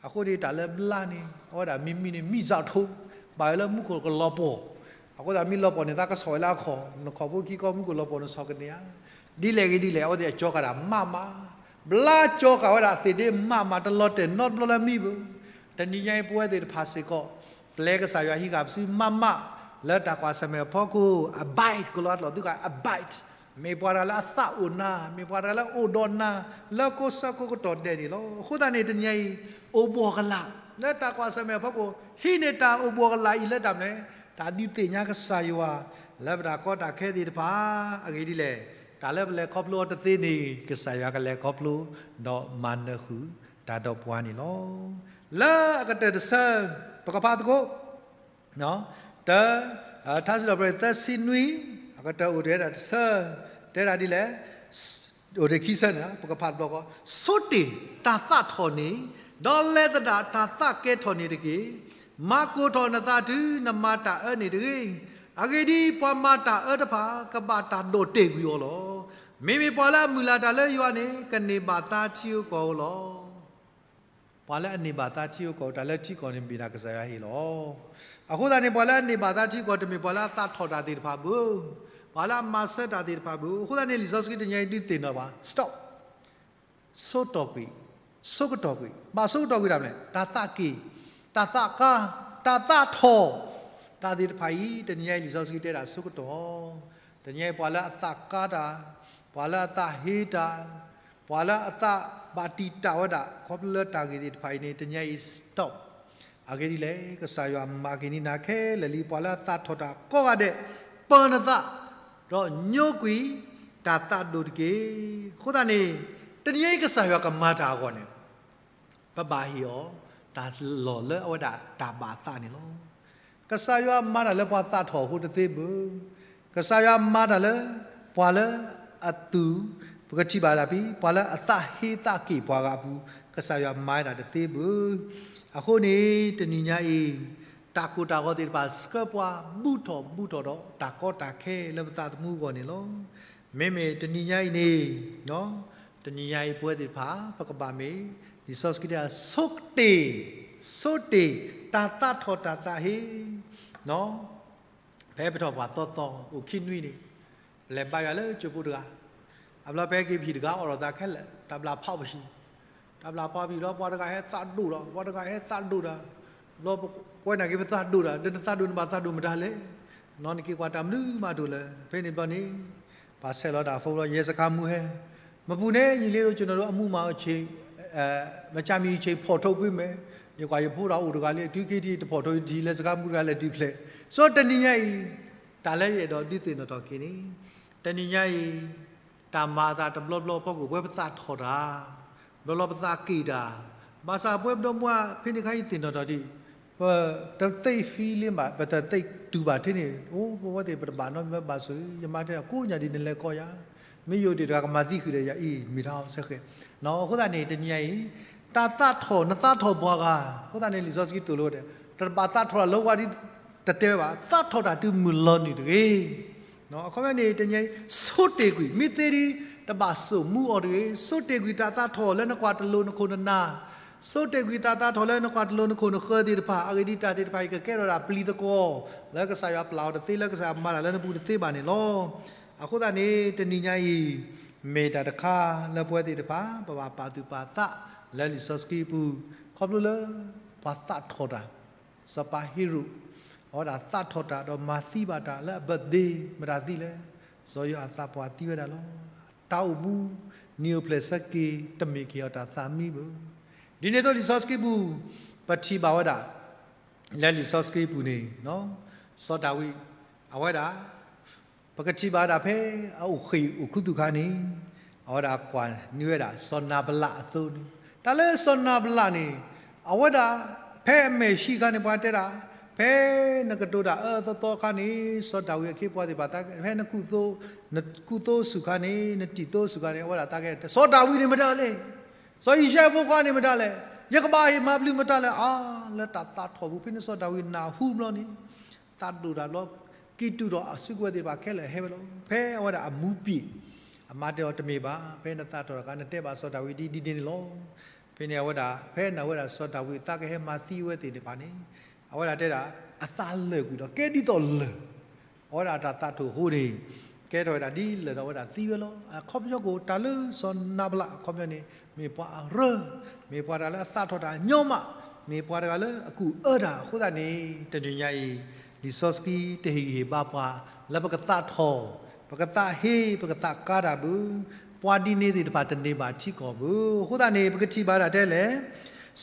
အဃိန့ၣ်တၢ်လၢဘျါန့ၣ် အဝဲဒၣ်မံၤမံၤန့ၣ် မံၤစၢ်ထိ, ဘၣ်ဝဲလၢမူခိၣ်ကလီၤပှီၢ်, အဃိသတးမ့ၢ်လီၤပှီၢ်န့ၣ် သးကဆီၣ်ဝဲလၢအခီၣ်, နခီၣ်ဖိခံခီမူခိၣ်လီၤပှီၢ်နဆီၣ်ကန့ၢ်ဧါ. ဒ်လဲၣ်ဂ့ၤဒ်လဲၣ် အဝဲသ့ၣ်အကၠီဃာ်ဒၣ်မးမး, ဘျါကၠီဃာ်ဝဲဒၣ်သ့ၣ်ဒ့မးမး တလီၤတဲာ်နီတဘျီလၢမံၤဘၣ်. တနံၤညါအံၤပဝဲသ့ၣ်တဖၣ်စ့ၢ်ကီး ပျဲကစၢ်ယွၤဟံးဃာ်ပစုမးမး, လၢတၢ်ကွၢ်ဆၢၣ်မဲာ်အဖီခိၣ် abide ကလီၤအကျိာ်သုဃာ် abide, မ့ၢ်ပှၤတဂၤလၢအသးအိၣ်နၤ, မ့ၢ်ပှၤတဂၤလၢအအိၣ်ဒီးနၤ, လၢကိးဆၢကိးကတီၢ်ဒဲးန့ၣ်လီၤ. အဃိသတးန့ၣ် တနံၤညါအံၤ အိၣ်ဘှီၣ်ကလာ် လၢတၢ်ကွၢ်ဆၢၣ်မဲာ်အဖီခိၣ် ဟံးန့ၢ်တၢ်အိၣ်ဘှီၣ်ကလာ်အံၤလၢတၢ်မနုၤလဲၣ်, တၢ်ဒုးသ့ၣ်ညါကစၢ်ယွၤ လၢပတၢ်ကီတၢ်ခဲသ့ၣ်တဖၣ် အဂ့ၢ်ဒ်လဲၣ်, တၢ်လၢပလဲၤခီဖျိအီၤတသ့န့ၣ် ကစၢ်ယွၤကလဲၤခီဖျိ ဒီးမၤနၢၤဃုာ်တၢ်ဒီးပှၤန့ၣ်လီၤ. လၢအကတၢၢ်တဆၢ ပကဖးသကိး တၢ, ထါစံးထီၣ်ပတြၢၤ သၢဆံနွံ, အကတၢၢ်အိၣ်တ့ၢ်ဝဲဒၣ်တဆၢ, တဲဒၣ်ဒ်လဲၣ်, အိၣ်တ့ၢ်ခံဆၢန့ၣ် ပကဖးတဘျီဃီ, ဆိတ့ၢ်တၢ်သးထီၣ်န့ၣ်, ဒီးလဲၤသဒၣ်တၢ်သးကဲထီၣ်န့ၣ်တက့ၢ်. မၤကိၢ်ထီၣ်နသးတုၤနမၤတၢ်အၢန့ၣ်တဂ့ၤ. အဂ့ၢ်ဒ်အံၤ, ပှၤမၤတၢ်အၢတဖၣ် ကဘၣ်တၢ်ဒီၣ်တဲာ်ကွံာ်အီၤလီၤ. မ့မ့ၢ်ပှၤလၢအမုၢ်လၢ်တၢ်လၢယွၤန့ၣ် ကန့ၢ်ဘၣ်သါထံဧိၤကီၢ်ဧိၤလီၤ. ပှၤလၢအန့ၢ်ဘၣ်သါထံဧိၤကီၢ်ဧိၤ တၢ်လၢထံကီၢ်န့ၣ် မ့ၢ်ဒၣ်ကစၢ်ယွၤဟ့ၣ်လီၤ. အဃိသတးန့ၣ် ပှၤလၢအန့ၢ်ဘၣ်သါထံကီၢ် တမ့ၢ်ပှၤလၢအသးထီၣ်တၢ်သ့ၣ်တဖၣ်ဘၣ်, ပှၤလၢအမၤဆၢတၢ်သ့ၣ်တဖၣ်ဘၣ်. အဃိသတးန့ၣ် လံာ်စီဆှံတနံၤအံၤဒုးသ့ၣ်နီၣ်ဘၣ် stop, ဆိတီၢ်ကွံာ်, ဆိကတီၢ်ကွံာ်, ဘၣ်ဆိကတီၢ်ကွံာ်တၢ်မနုၤလဲၣ်, တၢ်သးက့ၢ်, တၢ်သးကါ, တၢ်သးထီၣ်, တၢ်သ့ၣ်တဖၣ်အံၤ တနံၤညါအံၤ လံာ်စီဆှံတဲဒၣ်ဆိကတီၢ်, တနံၤညါအံၤ ပှၤလၢအသးကါတၢ်, ပှၤလၢအသးဟ့တၢ်, ပှၤလၢအသးဘၣ်တံာ်တာ်ဝဲဒၣ် ခီဖျိလၢတၢ်ဂ့ၢ်သ့ၣ်တဖၣ်အံၤန့ၣ် တနံၤညါအံၤ stop. အဂ့ၢ်ဒ်လဲၣ်, ကစၢ်ယွၤမၤက့ၤန့ၢ်နၤခဲလၢာ်လံ, ပှၤလၢအသးထီၣ်တၢ်ကိးဂၤဒဲး, ပၢၤနသး, ဒီးညိကွံာ်တၢ်သးဒိၣ်တက့ၢ်. အဃိသတးန့ၣ် တနံၤညါအံၤ ကစၢ်ယွၤကမၤတၢ်အဂီၢ်န့ၣ် ပဘၣ်ဟ့ၣ်အီၤ တၢ်လီၢ်လၢအဝဲဒၣ်တၢ်ဘၣ်သးန့ၣ်လီၤ. ကစၢ်ယွၤမၤတၢ်လၢပှၤသးထီၣ်အဃိတသ့ဘၣ်. ကစၢ်ယွၤမၤတၢ်လၢ ပှၤလၢအသူၣ်, ပကထံၣ်ဘၣ်ဒၣ်ဖဲ ပှၤလၢအသးဟ့သးက့ၢ်ပှၤဂၤအပူၤ ကစၢ်ယွၤမၤဝဲဒၣ်တသ့ဘၣ်. အဃိန့ၣ် တနံၤညါအံၤ တၢ်ကိၢ်တၢ်ဂီၤသ့ၣ်တဖၣ် ဆှၢပှၤဘူၣ်ထီၣ်ဘူၣ်ထီၣ်ဒီး တၢ်ကီတၢ်ခဲလၢပသးသမူအဂီၢ်န့ၣ်လီၤ. မ့မ့ၢ်တနံၤညါအံၤန့ၣ်, တနံၤညါအံၤပဝဲသ့ၣ်တဖၣ် ပကဘၣ်မ့ၢ် လံာ်စီဆှံတဲ ဆိတ့ၢ်, ဆိတ့ၢ်, တၢ်သးထီၣ်တၢ်သးဟ့ ဖဲပထီၣ်ပှၢ်သီသီ အိၣ်ခံနွံန့ၣ် ပလဲၤဘါယွၤလၢကၠိဖိတဂၤ, အဘျီဖဲက့ၤပဟံၣ်တဂၤအိၣ်ဒီးသးခဲလၢာ် တၢ်ဘျၣ်ဖးပဟံၣ်, တၢ်ဘျၣ်ဖးပဟံၣ်ဒီး ပှၤတဂၤဟဲသးဒိၣ်ဒီး ပှၤတဂၤဟဲသးဒိၣ်ဒီး, ဘျီပဝဲနာ်က့ၤပသးဒိၣ်ဒီး ဒီးနသးဒိၣ်နဘၣ်သးဒိၣ်မတၤလဲၣ်, နီၢ်နက့ၤကွၢ်တၢ်မနုၤမးတအိၣ်လၢၤ. ဖဲန့ၣ်ဘျီန့ၣ် ပှၤဆဲးလီၤတၢ်ဖိလီၤ ယဲစခါမူဟဲ မပူၤန့ၣ် ယံာ်လံဒိၣ်ကၠိနီၣ်ဒိၣ်အမူမၤအီၤဆ့ မ့ၢ်ကမံၤဆ့ဖီၣ်ထိၣ်ကွံာ်မဲာ်, ယကွၢ်ယဖိဒီးအိၣ်တဂၤလံ တုၤခံထံၣ်တဖီၣ်ထိၣ်ယတံၢ်လၢစခါမူတဂၤလဲၤတုၤဖျဲး, စီၤတနံၤညါအံၤ, တၢ်လၢယအဲၣ်ဒိးဒုးသ့ၣ်နီၣ်ထီၣ်က့ၤန့ၣ်, တနံၤညါအံၤ, တၢ်မၤအသးတဘျီဘျီဖီခိၣ် ပဝဲပသးထီၣ်တၢ်, ဘျီဘျီပသးက့ၢ်တၢ်, ဘၣ်ဆၣ်ပဝဲပဒီမါဖဲန့ၣ်ခါအံၤသ့ၣ်နီၣ်ထီၣ်ဒံး, ပတသ့ၣ်ဖံလ့ဘၣ် ပတသ့ၣ်တူၢ်ဘၣ်ထဲန့ၣ် အိၣ်ပဝဲသ့ၣ် ပတဘၣ်နီတမံၤဘၣ်ဆိၣ် ယမါတဲကိးညါဒ်နလဲၤကိးယၤ, မ့ၢ်ယအိၣ်ဒံးတဂၤကမၤသံဃုာ်ဒီးယၤအံၤ မ့ၢ်ထီၣ်ဆၢဃဲၤ, အဃိသတးန့ၣ် တနံၤညါအံၤ, တၢ်သးထီၣ် နသးထီၣ်ပှၤဂၤ, အဃိသတးန့ၣ် လံာ်စီဆှံသိၣ်လိဝဲဒၣ်, တဘၣ်သးထီၣ်တၢ်လၢဝါဒ်တတဲဝဲဘၣ်, သးထီၣ်တၢ်တုၤမုၢ်လီၤနုာ်တဂ့ၤ အခီပညီန့ၣ် တနံၤညါအံၤ ဆိတ့ၢ်ကွံာ် မ့ၢ်သ့ဒ် တဘၣ်စိာ်မူအီၤတဂ့ၤ, ဆိတ့ၢ်ကွံာ်တၢ်သးထီၣ်လၢနကွၢ်တလိၤနခိၣ်နနၢ်, ဆိတ့ၢ်ကွံာ်တၢ်သးထီၣ်လၢနကွၢ်တလိၤနခိၣ်နဃၢၤသ့ၣ်တဖၣ်, အဂ့ၢ်ဒ်အံၤ တၢ်သ့ၣ်တဖၣ်အံၤ ကကဲထီၣ်ဒၣ်ပျံၤသကွီၤ လၢကစၢ်ယွၤပျၢ်အီၤတသ့ လၢကစၢ်ယွၤမၤတၢ်လၢနပူၤတသ့ဘၣ်န့ၣ်လီၤ. အဃိသတးန့ၣ် တနံၤညါအံၤ မ့ၢ်တၢ်တခါလၢပဝဲသ့ၣ်တဖၣ် ပဘၣ်ပာ်သူၣ်ပာ်သးလၢလံာ်စီဆှံအပူၤ, ခီဖျိလၢ ပှၤသးထီၣ်တၢ် စီၤပၤဟ့ရိၣ် အဝဲဒၣ်သးထီၣ်တၢ်ဒီးမၤသံဘၣ်တၢ်လၢအ birthday မတၤသံလဲၣ်, စီၤယိၤအၤသးပှၢ်သံဝဲဒၣ်လီၤ. တၢ်အိၣ်မူ နံၤအိၣ်ဖျဲၣ်ဆၢက့ၤ တမ့ၢ်က့ၤအီၤတၢ်သးမံဘၣ်. ဒ်န့ၣ်အသိးလံာ်စီဆှံပူၤ ပထံၣ်ဘၣ်ဝဲဒၣ် လၢလံာ်စီဆှံပူၤန့ၣ် စီၤဒၤဝံး အဝဲဒၣ် ပကထံၣ်ဘၣ်ဝဲဒၣ်ဖဲအအိၣ်ဃ့ၢ်အိၣ်ခူသူၣ်အခါန့ၣ် အဝဲဒၣ်ကွၢ်န့ၢ်ဝဲဒၣ်စီၤနၤဘလးအသိန့ၣ်, တၢ်လၢစီၤနၤဘလးန့ၣ် အဝဲဒၣ် ဖဲအမဲာ်ဆှံအခါန့ၣ် ပှၤတဲဒၣ် ဖဲနကတိၤတၢ်အၢအၢသီသီအခါန့ၣ် စီၤဒၤဝံးအခ့အပှၤသ့ၣ်တဖၣ်သးကဲ ဖဲနကူၣ်သိ နကူၣ်သိစူၣ်ခါန့ၣ် နတံာ်သိစူၣ်ခါန့ၣ် အဝဲဒၣ်သးကဲ စီၤဒၤဝံးန့ၣ်မတၤလဲၣ်, စီၤယံၡဲအဖိခွါန့ၣ်မတၤလဲၣ်, ယကဘၣ်ဟ့ၣ်မၤပျုၤမတၤလဲၣ် အါ လၢတၢ်သးထီၣ်ပူၤ ဖဲန့ၣ်စီၤဒၤဝံးနၢ်ဟူဘျီန့ၣ် သးဒိၣ်တၢ်ဘျီ ကံၢ်တူာ်ထီၣ်အစုကဝဲၤသ့ၣ်တဖၣ်ခဲလၢာ်ဟဲဝဲလီၤ. ဖဲအဝဲဒၣ်အမူပံာ် အမါတဲအီၤတမ့ၢ်ဘၣ်, ဖဲနသးထီၣ်တခါ နတဲဘၣ်စီၤဒၤဝံးဒ်ဒ်န့ၣ်န့ၣ်လီၤ. ဖဲန့ၣ်အဝဲဒၣ် ဖဲနဝဲဒၣ်စီၤဒၤဝံးသးကဟဲမၤသံဝဲသ့ၣ်တဖၣ်န့ၣ် အဝဲဒၣ်တဲဒၣ် အသးလၢာ်ကွံာ်ဒီး ကဲဒ်သိးလၢာ် အဝဲဒၣ်တၢ်သးထီၣ်အဃိန့ၣ် ကဲထီၣ်ဝဲဒၣ်ဒ်လၢာ်ဒီးအဝဲဒၣ်သံဝဲလီၤ. အခီပညီကအိၣ်တၢ်လၢစီၤနၤဘလး အခီပညီန့ၣ် မ့ၢ်ပှၤအရၢ, မ့ၢ်ပှၤတဂၤလၢအသးထီၣ်တၢ်ညီမး, မ့ၢ်ပှၤတဂၤလၢအကူၣ်အၢတၢ်အဃိသတးန့ၣ် တနံၤညါအံၤ လံာ်စီဆှံတဟ့ၣ်ဂံၢ်ဟ့ၣ်ဘါပှၤ လၢပကသးထီၣ်, ပကသးဟ့, ပကသးကါတၢ်ဘၣ်, ပှၤဒ်န့ၣ်သ့ၣ်တဖၣ်တန့ၢ်ဘၣ်ထံကီၢ်ဘၣ်. အဃိသတးန့ၣ် ပကထံၣ်ဘၣ်ဒၣ်ထဲလဲၣ်,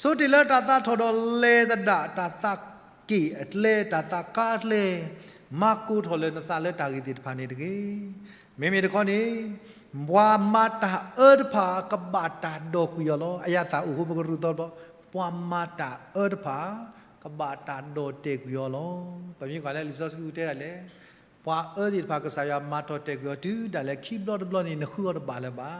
ဆိတ့ၢ်လၢတၢ်သးထီၣ်ဒီးလဲၤသဒၣ်တၢ်သးက့ၢ်အကျဲ တၢ်သးကါအကျဲ, မၤကိၢ်ထီၣ်လၢနသးလၢတၢ်ဂ့ၢ်သ့ၣ်တဖၣ်န့ၣ်တဂ့ၤ. မ့မ့ၢ်တခီန့ၣ် ပှၤမၤတၢ်အၢတဖၣ် ကဘၣ်တၢ်ဒီာ်ကွံာ်အီၤလီၤ. အယၤသၣ်အိၣ်ဃိ ပကရူၢ်သီတဘျီ, ပှၤမၤတၢ်အၢတဖၣ် ကဘၣ်တၢ်ဒီာ်တဲာ်ကွံာ်အီၤလီၤ. ပမ့ၢ်ကွၢ်လၢလံာ်စီဆှံတဲဒၣ်လဲၣ်, ပှၤအၢသ့ၣ်တဖၣ် ကစၢ်ယွၤမၤတီၢ်တဲာ်ကွံာ်အီၤတုၤဒၣ်လဲာ်ခံဘျီတဘျီန့ၣ် နဃုအီၤတဘၣ်လၢၤဘၣ်.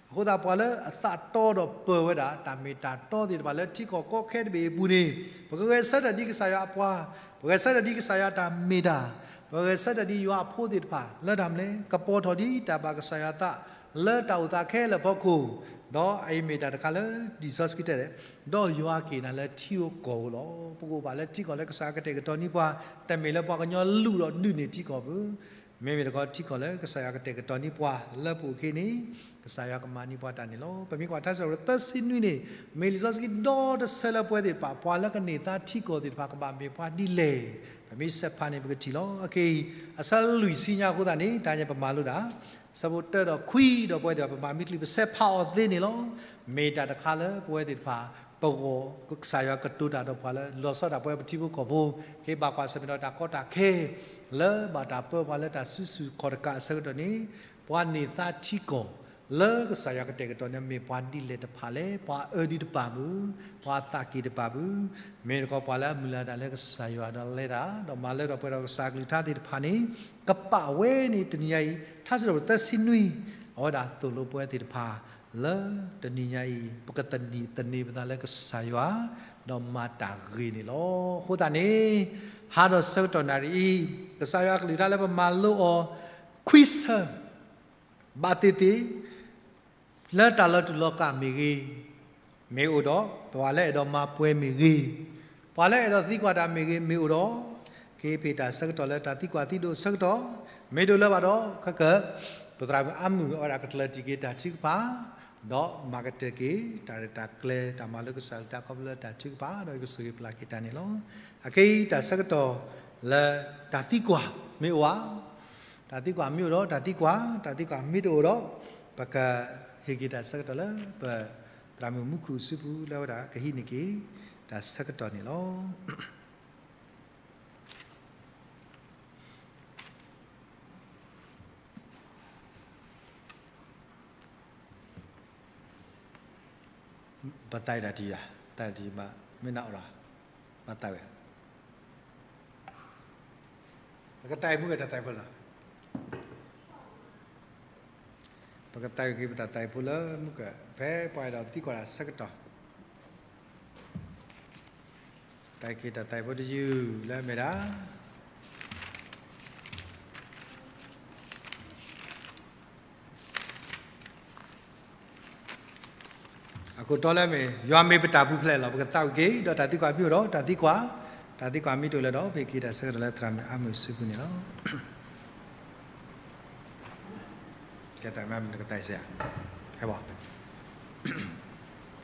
အဃိသတး ပှၤလၢအသးတီဒီးပၢၤဝဲဒၣ် တၢ်မ့ၢ်တၢ်တီသ့ၣ်တဖၣ်လၢထံကီၢ်ကီခဲတဘ့ၣ်အပူၤန့ၣ် ပကဂဲၤဆၢထၢၣ်ဒ်ကစၢ်ယွၤအပှၤ, ပဂဲၤဆၢထၢၣ်ဒ်ကစၢ်ယွၤတၢ်မ့ၢ်တၢ်, ပဂဲၤဆၢထၢၣ်ဒ်ယွၤအဖိသ့ၣ်တဖၣ် လၢတၢ်မနုၤလဲၣ် ကပိာ်ထီၣ်ဒ်တၢ်ဘၣ်ကစၢ်ယွၤသး လၢတၢ်အိၣ်သးခဲလၢာ်အဖီခိၣ်, ဒီးအအံၤမ့ၢ်တၢ်တခါလၢလံာ်စီဆှံတဲဒၣ်, ဒီးယွၤကဟ့ၣ်နၤလၢထံဧိၤကီၢ်ဧိၤလီၤ. ပကအိၣ်ဘၣ်လၢထံကီၢ်လၢကစၢ်ယွၤကတဲာ်ကတီၤန့ၢ်ပှၤ, တမ့ၢ်လၢပှၤကညီလူၤဒီးဒုးန့ၢ်ထံကီၢ်ဘၣ်. မ့မ့ၢ်တခီထံကီၢ်လၢကစၢ်ယွၤကတဲာ်ကတီၤန့ၢ်ပှၤလၢပအိၣ်ခဲအံၤန့ၣ် ကစၢ်ယွၤကမၤန့ၢ်ပှၤတၢ်န့ၣ်လီၤ. ပမ့ၢ်ကွၢ်ထါစံးထီၣ်ပတြၢၤသၢဆံနွံန့ၣ် မ့ၢ်လံာ်စီဆှံဒီတဆၢလၢပဝဲသ့ၣ်တဖၣ် ပှၤလၢကန့ၢ်သါထံကီၢ်သ့ၣ်တဖၣ် ကဘၣ်မ့ၢ်ပှၤဒ်လဲၣ်. ပမ့ၢ်ဆဲးဖးန့ၣ် ပကထံၣ်လီၤ. အခဲအံၤ အဆၢလွံၢ်ဆံညါအဃိသတးန့ၣ် တၢ်ညါပမၤလိဒၣ် ဆၢဖိတၢဒီးခွံဒီးပဝဲသ့ၣ်တဖၣ် ပမၤမ့ၢ်ချုး ပဆဲးဖးအီၤသ့န့ၣ်လီၤ. မ့ၢ်တၢ်တခါလၢပဝဲသ့ၣ်တဖၣ် ပဂီၢ် ကစၢ်ယွၤကတိၤတၢ်ဒီးပှၤလၢ လီၤဆီဒၣ်တၢ်ပဝဲပထံဖိကီၢ်ဖိ က့ၤဘၣ်ကွၢ်ဆၢၣ်မဲာ်ဒီးတၢ်ကီတၢ်ခဲ လၢဘၣ်တၢ်ပၢပှၤလၢတၢ်စုဆူၣ်ခီၣ်တကးအဆၢကတီၢ်န့ၣ် ပှၤန့ၢ်သါထံကီၢ် လၢကစၢ်ယွၤကတဲာ်ကတီၤန့ၣ် မ့ၢ်ပှၤဒ်လဲၣ်တဖၣ်လဲၣ်. ပှၤအၢဒုတပာ်မုၢ်, ပှၤသးက့ၤတပာ်မုၢ်, မ့ၢ်တခီပှၤလၢအမုၢ်လၢ်တၢ်လၢကစၢ်ယွၤဒီးလဲၤတၢ် ဒီးမၤလၢထီၣ်ပှဲၤဒီးကစၢ်အကလုၢ်ကထါသ့ၣ်တဖၣ်န့ၣ် ကပာ်ဝဲန့ၣ်တနံၤညါအံၤ ထါစံးထီၣ်ပတြၢၤသၢဆံနွံ အဝဲဒၣ်သိၣ်လိပဝဲသ့ၣ်တဖၣ် လၢတနံၤညါအံၤ ပကသန့ၤသန့ၤပသးလၢကစၢ်ယွၤ ဒီးမၤတၢ်ဂ့ၤန့ၣ်လီၤ. အဃိသတးန့ၣ် ဟါဒီးဆၢကတီၢ်နၣ်ရံၣ်အံၤ ကစၢ်ယွၤအကလုၢ်ကထါလၢပမၤလိအီၤ ခွံဆၢ ဘၣ်သ့ၣ်သ့ၣ် လၢတၢ်လီၤတူာ်လီၤကာ်မ့ၢ်ဂ့ၤ, မ့ၢ်အိၣ်ဒီး ပှၤလၢအဲၣ်ဒိးမၤပှဲၤမ့ၢ်ဂ့ၤ, ပှၤလၢအဲၣ်ဒိးသံကွၢ်တၢ်မ့ၢ်ဂ့ၤ မ့ၢ်အိၣ်ဒီး ကဟ့ၣ်ပ့ၤတၢ်ဆၢကတီၢ်လၢတၢ်သံကွၢ်သံဒိးဆၢကတီၢ်, မ့ၢ်တအိၣ်လၢၤဘၣ်ဒီး ခဲကၢၣ် ပသရၣ်မုၣ်အါဝဲဒၣ်ကတၢၢ်တံၢ်က့ၤတၢ်ထုကဖၣ် ဒီးမၤကတၢၢ်က့ၤ တၢ်ရဲၣ်တၢ်ကျဲၤ တၢ်မၤလိကစၢ်အကလုၢ်ကထါခီဖျိလၢတၢ်ထုကဖၣ် ဒီးယကဆိၣ်ဂ့ၤပျၢ်က့ၤတၢ်န့ၣ်လီၤ. အခဲအံၤတၢ်ဆၢကတီၢ်လၢ တၢ်သံကွၢ်မ့ၢ်အိၣ်ဧါ, တၢ်သံကွၢ်မ့ၢ်အိၣ်ဒီး တၢ်သံကွၢ်, တၢ်သံကွၢ်မ့ၢ်တအိၣ်ဒီး ပကဟ့ၣ်က့ၤတၢ်ဆၢကတီၢ်လၢ ပသရၣ်မုၣ်မူခိၣ်စုပူၤ လၢအဝဲဒၣ်ကဟံးန့ၢ်က့ၤ တၢ်ဆၢကတီၢ်န့ၣ်လီၤ. ပသးအံၤတၢ်တယၤ, တၢ်တယၤဘၣ် မ့ၢ်နၢ်အီၣ်လီၤ, ပသးဝဲ, ပကသးအံၤမုၢ်ကတၢ်သးအံၤဖိလီၤ. ပကသးအံၤက့ၤပတၢ်သးအံၤဖိလၢမုၢ်က ဖဲပှၤအဲၣ်ဒိးသံကွၢ်တၢ်ဆၢကတီၢ် သးအံၤက့ၤတၢ်သးအံၤဖိတယုၢ်လၢအမ့ၢ်ဒၣ် အခိၣ်တီလၢအမ့ၢ် ယွၤမ့ၢ်ပတၢ်ပူၤဖျဲးလီၤ. ပကသးဝံၣ်က့ၤ ဒီးတၢ်သံကွၢ်မ့ၢ်အိၣ်ဒီး တၢ်သံကွၢ်, တၢ်သံကွၢ်မ့ၢ်တအိၣ်လၢၤဒီး ပဟ့ၣ်က့ၤတၢ်ဆၢကတီၢ်လၢသရၣ်မုၣ်အါမုၢ်စုပူၤန့ၣ်လီၤ. ကဲသရၣ်မုၣ်အါမုၢ် နကသးအံၤစ့ၢ်ဧါ, ဟဲဘၣ်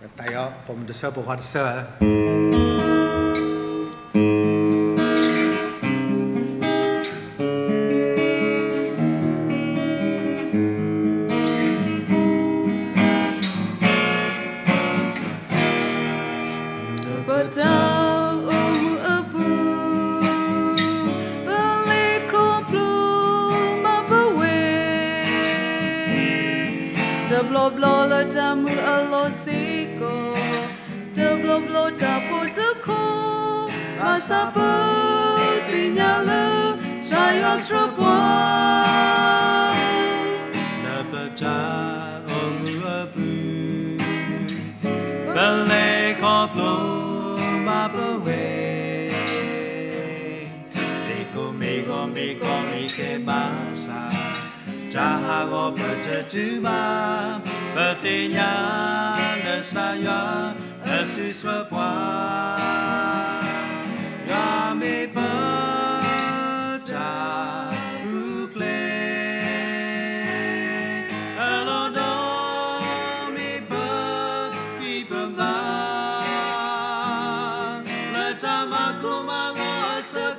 ကသးအံၤအီၤ ပိာ်မုၣ်တဆၢ ပိာ်ခွါတဆၢဧါ. လၢပတၢ်အိၣ်မူအပူၤ ပလဲၤခီဖျိဘၣ်ပဝဲ တဘျီဘျီလၢတၢ်မုာ်အလီၢ်စ့ၢ်ကီး, တဘျီဘျီတၢ်ဖှီၣ်တခီ, ဘၣ်ဆၣ်ပသ့ၣ်ညါလၢ ကစၢ်ယွၤဆှၢပှၤ လၢပတၢ်အိၣ်မူအပူၤ ပလဲၤခီဖျိဘၣ်ပဝဲ မ့ၢ်ကိၢ်မ့ၢ်ဂီၤမ့ၢ်ကီမ့ၢ်ခဲဘၣ်ဆၣ်, တၢ်ဟးဂီၤပတတုၤဘၣ်, ပသ့ၣ်ညါလၢကစၢ်ယွၤအစုဆှၢပှၤ ယွၤမ့ၢ်ပတၢ်ပူၤဖျဲး, အလီၢ်ဒီး မ့ၢ်ပကွံာ်ပမၤ လၢတၢ်မၤကိၢ်မၤဂီၤအဆၢက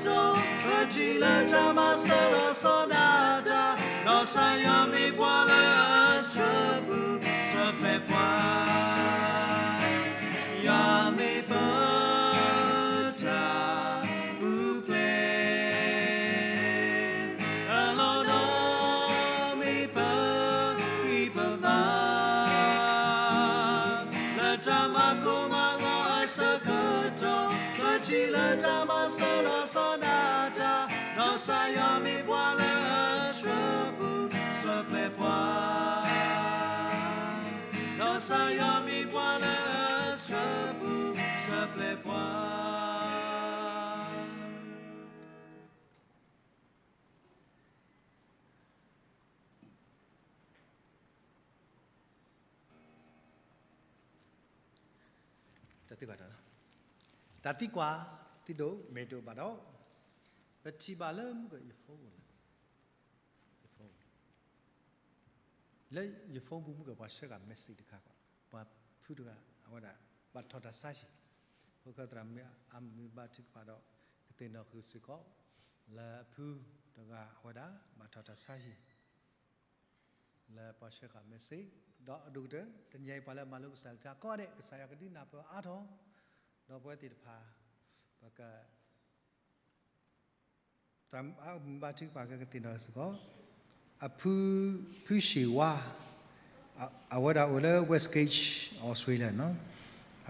တီၢ်, ပထံၣ်လၢတၢ်မၤစၢၤလီၤဆီဒၣ်တၢ်, ဒီးကစၢ်ယွၤမ့ၢ်ပှၤလၢအဆှၢပူၤဆှၢဖျဲးပှၤ ယွၤမ့ၢ်ပတၢ်ပူၤဖျဲး, အလီၢ်ဒီး မ့ၢ်ပကွံာ်ပမၤ လၢတၢ်မၤကိၢ်မၤဂီၤအဆၢကတီၢ်, ပထံၣ်လၢတၢ်မၤစၢၤလီၤဆီဒၣ်တၢ်, ဒီးကစၢ်ယွၤမ့ၢ်ပှၤလၢအဆှၢပူၤ ဆှၢပျဲပှၤ, ဒီးကစၢ်ယွၤမ့ၢ်ပှၤလၢအဆှၢပူၤ ဆှၢပျဲပှၤ. တၢ်သံကွၢ်, တၢ်သံကွၢ် သုဒိၣ်မ့ၢ်တအိၣ်ဘၣ်ဒီး ပထံၣ်ဘၣ်လၢမုၢ်က ယဖိလၢ ယဖိပူၤမုၢ်က ပှၤဆှၢဃာ် message တခါဃီ, ပှၤဖုတဂၤ အဝဲဒၣ် ဘၣ်ထီၣ်တၢ်ဆါဟံၣ်, ဖိၣ်ဃဲသရၣ်မုၣ်အမုၢ်ဘါထုကဖၣ်ဒီး ကသ့ၣ်နီၣ်ဃုာ်စ့ၢ်ကီး လၢအဖုတဂၤအဝဲဒၣ် ဘၣ်ထီၣ်တၢ်ဆါဟံၣ် လၢပှၤဆှၢဃာ် message ဒီးအဒိၣ်ကတၢၢ် တနံၤအံၤပှၤလၢမၤလိကစၢ်ယွၤကလုၢ်ကထါကိးဂၤဒဲး ကစၢ်ယွၤကဒုးနၢ်ပၢၢ်အါထီၣ်, ဒီးပဝဲသ့ၣ်တဖၣ် ပက သရၣ်မုၣ်အမုၢ်ဘါထုကဖၣ်ကသ့ၣ်နီၣ်စ့ၢ်ကီး အဖု ဖုၡ့ၣ်ဝါ အဝဲဒၣ်အိၣ်လၢ Westgate Australia နီၤ,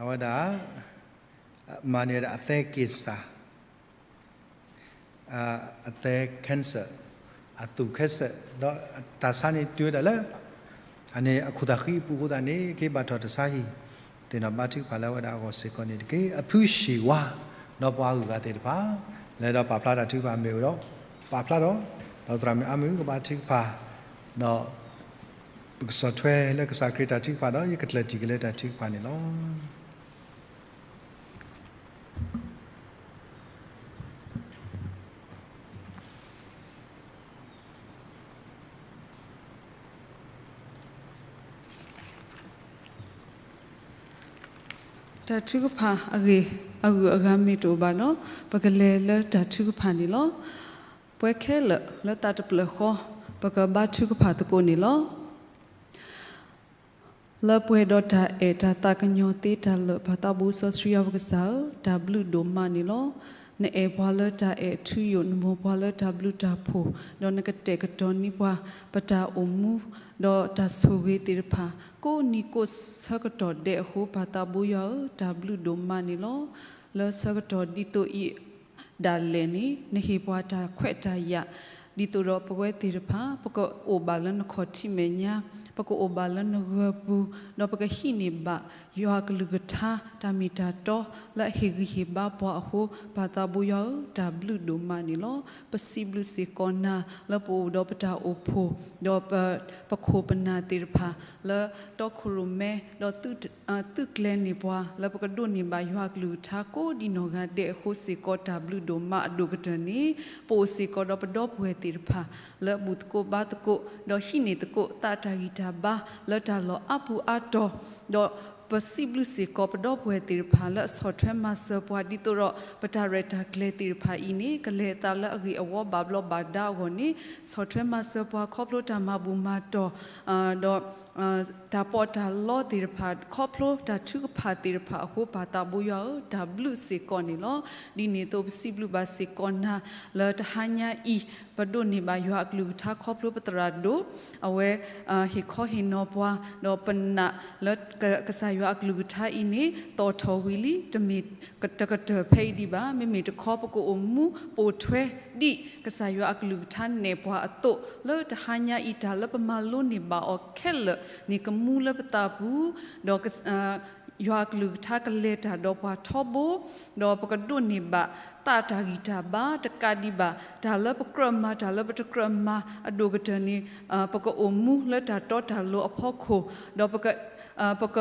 အဝဲဒၣ် မၤန့ၢ်ဝဲဒၣ်အသည်းက့ၤစၢ် အသည်း cancer, အသူၣ် cancer ဒီးတၢ်ဆါန့ၣ်တုၤဝဲဒၣ်လၢ အန့ၣ်အခိၣ်သၣ်ဃံအပူၤအဃိသတးန့ၣ် က့ၤဘၣ်ထီၣ်တၢ်ဆါဟံၣ်, သ့ၣ်နီၣ်ဘါထုကဖၣ်လၢအဝဲဒၣ်အဂီၢ်စ့ၢ်ကီးန့ၣ်တက့ၢ်. အဖုၡ့ၣ်ဝါ ဒီးပှၤဂုၤဂၤသ့ၣ်တဖၣ် လဲၤဒီးပာ်ဖျါတၢ်ထုကဖၣ်မ့ၢ်အိၣ်ဒီး ပာ်ဖျါဒီး ဒီးသရၣ်မုၣ်အါမုၢ်ကဘါထုကဖၣ် ဒီး ပကဆီၣ်ထွဲလၢကစၢ်ခရံာ်တၢ်ထုကဖၣ်ဒီး ယကကျၢၢ်တံၢ်က့ၤလၢတၢ်ထုကဖၣ်န့ၣ်လီၤ. တၢ်ထုကဖၣ်အဂ့ၢ် အဂုၤအဂၤမ့ၢ်တအိၣ်ဘၣ်ဒီး ပကလဲၤလၢတၢ်ထုကဖၣ်န့ၣ်လီၤ. ပှၤခဲလၢာ်လၢသးတဖျၢၣ်ဃီ ပကဘါထုကဖၣ်သကိးန့ၣ်လီၤ. လၢပှဲၤဒီးတၢ်အဲၣ်တၢ်သးကညီၤသ့တၢ်လၢာ် ပၢ်သးဘိစီဆှံယွၤပကစၢ်ဧၢ, တၢ်ဘျုးဒိၣ်မးန့ၣ်လီၤ. နအဲၣ်ပှၤလၢတၢ်အဲၣ်ထူယိာ်, နမိၢ်ပှၤလၢတၢ်ဘျုးတၢ်ဖှိၣ်, ဒီးနကတဲာ်ကတီၤန့ၢ်ပှၤ ပတၢ်အိၣ်မူ ဒီးတၢ်ဆိၣ်ဂ့ၤသ့ၣ်တဖၣ် ကိးနံၤကိးဆၢကတီၢ်ဒဲးအဃိ ပၢ်သးဘိယွၤဧၢ, တၢ်ဘျုးဒိၣ်မးန့ၣ်လီၤ. လၢဆၢကတီၢ်ဒ်သိးအံၤ ဒၣ်လဲာ်န့ၣ် နဟ့ၣ်ပှၤတၢ်ခွဲးတၢ်ယာ် ဒ်သိးဒီးပဝဲသ့ၣ်တဖၣ် ပကအိၣ်ဘၣ်လၢနခီၣ်ထံးမဲာ်ညါ, ပကအိၣ်ဘၣ်လၢနဂၢၢ်ပူၤ, ဒီးပကဟံးန့ၢ်ဘၣ် ယွၤအကလုၢ်ကထါ တၢ်မ့ၢ်တၢ်တီ လၢအဟ့ၣ်ဂံၢ်ဟ့ၣ်ဘါပှၤအဃိ ပၢ်သးဘိယွၤဧၢ, တၢ်ဘျုးဒိၣ်မးန့ၣ်လီၤ. ပစံးဘျုးစ့ၢ်ကီးနၤ လၢပအိၣ်ဒီးပတၢ်အိၣ်ဖှိၣ် ဒီးပ ပခိၣ်ပနၢ်သ့ၣ်တဖၣ် လၢတီခိၣ်ရိၣ်မဲ ဒီး သုးကျဲၤန့ၢ်ပှၤ လၢပကဒိးန့ၢ်ဘၣ်ယွၤအကလုၢ်ကထါကိးဒံနီၢ်ဂၤဒဲးအဃိစ့ၢ်ကီး တၢ်ဘျုးဒိၣ်မးအဒိၣ်ကတၢၢ်န့ၣ် ပအိၣ်စ့ၢ်ကီးဒီးပဒီပုၢ်ဝဲၢ်သ့ၣ်တဖၣ် လၢအဘူၣ်သကိးဘါသကိး ဒီးဟံးန့ၢ်သကိးသးတၢ်ဂံၢ်တၢ်ဘါ လၢတၢ်လီၢ်အါပူၤအါတီၤ ဒီးပစံးဘျုးစ့ၢ်ကီးပဒီပုၢ်ဝဲၢ်သ့ၣ်တဖၣ် လၢအဆီၣ်ထွဲမၤစၢၤပှၤ ဒ်သိးဒီးပတၢ်ရဲၣ်တၢ်ကျဲၤသ့ၣ်တဖၣ်အံၤန့ၣ် ကလဲၤအသးလၢအဂ့ၤအဝီဘၣ်ဘျီးဘၣ်ဒါအဂီၢ်န့ၣ် ဆီၣ်ထွဲမၤစၢၤပှၤခီဖျိတၢ်မၤဘူၣ်မၤတီၢ် ဒီး တၢ်ပီးတၢ်လီသ့ၣ်တဖၣ် ခီဖျိတၢ်ထုကဖၣ်သ့ၣ်တဖၣ်အဃိ ပၢ်သးဘိယွၤဧၢ, တၢ်ဘျုးစ့ၢ်ကီးန့ၣ်လီၤ. ဒ်န့ၣ်အသိး ပစံးဘျုးဘၣ်စ့ၢ်ကီးနၤ လၢတဟါညါအံၤ ပဒိးန့ၢ်ဘၣ်ယွၤအကလုၢ်ကထါခီဖျိပသရၣ်ဒိၣ် အဝဲ ဟ့ၣ်ခီဟ့ၣ်နီၤပှၤ ဒီးပနာ်လၢ ကစၢ်ယွၤအကလုၢ်ကထါအံၤန့ၣ် သီၣ်ထီၣ်ဝံၤလံ, တမ့ၢ်တကတၢၢ်ဖဲအံၤဒံးဘၣ်, မ့မ့ၢ်တခီ ပကအိၣ်မူပိာ်ထွဲဒ်ကစၢ်ယွၤအကလုၢ်ကထါနဲၣ်ပှၤအသိး လၢတဟါညါအံၤ တၢ်လၢပမၤလိန့ၢ်ဘၣ်အီၤခဲလၢာ်န့ၣ် ကမူလၢပသးပူၤ, ဒီး ယွၤအကလုၢ်ကထါကလဲၤတၢ်ဒီးပှၤထီဘိ, ဒီးပကဒိးန့ၢ်ဘၣ်သးတၢ်ဂံၢ်တၢ်ဘါတကးဒံးဘၣ်, တၢ်လၢပကြၢးမၤ တၢ်လၢပတကြၢးမၤအဒိၣ်ကတၢၢ်န့ၣ် ပကအိၣ်မူလၢတၢ်တီတၢ်လိၤအဖီခိၣ်, ဒီးပက ပက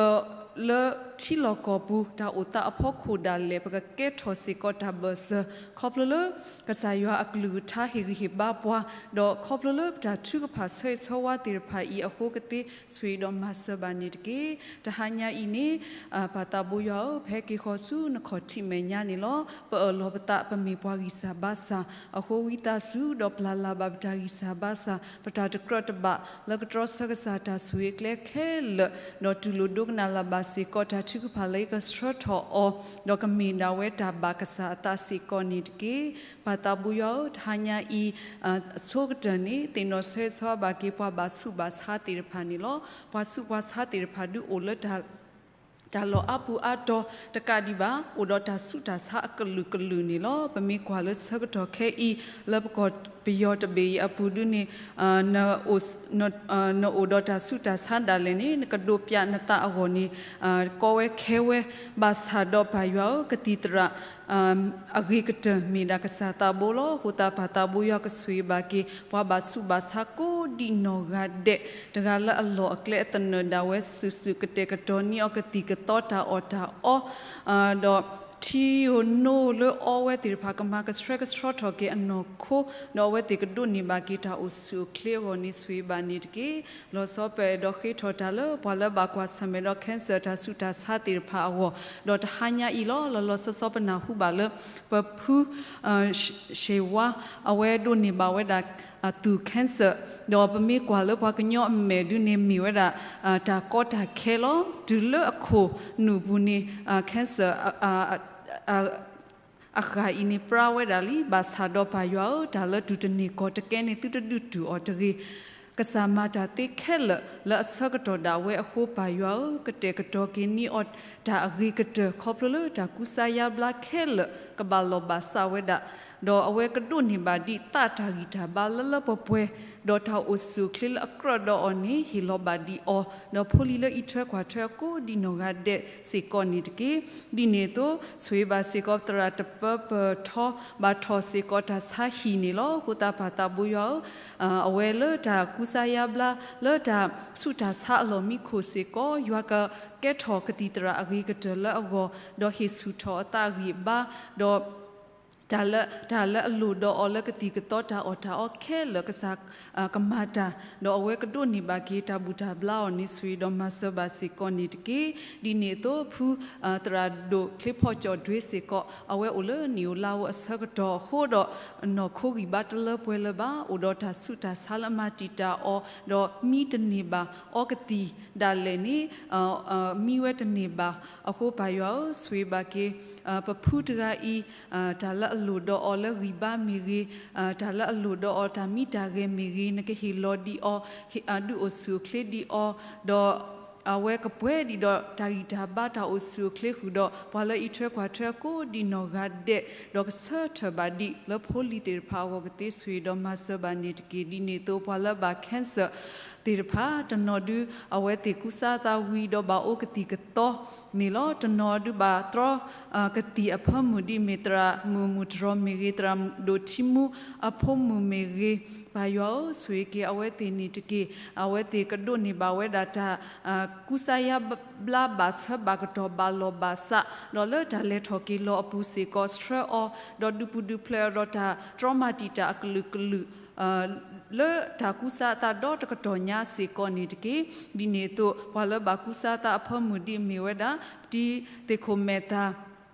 လၢထံလီၢ်ကီၢ်ပူၤ တၢ်အိၣ်သးအဖီခိၣ်ဒၣ်လဲာ် ပကကဲထီၣ်စ့ၢ်ကီးတၢ်ဘၢၣ်စၢၤ ခီဖျိလၢ ကစၢ်ယွၤအကလုၢ်ကထါဟ့ၣ်ဂံၢ်ဟ့ၣ်ဘါပှၤ, ဒီးခီဖျိလၢပတၢ်ထုကဖၣ်ဆၢဂ့ၤဆၢဝါသ့ၣ်တဖၣ်အံၤအဃိကသ့ ဆိၣ်ဂ့ၤဒီးမၤစၢၤဘၣ်န့ၣ်တက့ၢ်. တဟါညါအံၤန့ၣ် ပၢ်သးဘိယွၤဧၢ, ပဟဲက့ၤဃီၤဆူနခီၣ်ထံးမဲာ်ညါန့ၣ်လီၤ. ပအၢၣ်လီၤပသး ပမ့ၢ်ပှၤဂံၢ်စၢ်ဘါစၢ် အဃိဝံသးစူၤ ဒီးပျၢ်လၢ်ဘၣ်ပတၢ်ဂံၢ်စၢ်ဘါစၢ် ပတၢ်တကြၢးတဘၣ် လၢကတြီဆၢကစၢ်တၢ်ဆိၣ်ဂ့ၤအကျဲခဲလၢာ်, ဒီးတူၢ်လိာ်ဒိကနၣ်လၢ်ဘၣ်စ့ၢ်ကီးတၢ်ထုကဖၣ်လၢယကဆှၢထီၣ်အီၤ, ဒီးကမ့ၢ်ဒၣ်ဝဲတၢ်ဘၣ်ကစၢ်အသးစ့ၢ်ကီးန့ၣ်တက့ၢ်. ပၢ်သးဘိယွၤဧၢ, တဟါညါအံၤ အဆိကတၢၢ်န့ၣ် သ့ၣ်နီၣ်ဆၢဂ့ၤဆၢဝါဘၣ်က့ၤပှၤဘၣ်ဆူးဘၣ်ဆါသ့ၣ်တဖၣ်န့ၣ်လီၤ. ပှၤဆူးပှၤဆါသ့ၣ်တဖၣ်ဒုးအိၣ်လၢတၢ် တၢ်လီၢ်အါပူၤအါတီၤတကးဒံးဘၣ် အိၣ်ဒီးတၢ်ဆူးတၢ်ဆါအကလုာ်ကလုာ်န့ၣ်လီၤ. ပမ့ၢ်ကွၢ်လၢဆၢကတီၢ်ခဲအံၤ လၢပကီၢ်ပယီၤတဘ့ၣ်အံၤအပူၤဒုန့ၣ် နအိၣ်ဒီးတၢ်ဆူးတၢ်ဆါဒၣ်လဲာ်န့ၣ် နကဒိးပျးနသးအဂီၢ်န့ၣ် ကီဝဲခဲဝဲ ဘၣ်ဆၣ်ဒီးပၢ်ယွၤဧၢ ကသံၣ်သရၣ် အဂ့ၤကတၢၢ်မ့ၢ်ဒၣ်ကစၢ်သးဘိလီၤ. အဃိသတးပၢ်သးဘိယွၤကဆိၣ်ဂ့ၤဘၣ်က့ၤ ပှၤဘၣ်ဆူးဘၣ်ဆါကိးဒံးနီၢ်ဂၤဒဲး တဂၤလၢအလီၢ်အကျဲအသနၢၣ်ဒၣ်ဝဲစုာ်စုာ် ကတဲာ်ကတီၤန့ၢ်အီၤကသံၣ်ကသီတၢ်အီၣ်တၢ်အီ ဒီးထံဧိၤနိဧိၤလၢအီဝဲသ့ၣ်တဖၣ် ကမၤကဆှဲကဆှီထီၣ်က့ၤအနီၢ်ခိ ဒီးအဝဲသ့ၣ်ကဒိးန့ၢ်ဘၣ်က့ၤတၢ်အိၣ်ဆူၣ်အိၣ်ချ့အဂီၢ်န့ၣ် ဆိၣ်ဂ့ၤဘၣ်န့ၣ်တက့ၢ်. လီၤဆီပအဲၣ်ဒိးဃ့ထီၣ်တၢ်လၢ ပှၤလၢဘၣ်ကွၢ်ဆၢၣ်မဲာ်ဒီး cancer တၢ်ဆူးတၢ်ဆါသ့ၣ်တဖၣ်အဂီၢ် ဒီးတဟါညါအံၤလီၤ. လီၤလီၤဆီဆီပနၢ်ဟူဘၣ်လၢ ပဖု ရှ့ဝါ အဝဲဒိးန့ၢ်ဘၣ်ဝဲဒၣ် သူၣ် cancer ဒီးပမ့ၢ်ကွၢ်လၢပှၤကညီအမဲာ်ဒုန့ၣ်မ့ၢ်ဝဲဒၣ် တၢ်ကီတၢ်ခဲလီၤ. တုၤလၢအခိၣ်နူာ်ပူၤန့ၣ် cancer အဂၤအံၤန့ၣ်ပြါဝဲဒၣ်လံ. ဘၣ်ဆၣ်ဒီးပၢ်ယွၤဧၢ တၢ်လၢတူၢ်တန့ၢ်ကီၢ်တကဲန့ၣ် သုတဒုးတူၢ်အီၤတဂ့ၤ. ကစၢ်မၤတၢ်သ့ခဲလၢာ်လၢအဆၢကတီၢ်ဒၣ်ဝဲအဃိ ပၢ်ယွၤဧၢ ကတဲာ်ကတီၤက့ၤန့ၢ်အီၤတၢ်အဂ့ၤကတၢၢ် ခီဖျိလၢတၢ်ကူစါယါဘျါခဲလၢာ် ကဘၣ်လီၢ်ဘၣ်စးဝဲဒၣ် ဒီးအဝဲကဒိးန့ၢ်ဘၣ်ဒံးသးတၢ်ဂံၢ်တၢ်ဘါလၢလၢပှဲၤပှဲၤ, ဒီးတၢ်အိၣ်ဆူၣ်အိၣ်ချ့လၢအကြၢးဒီးအီၤန့ၣ် ဟ့ၣ်လီၤဘၣ်ဒံးအီၤ, ဒီးဖိလံၤလၢအံးထွဲကွၢ်ထွဲအကိးဒံးနီၢ်ဂၤဒဲးစ့ၢ်ကီးန့ၣ်တက့ၢ်. ဒ်န့ၣ်အသိး ဆိၣ်ဂ့ၤဘၣ်စ့ၢ်ကီးသရၣ်တပၢပၢၢ်ထီ ဘၣ်ထီၣ်စ့ၢ်ကီးတၢ်ဆါဟံၣ်န့ၣ်လီၤ. အဃိသတးပၢ်သးဘိယွၤဧၢ, အဝဲလၢတၢ်ကူစါယါဘျါ လၢတၢ်ဆူးတၢ်ဆါအလီၢ်မံခိၣ်စ့ၢ်ကီး ယွၤကကဲထီၣ်ကသံၣ်သရၣ်အဂ့ၤကတၢၢ်လၢအဂီၢ်, ဒီးဟ့ၣ်ဆူၣ်ထီၣ်အသးအဂံၢ်အဘါ, ဒီး တၢ်လၢ တၢ်လၢအလိၣ်ဒီးအီၤလၢကသံၣ်ကသီတၢ်အီၣ်တၢ်အီခဲလၢာ်ကစၢ်ကမၤတၢ်, ဒီးအဝဲကဒိးန့ၢ်ဘၣ်က့ၤတၢ်ဘူၣ်တၢ်ဘျါအီၤန့ၣ် ဆိၣ်ဂ့ၤဒီးမၤစၢၤဘၣ်စ့ၢ်ကီးန့ၣ်တက့ၢ်. ဒ်န့ၣ်အသိး ဖုသရၣ်ဒိၣ်ချ့ဖီကၠီၣ်ဒွ့စ့ၢ်ကီး အဝဲအိၣ်လၢနံၣ်ဧိၤလါဧိၤအဆၢကတီၢ်အဃိဒီး နီၢ်ခိဂံၢ်ဘါတလၢပှဲၤလၢၤဘၣ်, အိၣ်ဒီးတၢ်ဆူးတၢ်ဆါလၢအမၤတံာ်တာ်အီၤ, ဒီးမံတန့ၢ်ဘၣ်, အီကသံၣ်ဒၣ်လဲာ်န့ၣ် မံဝဲတန့ၢ်ဘၣ်. အဃိပၢ်ယွၤဧၢ, ဆိၣ်ဂ့ၤဘၣ်က့ၤ ပဖုတဂၤအံၤ, တၢ်လၢအလိၣ်ဒီးအီၤလၢဂံၢ်ဘါမ့ၢ်ဂ့ၤ, တၢ်လၢအလိၣ်ဒီးအီၤတၢ်မံတၢ်ဂဲၤမ့ၢ်ဂ့ၤ, နကဟ့ၣ်လီၤဒံးအီၤ, ဒုးအိၣ်ဆူၣ်အိၣ်ချ့ဒံးအီၤ, ဒီးအဝဲကပှဲၤဒံးဒီးတၢ်ဂံၢ်တၢ်ဘါတၢ်အိၣ်ဆူၣ်အိၣ်ချ့ဃုာ်ဒီး ပှၤလၢအံးထွဲကွၢ်ထွဲအကိးဒံးနီၢ်ဂၤဒဲး, ဒီးကဆၢထၢၣ်ဘၣ်ဒံးလၢဖိလံၤသ့ၣ်တဖၣ်အဂီၢ်ကသ့ ဆိၣ်ဂ့ၤဒီးမၤစၢၤဘၣ်န့ၣ်တက့ၢ်. ဒ်န့ၣ်အသိးပှၤလၢဘၣ် cancer သ့ၣ်တဖၣ် တနီၤဒု အဝဲသ့ၣ်ကူစါသးဝံၤဒီးဘၣ်အိၣ်ကသံၣ်ကသီန့ၣ်လီၤ. တနီၤဒုဘၣ်တြီ ကသံၣ်အဖၢမုၢ်ဒံးမ့ၢ်သရၣ်မုၣ်မုၢ်တြီၤမ့ၢ်ဂ့ၤ, သရၣ်ဒိၣ်ထံမူအဖိမုၣ်မ့ၢ်ဂ့ၤ, ပၢ်ယွၤဧၢ, ဆိၣ်ဂ့ၤက့ၤအဝဲသ့ၣ်န့ၣ်တက့ၢ်. အဝဲသ့ၣ်ကဒိးန့ၢ်ဘၣ်ဝဲဒၣ်တၢ် ကူစါယါဘျါဘၣ်ဆၢဘၣ်ကတီၢ်ဘၣ်လီၢ်ဘၣ်စး, ဒီးလၢတၢ်လဲၤထီၣ်က့ၤလီၤအပူၤစ့ၢ်ကီးဆှၢအီၤ, ဒီးဒုးပူၤဒုးဖျဲးအီၤဒီးတၢ်တြီမၤတံာ်တာ်အကလုာ်ကလုာ် လၢတၢ်ကူစါအသးဒီတကတီၢ်ညါစ့ၢ်ကီးန့ၣ်တက့ၢ်. ဒ်န့ၣ်အသိး ပှၤလၢဘၣ်ကူစါသးအဖၢမုၢ်ဒံးမ့ၢ်ဝဲဒၣ် တံၤသ့ၣ်ခိၣ်မဲာ်သၣ်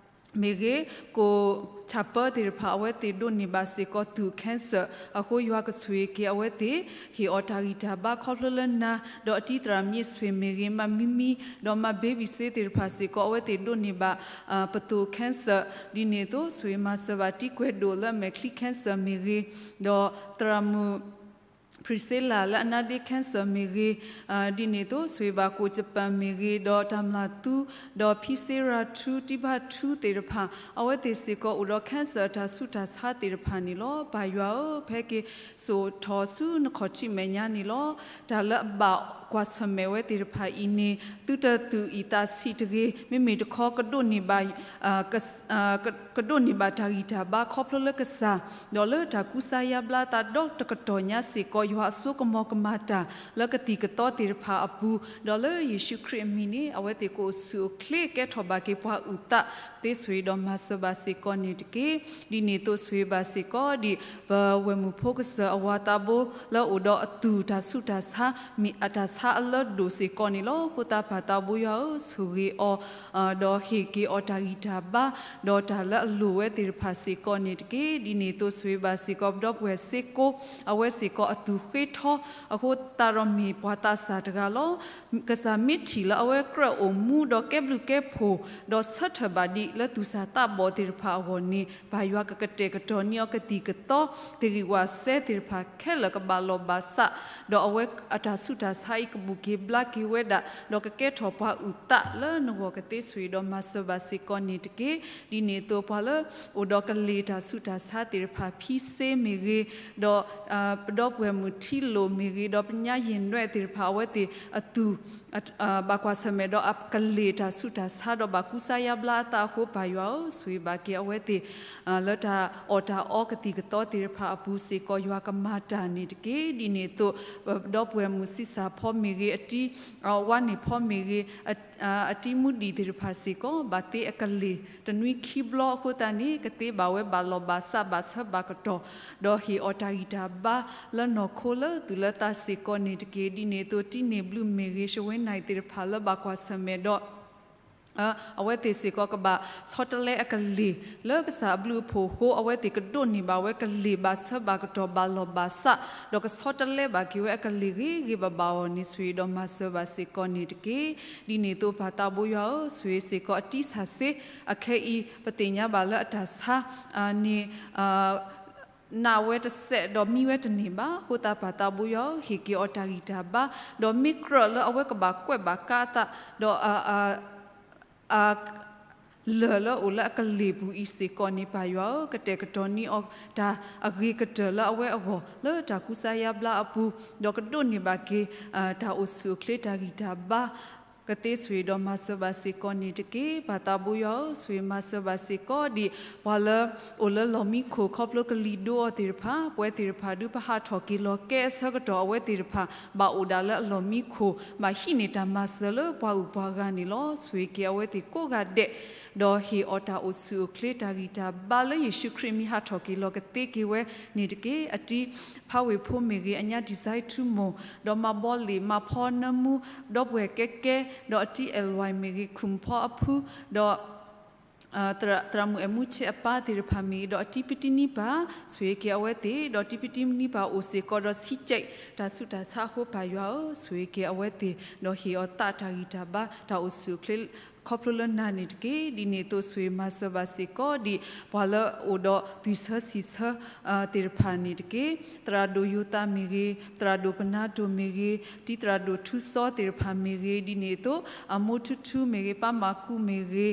မ့ၢ်ဂ့ၤ, ကိၣ်ဆၣ်ပၢသ့ၣ်တဖၣ် အဝဲသ့ၣ်ဒိးန့ၢ်ဘၣ်စ့ၢ်ကီးသူၣ် cancer အဃိ ယွၤကဆိၣ်ဂ့ၤက့ၤအဝဲသ့ၣ်, ဟ့ၣ်အီၤတၢ်ဂံၢ်တၢ်ဘါခီဖျိလၢနၤ, ဒီးအတံၤသရၣ်မ့ၢ်ဆွ့ၣ်မ့ၢ်ဂ့ၤ, မးမံမံ, ဒီးမး baby စ့သ့ၣ်တဖၣ်စ့ၢ်ကီး အဝဲသ့ၣ်ဒိးန့ၢ်ဘၣ် ပသိၣ် cancer. ဒ်န့ၣ်အသိး ဆိၣ်ဂ့ၤမၤစၢၤဘၣ်တံၤကွဲၤဒိၣ်လၢအမဲာ်ချံ cancer မ့ၢ်ဂ့ၤ, ဒီးသရၣ်မုၣ် ဖရံးစ့လးလၢအနါဒ့ cancer မ့ၢ်ဂ့ၤ, ဒ်န့ၣ်အသိး ဆိၣ်ဂ့ၤဘၣ်ကိၣ်ကပၣ်မ့ၢ်ဂ့ၤ, ဒီးတၢ်မျၢ်သူ, ဒီးဖံစ့ရၤထူ, တံၤဘၣ်ထူသ့ၣ်တဖၣ် အဝဲသ့ၣ်စ့ၢ်ကီးအိၣ်ဒီး cancer အတၢ်ဆူးတၢ်ဆါသ့ၣ်တဖၣ်န့ၣ်လီၤ. ပၢ်ယွၤဧၢ, ဖဲက့ၤစိာ်ထီၣ်ဆူနခီၣ်ထံးမဲာ်ညါန့ၣ်လီၤ. တၢ်လၢအဘၣ်ကွၢ်ဆၢၣ်မဲာ်ဝဲသ့ၣ်တဖၣ်အံၤန့ၣ် သုတသူၣ်အံၣ်သးဆံးတဂ့ၤ, မ့မ့ၢ်တခီကဒိးန့ၢ်ဘၣ် ကဒိးန့ၢ်ဘၣ်တၢ်ဂံၢ်တၢ်ဘါခီဖျိလၢကစၢ်, ဒီးလၢတၢ်ကူစါယါဘျါသးဒီတကတီၢ်ညါစ့ၢ်ကီး ယွၤအစိကမီၤကမၤတၢ်လၢကသံၣ်ကသီသ့ၣ်တဖၣ်အပူၤ, ဒီးလၢယ့ၣ်ၡူးခရံာ်အမံၤန့ၣ် အဝဲသ့ၣ်ကအိၣ်ဆူၣ်အိၣ်ချ့ကဲထီၣ်ဘၣ်က့ၤပှၤအုၣ်သးသ့ ဆိၣ်ဂ့ၤဒီးမၤစၢၤဘၣ်စ့ၢ်ကီးန့ၣ်တက့ၢ်. ဒ်န့ၣ်အသိးဆိၣ်ဂ့ၤဘၣ်စ့ၢ်ကီးဒံး ပဝဲၢ်မုၢ်ဖိကစၢၢ်အဝၤသးဘိလၢအိၣ်ဒီးအသူၣ်တၢ်ဆူးတၢ်ဆါ မ့ၢ်အတၢ်ဆါအလၢဒိၣ်စ့ၢ်ကီးန့ၣ်လီၤ. အဃိသတးပၢ်သးဘိယွၤဧၢ, ဆိၣ်ဂ့ၤအီၤ ဒီးဟ့ၣ်က့ၤအီၤတၢ်ဂံၢ်တၢ်ဘါ, ဒီးတၢ်လၢအလိၣ်ဝဲသ့ၣ်တဖၣ်စ့ၢ်ကီးန့ၣ်တက့ၢ်. ဒ်န့ၣ်အသိးဆိၣ်ဂ့ၤဘၣ်စ့ၢ်ကီး ပဒီပုၢ်ဝဲၢ်စ့ကိ, အဝဲစ့ၢ်ကီးအသူၣ်ဃ့ထီ, အဃိသတးဒီးမ့ၢ်ပှၤသးစၢ်တဂၤလီၤ. ကစၢ်မ့ၢ်ထံၣ်လၢအဝဲကြၢးအိၣ်မူဒီးကဲဘျုးကဲဖှိၣ်, ဒီးဆၢထၢၣ်ဘၣ်ဒံးလၢသူၣ်စၢ်သးဘီၣ်သ့ၣ်တဖၣ်အဂီၢ်န့ၣ် ပၢ်ယွၤကကတဲာ်ကတီၤန့ၢ်အီၤကသံၣ်ကသီ, သ့ၣ်ဂံၢ်ဝၣ်စဲသ့ၣ်တဖၣ်ခဲလၢာ်ကဘၣ်လီၢ်ဘၣ်စး, ဒီးအဝဲအတၢ်ဆူးတၢ်ဆါ ကဘူၣ်က့ၤဘျါက့ၤဝဲဒၣ် ဒီးကကဲထီၣ်ပှၤအုၣ်သးလၢနဂီၢ်ကသ့ ဆိၣ်ဂ့ၤဒီးမၤစၢၤဘၣ်စ့ၢ်ကီးန့ၣ်တက့ၢ်. ဒ်န့ၣ်အသိးပှၤလၢ အိၣ်ဒီးကလ့ၢ်တၢ်ဆူးတၢ်ဆါသ့ၣ်တဖၣ် ဖံစ့မ့ၢ်ဂ့ၤ, ဒီး ပဒီပုၢ်ဝဲၢ်မုၣ်ထံလိာ်မ့ၢ်ဂ့ၤ, ဒီးပညါယ့ၢ်နွဲၣ်သ့ၣ်တဖၣ် အဝဲသ့ၣ်အသူၣ် ဘၣ်ကွၢ်ဆၢၣ်မဲာ်ဒီးအကလ့ၢ်တၢ်ဆူးတၢ်ဆါ ဒီးဘၣ်ကူစါယါဘျါအသးအဃိ ပၢ်ယွၤဧၢ, ဆိၣ်ဂ့ၤဘၣ်က့ၤအဝဲသ့ၣ် လၢတၢ်အီၣ်တၢ်အီကသံၣ်ကသီသ့ၣ်တဖၣ်အပူၤစ့ၢ်ကီး ယွၤကမၤတၢ်န့ၣ်တက့ၢ်. ဒ်န့ၣ်အသိး ပဒီပုၢ်ဝဲၢ်မုၣ်ဆံးစၢ်ဖီမ့ၢ်ဂ့ၤ, အတံ ဝါန့ၢ်ဖီမ့ၢ်ဂ့ၤ, အတံမူဒံၣ်သ့ၣ်တဖၣ်စ့ၢ်ကီး ဘၣ်သ့အကလ့ၢ်တနွံခံဘျီအဃိသတးန့ၣ် ကသ့ဘၣ်ဝဲဘၣ်လီၢ်ဘၣ်စးဘၣ်ဆၢဘၣ်ကတီၢ်, ဒီးဟ့ၣ်အီၤတၢ်ဂံၢ်တၢ်ဘါလၢနီၢ်ခိလၢသူၣ်လၢသးစ့ၢ်ကီးန့ၣ်တက့ၢ်. ဒ်န့ၣ်အသိး တံန့ၢ်ဘျုးမ့ၢ်ဂ့ၤ, ရှဝဲနၢ်သ့ၣ်တဖၣ်လၢဘၣ်ကွၢ်ဆၢၣ်မဲာ်ဒီး အဝဲသ့ၣ်စ့ၢ်ကီးကဘၣ်ဆီတလဲအကလ့ၢ် လၢကစၢ်အဘျုးအဖှိၣ်အဃိ အဝဲသ့ၣ်ကဒိးန့ၢ်ဘၣ်ဝဲကလ့ၢ်ဘၣ်ဆၢဘၣ်ကတီၢ်ဘၣ်လီၢ်ဘၣ်စး, ဒီးကဆီတလဲဘၣ်က့ၤဝဲအကလ့ၢ်ဂ့ၤဂ့ၤဘၣ်ဘၣ်အဂီၢ်န့ၣ် ဆိၣ်ဂ့ၤဒီးမၤစၢၤဘၣ်စ့ၢ်ကီးန့ၣ်တက့ၢ်. ဒ်န့ၣ်အသိးပၢ်သးဘိယွၤဧၢ, ဆိၣ်ဂ့ၤစ့ၢ်ကီးအတံဆၣ်စ့ အခဲအံၤ ပသ့ၣ်ညါဘၣ်လၢအတၢ်ဆါ န့ၣ် နးဝဲတစဲးဒီးမံဝဲတန့ၢ်ဘၣ်. အဃိသတးပၢ်သးဘိယွၤဧၢ, ဟ့ၣ်က့ၤအီၤတၢ်ဂံၢ်တၢ်ဘါ, ဒီးမ့ၢ်ကြၢးလၢအဝဲကဘၣ်ကွဲးဘၣ်ကါအသး ဒီး လၢၢ်လၢအအိၣ်လၢအကလ့ၢ်ပူၤအံၤစ့ၢ်ကီးန့ၣ် ပၢ်ယွၤဧၢ, ကတဲာ်ကတီၤန့ၢ်အီၤတၢ်အဂ့ၤကတၢၢ်လၢအဝဲအဂီၢ် လၢတၢ်ကူစါယါဘျါအပူၤ, ဒီးကဒိးန့ၢ်ဘၣ်က့ၤ တၢ်အိၣ်ဆူၣ်အိၣ်ချ့တၢ်ဂံၢ်တၢ်ဘါ ကသ့ ဆိၣ်ဂ့ၤဒီးမၤစၢၤဘၣ်စ့ၢ်ကီးန့ၣ်တက့ၢ်. ပၢ်သးဘိယွၤဧၢ, ဆိၣ်ဂ့ၤမၤစၢၤဘၣ်စ့ၢ်ကီးဒံး ပှၤလၢ အိၣ်လၢလီၢ်မံခိၣ် ခီဖျိကလံၤဒိအီၤသ့ၣ်တဖၣ်, ပဝဲသ့ၣ်တဖၣ်ဒုးပဟးထီၣ်က့ၤလီၤကဲအဆၢကတီၢ် အဝဲသ့ၣ်တဖၣ် ဘၣ်အိၣ်ဒၣ်လၢအလီၢ်မံခိၣ် ဘၣ်ဟံးန့ၢ်တၢ်မၤစၢၤလၢပှၤဂုၤပှၤဂၤန့ၣ်လီၤ. ဆိၣ်ဂ့ၤက့ၤအဝဲသ့ၣ်ကိးဂၤဒဲး ဒီးဟ့ၣ်အီၤတၢ်အိၣ်ဆူၣ်အိၣ်ချ့တၢ်ဂံၢ်တၢ်ဘါလၢယ့ၣ်ၡူးခရံာ်မံၤဟးထီၣ်က့ၤလီၤကသ့က့ၤဝဲန့ၣ်တက့ၢ်. အတံ ဖါဝ့ၢ်ဖိမ့ၢ်ဂ့ၤ, အညါ Desire Tumor, ဒီးမၤဘီလ့ၣ်မၤဖီနၢမူ ဒီပုၢ်ဝဲၢ်ကဲကဲ, ဒီးအတံအဲၣ်လွဲၢ်မ့ၢ်ဂ့ၤ, ခူၣ်ဖီအဖု, ဒီး သရၣ်မုၣ်အဲၣ်မူဆဲးအပၢ်သ့ၣ်တဖၣ်မ့ၢ်ဂ့ၤ, ဒီးအတံပတံနံပၢ်, ဆိၣ်ဂ့ၤက့ၤအဝဲသ့ၣ်, ဒီးတံပတံနံပၢ်အိၣ်စ့ၢ်ကီးဒီးဆံးကဲးတၢ်ဆူးတၢ်ဆါအဃိ ပၢ်ယွၤဧၢ, ဆိၣ်ဂ့ၤက့ၤအဝဲသ့ၣ်, ဒီးဟ့ၣ်အီၤသးတၢ်ဂံၢ်တၢ်ဘါ တၢ်အိၣ်ဆူၣ်အိၣ်ချ့ ခီဖျိလၢနၤန့ၣ်တက့ၢ်. ဒ်န့ၣ်အသိး ဆိၣ်ဂ့ၤမၤစၢၤဘၣ်စ့ၢ်ကီးဒံး ပှၤလၢအအိၣ်ဒီးသွံၣ်ဆၢဆံၣ်ဆၢ သ့ၣ်တဖၣ်န့ၣ်တက့ၢ်. သရၣ်ဒိၣ်ယိၤသးမ့ၢ်ဂ့ၤ, သရၣ်ဒိၣ်ပနါဒိၣ်မ့ၢ်ဂ့ၤ, တံသရၣ်ဒိၣ်ထူစီသ့ၣ်တဖၣ်မ့ၢ်ဂ့ၤ, ဒ်န့ၣ်အသိး အမိၢ်ထူထူမ့ၢ်ဂ့ၤ, ပၢ်မၤကူမ့ၢ်ဂ့ၤ,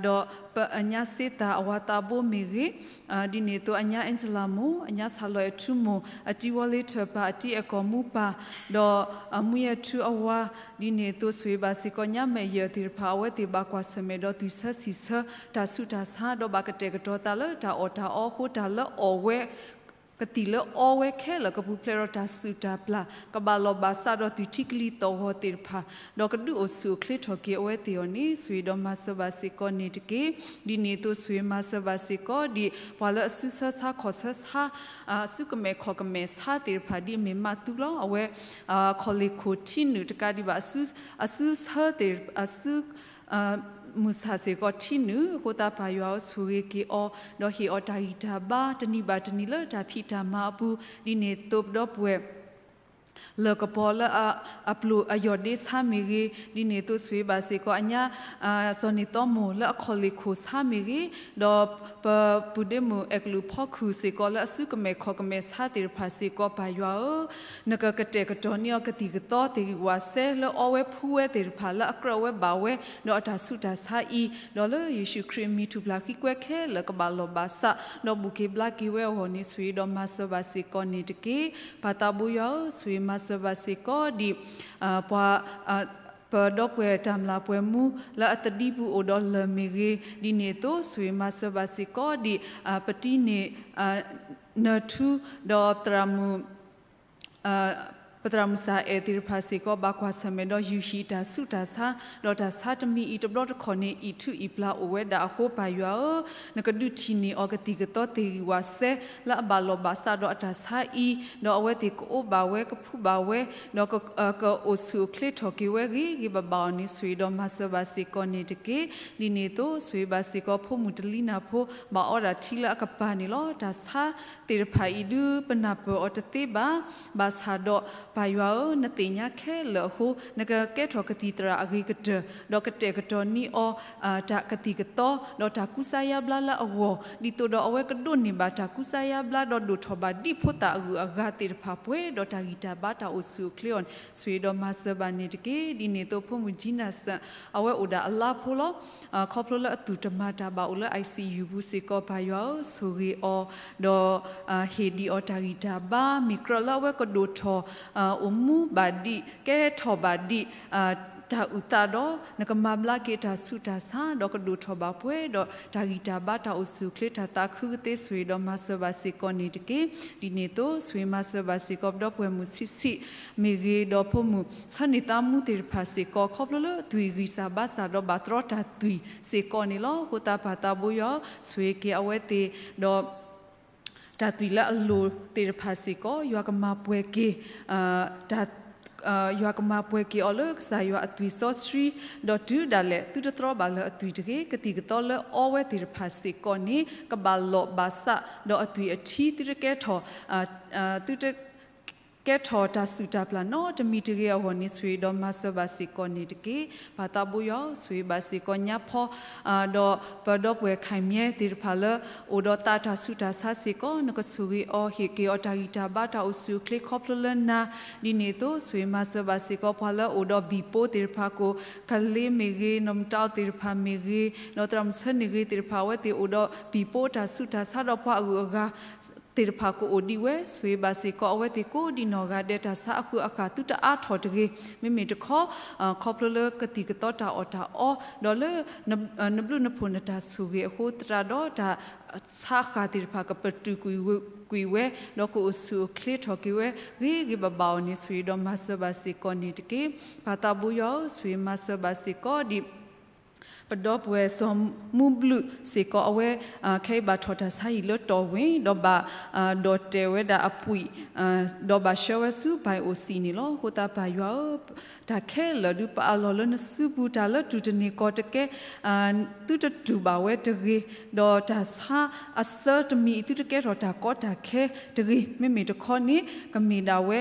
ဒီးပအညါစ့သၣ်အဝၤသးဘိမ့ၢ်ဂ့ၤ, ဒ်န့ၣ်အသိး အညါ Angela မိၢ်, အညါ စၢ်လီၤအဲၣ်ထူမိၢ်, အတံဝီလ့ထၢၣ်ပၢ်, အတံအဲၣ်ကီၢ်မူပၢ်, ဒီးအမူယဲၢ်ထူအဝၤ, ဒ်န့ၣ်အသိး ဆိၣ်ဂ့ၤဘၣ်စ့ၢ်ကီး ညါမဲာ်ယၢၢ်သ့ၣ်တဖၣ် အဝဲသ့ၣ်ဘၣ်ကွၢ်ဆၢၣ်မဲာ်ဒီးသွံၣ်ဆၢဆံၣ်ဆၢ တၢ်ဆူးတၢ်ဆါ ဒီးဘၣ်ကတဲာ်ကတီၤသးလၢတၢ်အီၣ်တၢ်အီအဃိ တၢ်လၢအီၣ်ဝဲ ကသံၣ်လၢအီဝဲခဲလၢာ် ကပူၤဖျဲးဒီးတၢ်စုၣ်တၢ်ပျၢ် ကဘၣ်လီၢ်ဘၣ်စးဒီးသွံၣ်ထံကလံၤသီၣ်ဂီၤသ့ၣ်တဖၣ် ဒီးကဒုးအိၣ်ဆူၣ်အိၣ်ချ့ထီၣ်က့ၤအဝဲသ့ၣ်အဂီၢ်န့ၣ် ဆိၣ်ဂ့ၤဒီးမၤစၢၤဘၣ်စ့ၢ်ကီးန့ၣ်တက့ၢ်. ဒ်န့ၣ်အသိး ဆိၣ်ဂ့ၤမၤစၢၤဘၣ်စ့ၢ်ကီးဒံး ပှၤလၢအစုဆၢဆါခီၣ်ဆၢဆါ အစုကမဲာ်ခီၣ်ကမဲာ်ဆါသ့ၣ်တဖၣ် ဒ်အမ့ၢ်မးသူလီၤ. အဝဲ ခီၣ်လ့ၣ်ခိၣ်ထံနုာ်တကးဒံးဘၣ် အစုဆၢသ့ၣ် အစု မုၢ်ဆၣ်စ့ၢ်ကီးထံနုာ်အဃိသတး ပၢ်ယွၤဧၢ ဆိၣ်ဂ့ၤက့ၤအီၤ ဒီးဟ့ၣ်အီၤတၢ်ဂံၢ်တၢ်ဘါ တနံၤဘၣ်တနံၤလၢတၢ်ဖံးတၢ်မၤအပူၤ ဒ်န့ၣ်အသိးပဒီပုၢ်ဝဲၢ် လၢၢ်ကပီၤလၢ အပျိၢ်အယီၢ်ဒ့ဆါမ့ၢ်ဂ့ၤ, ဒ်န့ၣ်အသိးဆိၣ်ဂ့ၤဘၣ်စ့ၢ်ကီး အညါ စီၤန့ၢ်သီမိၢ်လၢအခီၣ်လ့ၣ်ခိၣ်ဆါမ့ၢ်ဂ့ၤ, ဒီးပပုၢ်ဒ့မုၣ်အဲၣ်ကလုာ်ဖီခုၣ်စ့ၢ်ကီးလၢအစုကမဲာ်ခီၣ်ကမဲာ်ဆါသ့ၣ်တဖၣ်စ့ၢ်ကီး ပၢ်ယွၤဧၢ နကကတဲာ်ကတီၤန့ၢ်အီၤကသံၣ်ကသီသ့ၣ်ဂံၢ်ဝးစဲ လၢအီဝဲဖှူဝဲသ့ၣ်တဖၣ် လၢအကြၢးဝဲဘၣ်ဝဲ ဒီးအတၢ်ဆူးတၢ်ဆါအံၤ ဒီးလၢယ့ၣ်ၡူးခရံာ်အမံၤ ထူၣ်ဖျးဃံကွဲခဲလၢာ် ကဘၣ်လီၢ်ဘၣ်စး ဒီးဘူၣ်က့ၤဘျါက့ၤဝဲအဂီၢ်န့ၣ် ဆိၣ်ဂ့ၤဒီးမၤစၢၤဘၣ်စ့ၢ်ကီးန့ၣ်တက့ၢ်. ပၢ်သးဘိယွၤဧၢ, ဆိၣ်ဂ့ၤမၤစၢၤဘၣ်စ့ၢ်ကီးဒံး ပှၤ ပဒီပုၢ်ဝဲၢ်တၢ်မျၢ်ပှဲၤမူ လၢအသဒံပူၤအိၣ်ဒီးလၢၢ်မ့ၢ်ဂ့ၤ, ဒ်န့ၣ်အသိး ဆိၣ်ဂ့ၤမၤစၢၤဘၣ်စ့ၢ်ကီးဒံး ပတံန့ၣ် နၢထူ ဒီးသရၣ်မုၣ် ပသရၣ်မုၣ်စၢ်အဲၣ်သ့ၣ်တဖၣ်စ့ၢ်ကီး ဘၣ်ကွၢ်ဆၢၣ်မဲာ်ဒီးယူၢ်ဟံၣ်တၢ်ဆူးတၢ်ဆါ, ဒီးတၢ်ဆါတမံၤအံၤတဘျီတခီၣ်န့ၣ် အံၣ်ထူအံၣ်ပျၢ်အိၣ်ဝဲဒၣ်အဃိ ပၢ်ယွၤဧၢ, နကဒုးထံၣ်န့ၢ်အီၤကသံၣ်ကသီသ့ၣ်ဂံၢ်ဝးစဲ လၢအဘၣ်လီၢ်ဘၣ်စးဒီးအတၢ်ဆါအံၤ, ဒီးအဝဲသ့ၣ်ကအိၣ်ဘၣ်ဝဲ ကဖှူဘၣ်ဝဲ, ဒီး ကအိၣ်ဆူၣ်အိၣ်ချ့ထီၣ်က့ၤဝဲဂ့ၤဂ့ၤဘၣ်ဘၣ်အီၤန့ၣ် ဆိၣ်ဂ့ၤဒီးမၤစၢၤဘၣ်စ့ၢ်ကီးန့ၣ်တက့ၢ်. ဒ်န့ၣ်အသိး ဆိၣ်ဂ့ၤဘၣ်စ့ၢ်ကီး ဖိမုၣ်တလံနၢ်ဖိ ဘၣ်အီဒၣ်ထံလၢအကပၤန့ၣ်လီၤ. တၢ်ဆါသ့ၣ်တဖၣ်အံၤဒုး ပနၢ်ပၢၢ်အီၤတသ့ဘၣ်. ဘၣ်ဆၣ်ဒီး ပၢ်ယွၤဧၢ, နသ့ၣ်ညါခဲလၢာ်အဃိ, နကကဲထီၣ်ကသံၣ်သရၣ်အဂ့ၤကတၢၢ်, ဒီးကတဲာ်ကတီၤန့ၢ်အီၤ တၢ်ကသံၣ်ကသီ, ဒီးတၢ်ကူစါယါဘျါလၢအဂီၢ်, ဒ်သိးဒီးအဝဲကဒိးန့ၢ်ဘၣ်တၢ်ကူစါယါဘျါ, ဒီးဒိၣ်ထီၣ်ဘၣ်ဒ်ဖိသၣ်အဂုၤအဂၤသ့ၣ်တဖၣ်ပှဲၤဒီးတၢ်ဂံၢ်တၢ်ဘါတၢ်အိၣ်ဆူၣ်အိၣ်ချ့အီၤန့ၣ် ဆိၣ်ဂ့ၤဒီးမၤစၢၤဘၣ်န့ၣ်တက့ၢ်. ဒ်န့ၣ်အသိးဖိမုၣ် Gina Sun အဝဲအိၣ်ဒၣ်အလါဖိလီၤ. ခီဖျိလၢအသူၣ်တမၤတၢ်ဘၣ်အိၣ်လၢ I C U ပူၤစ့ၢ်ကီး ပၢ်ယွၤဧၢ, ဆိၣ်ဂ့ၤအီၤ, ဒီးဟ့ၣ်ဒံးအီၤတၢ်ဂံၢ်တၢ်ဘါ, မ့ၢ်ကြၢးလၢအဝဲကဒိၣ်ထီၣ် အိၣ်မူဘၣ်ဒံး ကဲထီၣ်ဘၣ်ဒံး တၢ်အုၣ်သးဒီး နကမၤဘျါက့ၤတၢ်ဆူးတၢ်ဆါ, ဒီးကဒိၣ်ထီၣ်ဘၣ်ပှဲၤဒီးတၢ်ဂံၢ်တၢ်ဘါတၢ်အိၣ်ဆူၣ်အိၣ်ချ့ တၢ်သးခုကသ့ ဆိၣ်ဂ့ၤဒီးမၤစၢၤဘၣ်စ့ၢ်ကီးန့ၣ်တက့ၢ်. ဒ်န့ၣ်အသိး ဆိၣ်ဂ့ၤမၤစၢၤဘၣ်စ့ၢ်ကီး ပဒီပုၢ်ဝဲၢ်မုၣ်ဆံးဆံးမ့ၢ်ဂ့ၤ, ဒီးဖိမုၣ်ဆၢန့ၢ်သးမူသ့ၣ်တဖၣ်စ့ၢ်ကီး ခီဖျိလၢသွံၣ်ဂံၢ်စၢ်ဘါစၢ် ဒီးဘၣ်တြီတၢ်သွံၣ်စ့ၢ်ကီးန့ၣ်လီၤ. အဃိသတးပၢ်သးဘိယွၤဧၢ, ဆိၣ်ဂ့ၤက့ၤအဝဲသ့ၣ်, ဒီး တၢ်သွံၣ်လၢအလိၣ်သ့ၣ်တဖၣ်စ့ၢ်ကီး ယွၤကမၤပှဲၤက့ၤ, တၢ်, ယွၤကမၤပှဲၤက့ၤအီၤလၢကစၢ်ယွၤအသွံၣ်စီဆှံ, ဒီးတုၤဒၣ်လဲာ်သုတတြီဘၣ်လၢအသွံၣ်တဂ့ၤ, ကသံၣ်ကသီလၢအီဝဲသ့ၣ်တဖၣ်စ့ၢ်ကီးန့ၣ် ကဘၣ်လိာ်ဘၣ်စး, ဒီးအသွံၣ်အထံသုတကဲထီၣ် သုတ ကဲထီၣ်တၢ်စုၣ်တၢ်ပျၢ်နီတမံၤတဂ့ၤအဂီၢ်န့ၣ် ဆိၣ်ဂ့ၤဒီးမၤစၢၤဘၣ်စ့ၢ်ကီးန့ၣ်တက့ၢ်. ပၢ်သးဘိယွၤဧၢ, ဆိၣ်ဂ့ၤဘၣ်စ့ၢ်ကီးညါဖီ ဒီးပဒီပုၢ်ဝဲၢ်ခဲမံၤသ့ၣ်တဖၣ်လၢ အိၣ်ဒီးသးတၢ်ဆူးတၢ်ဆါစ့ၢ်ကီး နကဆိၣ်ဂ့ၤအီၤ ဟ့ၣ်က့ၤအီၤတၢ်ဂံၢ်တၢ်ဘါတၢ်အိၣ်ဆူၣ်အိၣ်ချ့ခီဖျိလၢနၤ, ဒ်န့ၣ်အသိး ဆိၣ်ဂ့ၤမၤစၢၤဘၣ်စ့ၢ်ကီးပှၤလၢအိၣ်ဒီးဘံၣ်ပိသ့ၣ်တဖၣ်ကိး ကလ့မ့ၢ်ဂ့ၤ, နီၢ်မတၤအီသ့ၣ်တဖၣ်မ့ၢ်ဂ့ၤ, ဒီးသရၣ်မုၣ်ဆၢန့ၢ်ဂ့ၤသ့ၣ်တဖၣ် အဝဲသ့ၣ်အိၣ်ဒီးဘံၣ်ပိတၢ်ဆူးတၢ်ဆါဒီးပှၤအဂုၤအဂၤ သ့ၣ်တဖၣ်ကအိၣ်ဒံးဝဲ, ဆိၣ်ဂ့ၤဘၣ်စ့ၢ်ကီးအဝဲသ့ၣ်ကိးဒံးနီၢ်ဂၤဒဲး တၢ်ဆါအဃုာ်အဃၣ်သုတအါထီၣ်တဂ့ၤ, မ့မ့ၢ်တခီ ခီဖျိလၢကသံၣ်ကသီတၢ်အီၣ်တၢ်အီ, ဒီးလၢ နဘျုးနဖှိၣ်နတၢ်ဆိၣ်ဂ့ၤအဃိသတးဒီး တၢ်ဆါအဃၣ်သ့ၣ်တဖၣ်ကပတုာ်ကွံာ်ဝဲ, ကွံာ်ဝဲ, ဒီးကအိၣ်ဆူၣ်အိၣ်ချ့ထီၣ်က့ၤဝဲ ဂ့ၤဂ့ၤဘၣ်ဘၣ်အီၤန့ၣ် ဆိၣ်ဂ့ၤဒီးမၤစၢၤဘၣ်စ့ၢ်ကီးန့ၣ်တက့ၢ်. ပၢ်သးဘိယွၤဧၢ, ဆိၣ်ဂ့ၤမၤစၢၤဘၣ်စ့ၢ်ကီးဒံး ပဒီပုၢ်ဝဲၢ်စီၤမူဘျုးစ့ၢ်ကီး အဝဲ ခဲအံၤဘၣ်ထီၣ်တၢ်ဆါဟံၣ်လၢတီၢ်ဝ့ၢ် ဒီးဘၣ် ဒီးတဲာ်ဝဲဒၣ်အပှံာ် ဒီးဘၣ်ဆှၢဝဲဆူ ဘၣ်အိၣ်စံၣ်န့ၣ်လီၤ. အဃိသတးပၢ်ယွၤဧၢ, တၢ်ခဲလၢာ်ဒုးပအးလီၤလၢနစုပူၤ, တၢ်လၢတူၢ်တန့ၢ်ကီၢ်တကဲ သုတတူၢ်ဘၣ်ဝဲတဂ့ၤ, ဒီးတၢ်ဆါအဆၢတမံၤအံၤ သုတကဲထီၣ်တၢ်ကီတၢ်ခဲတဂ့ၤ, မ့မ့ၢ်တခီန့ၣ် ကမ့ၢ်ဒၣ်ဝဲ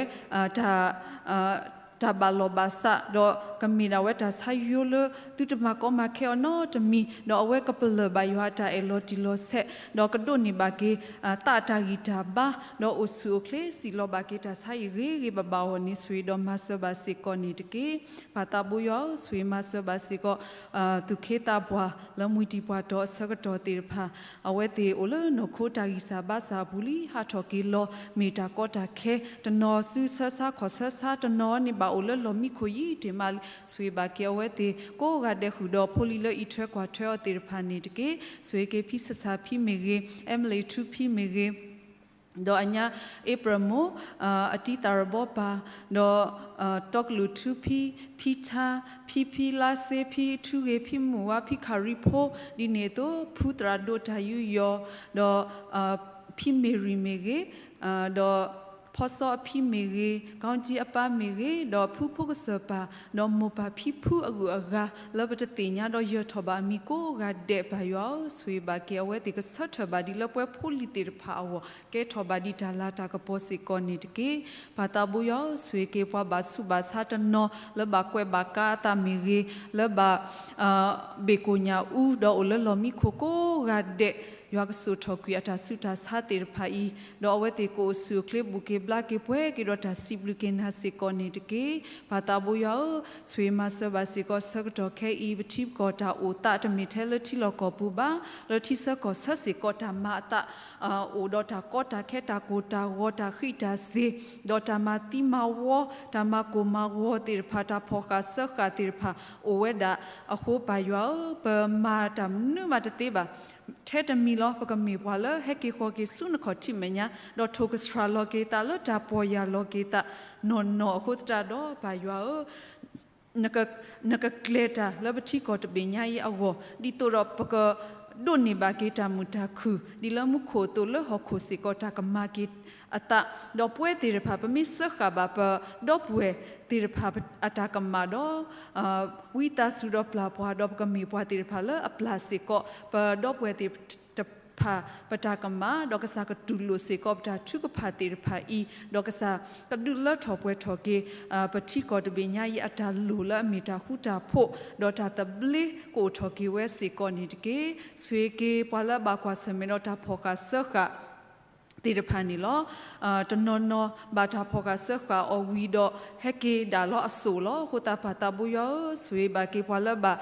တၢ် တၢ်ဘၣ်လီၢ်ဘၣ်စး, ဒီးကမ့ၢ်ဒၣ်ဝဲတၢ်ဆါယိလၢ သုတမၤကီမၤခဲအီၤနီတမံၤ, ဒီးအဝဲကပလၢၢ်ဘၣ်ယွၤအတၢ်အဲၣ်လီၤတံၢ်လီၤဆဲး, ဒီးကဒိးန့ၢ်ဘၣ်က့ၤ သးတၢ်ဂံၢ်တၢ်ဘါ, ဒီးအိၣ်ဆူၣ်အိၣ်ချ့စံၣ်လီၤဘၣ်က့ၤတၢ်ဆါအံၤဂ့ၤဂ့ၤဘၣ်ဘၣ်အဂီၢ်န့ၣ် ဆိၣ်ဂ့ၤဒီးမၤစၢၤဘၣ်စ့ၢ်ကီးန့ၣ်တက့ၢ်. ပၢ်သးဘိယွၤဧၢ, ဆိၣ်ဂ့ၤမၤစၢၤဘၣ်စ့ၢ်ကီး သူၣ်က့သးပှၢ်လၢမှံတံၢ်ပှၢ်တီၤအဆၢကတီၢ်သ့ၣ်တဖၣ် အဝဲသ့ၣ်အိၣ်လၢနီၢ်ခိတၢ်ဂံၢ်စၢ်ဘါစၢ်အပူၤလံ ဟးထီၣ်က့ၤလီၤ မ့ၢ်တၢ်ကီတၢ်ခဲ တနီၤစုဆၢဆါခီၣ်ဆၢဆါ တနီၤန့ၣ်ဘၣ်အိၣ်လၢလီၢ်မံခိၣ်ယံာ်တ့ၢ်မးလံ. ဆိၣ်ဂ့ၤဘၣ်က့ၤအဝဲသ့ၣ်ကိးဂၤဒဲးဃုာ်ဒီးဖိလံၤလၢအံးထွဲကွၢ်ထွဲအီၤသ့ၣ်တဖၣ်န့ၣ်တက့ၢ်. ဆိၣ်ဂ့ၤက့ၤဖံစၢ်စၢ်ဖံမ့ၢ်ဂ့ၤ, Emily ထူဖံမ့ၢ်ဂ့ၤ ဒီးအညါ April မိၢ် အတံၤသၣ်ရဘီပၢ်, ဒီး တီကလုာ်ထူဖံ, ဖံထါ, ဖံဖံလါစ့, ဖံထူဂ့ၤ, ဖံမုၢ်ဝါ, ဖံခရံာ်ဖိ, ဒ်န့ၣ်အသိး ဖုသရၣ်ဒိၣ်တၢ်ယူးယီၣ်, ဒီး ဖံမ့ၢ်ရံၣ်မ့ၢ်ဂ့ၤ, ဒီး ဖီစီအဖံမ့ၢ်ဂ့ၤ, ကီကၠံအပၢ်မ့ၢ်ဂ့ၤ, ဒီးဖုဖိကစၢၢ်ပၢ်, ဒီးမိၢ်ပၢ်ဖံဖုအဂုၤအဂၤ လၢပတသ့ၣ်ညါဒီးယၢၤထီၣ်ဘၣ်အမံၤကိးဂၤဒဲး ပၢ်ယွၤဧၢ, ဆိၣ်ဂ့ၤဘၣ်က့ၤအဝဲသ့ၣ်ကဆၢထၢၣ်ဘၣ်ဒ်လၢပှဲၤဖိလံၤသ့ၣ်တဖၣ်အဂီၢ် ကဲထီၣ်ဘၣ်ဒ်တၢ်လၤတၢ်ကပီၤစ့ၢ်ကီးန့ၣ်တက့ၢ်. ပၢ်သးဘိယွၤဧၢ, ဆိၣ်ဂ့ၤက့ၤပှၤဘၣ်ဆူးဘၣ်ဆါတနီၤ လၢဘၣ်ကွဲးဘၣ်ကါအသးမ့ၢ်ဂ့ၤ, လၢဘၣ် ဘ့ၣ်ကိၣ်ညၣ်အူ ဒီးအိၣ်လၢလီၢ်မံခိၣ်ကိးဂၤဒဲး, ယွၤကစိာ်ထီၣ်ကွံာ်အတၢ်ဆူးတၢ်ဆါသ့ၣ်တဖၣ်အံၤ, ဒီးအဝဲသ့ၣ်ကအိၣ်ဆူၣ်အိၣ်ချ့ ဘူးက့ၤဘျါက့ၤပှဲၤက့ၤဒီးတၢ်စံးဘျုးက့ၤနၤစ့ၢ်ကီးန့ၣ်တက့ၢ်. ပၢ်သးဘိယွၤဧၢ, ဆိၣ်ဂ့ၤမၤစၢၤဘၣ်စ့ၢ်ကီးဆၢကတီၢ်ခဲအံၤ ပထံပကီၢ်တၢ်အိၣ်သးတမ့ၢ်ထဲလၢထံလီၢ်ကီၢ်ပူၤဘၣ်, လၢထံဆၢကီၢ်ဆၢစ့ၢ်ကီးတၢ်မၤအသး အိၣ်ဒီးတၢ်ကီတၢ်ခဲ တၢ်ကိၢ်တၢ်ဂီၤ တၢ်ဃံးတၢ်စ့ၤ, ဒီးတၢ်မၤသံမၤဝီ တၢ်မၤကိၢ်မၤဂီၤသ့ၣ်တဖၣ် တၢ်ဖီၣ်ဃာ်စၢဃာ်သ့ၣ်တဖၣ် အိၣ်ဝဲဒၣ်အဃိ ပၢ်ယွၤဧၢ, ပမၤတၢ်မနုၤမးတသ့ဘၣ်. ထဲတမံၤလီၤ ပကမ့ၢ်ပှၤလၢဟဲက့ၤဃီၤက့ၤဆူနခီၣ်ထံးမဲာ်ညါ ဒီးထိၣ်ကဆှၣ်လီၤက့ၤသးလၢတၢ်ပီၢ်ယၢ်လီၤက့ၤသး နီၢ်နီၢ်အဃိသတးဒီး ပၢ်ယွၤဧၢ နကကျဲၤတၢ်လၢပထံကီၢ်တဘ့ၣ်ညါအံၤအဂီၢ် ဒ်သိးဒီးပကဒိးန့ၢ်ဘၣ်က့ၤတၢ်မုာ်တၢ်ခုၣ် ဒ်လၢမူခိၣ်အသိးလၢဟီၣ်ခိၣ်စ့ၢ်ကီး တၢ်ကမၤက့ၤအသး, ဒီးပဝဲသ့ၣ်တဖၣ် ပမ့ၢ်စၢဃာ်ဘၣ်ပဒီပုၢ်ဝဲၢ်သ့ၣ်တဖၣ်အတၢ်ကမၣ်ဒီး ဝံသးစူၤဒီးပျၢ်ပှၤ ဒီးပကမ့ၢ်ပှၤသ့ၣ်တဖၣ်လၢအပျၢ်စ့ၢ်ကီး ပဒီပုၢ်ဝဲၢ်သ့ၣ်တ ကစၢ်ကပာ်ဖျါထီၣ်ပတၢ်ကမၣ် ဒီးကစၢ်ကတူၢ်လိာ်စ့ၢ်ကီးပတၢ်ထုကဖၣ်သ့ၣ်တဖၣ်အံၤ ဒီးကစၢ်ကဒုးလၢထီၣ်ပှဲၤထီၣ်က့ၤ ပထံကီၢ်တဘ့ၣ်ညါအံၤအတၢ်လိၣ်လၢအမ့ၢ်တၢ်ဃူတၢ်ဖိး ဒီးတၢ်သဘျ့ကအိၣ်ထီၣ်က့ၤဝဲစ့ၢ်ကီးန့ၣ်တက့ၢ်. ဆိၣ်ဂ့ၤက့ၤပှၤလၢအဘၣ်ကွၢ်ဆၢၣ်မဲာ်ဒီးတၢ်ဖီၣ်ဃာ်စၢဃာ် သ့ၣ်တဖၣ်န့ၣ်လီၤ. တနီၤနီၤဘၣ်တၢ်ဖီၣ်ဃာ်စၢဃာ်အီၤဝံၤဒီး ဟဲက့ၤဒၣ်လီၤအစိၣ်လီၤ. အဃိသတးပၢ်သးဘိယွၤဧၢ, ဆိၣ်ဂ့ၤဘၣ်က့ၤပှၤလၢဘၣ်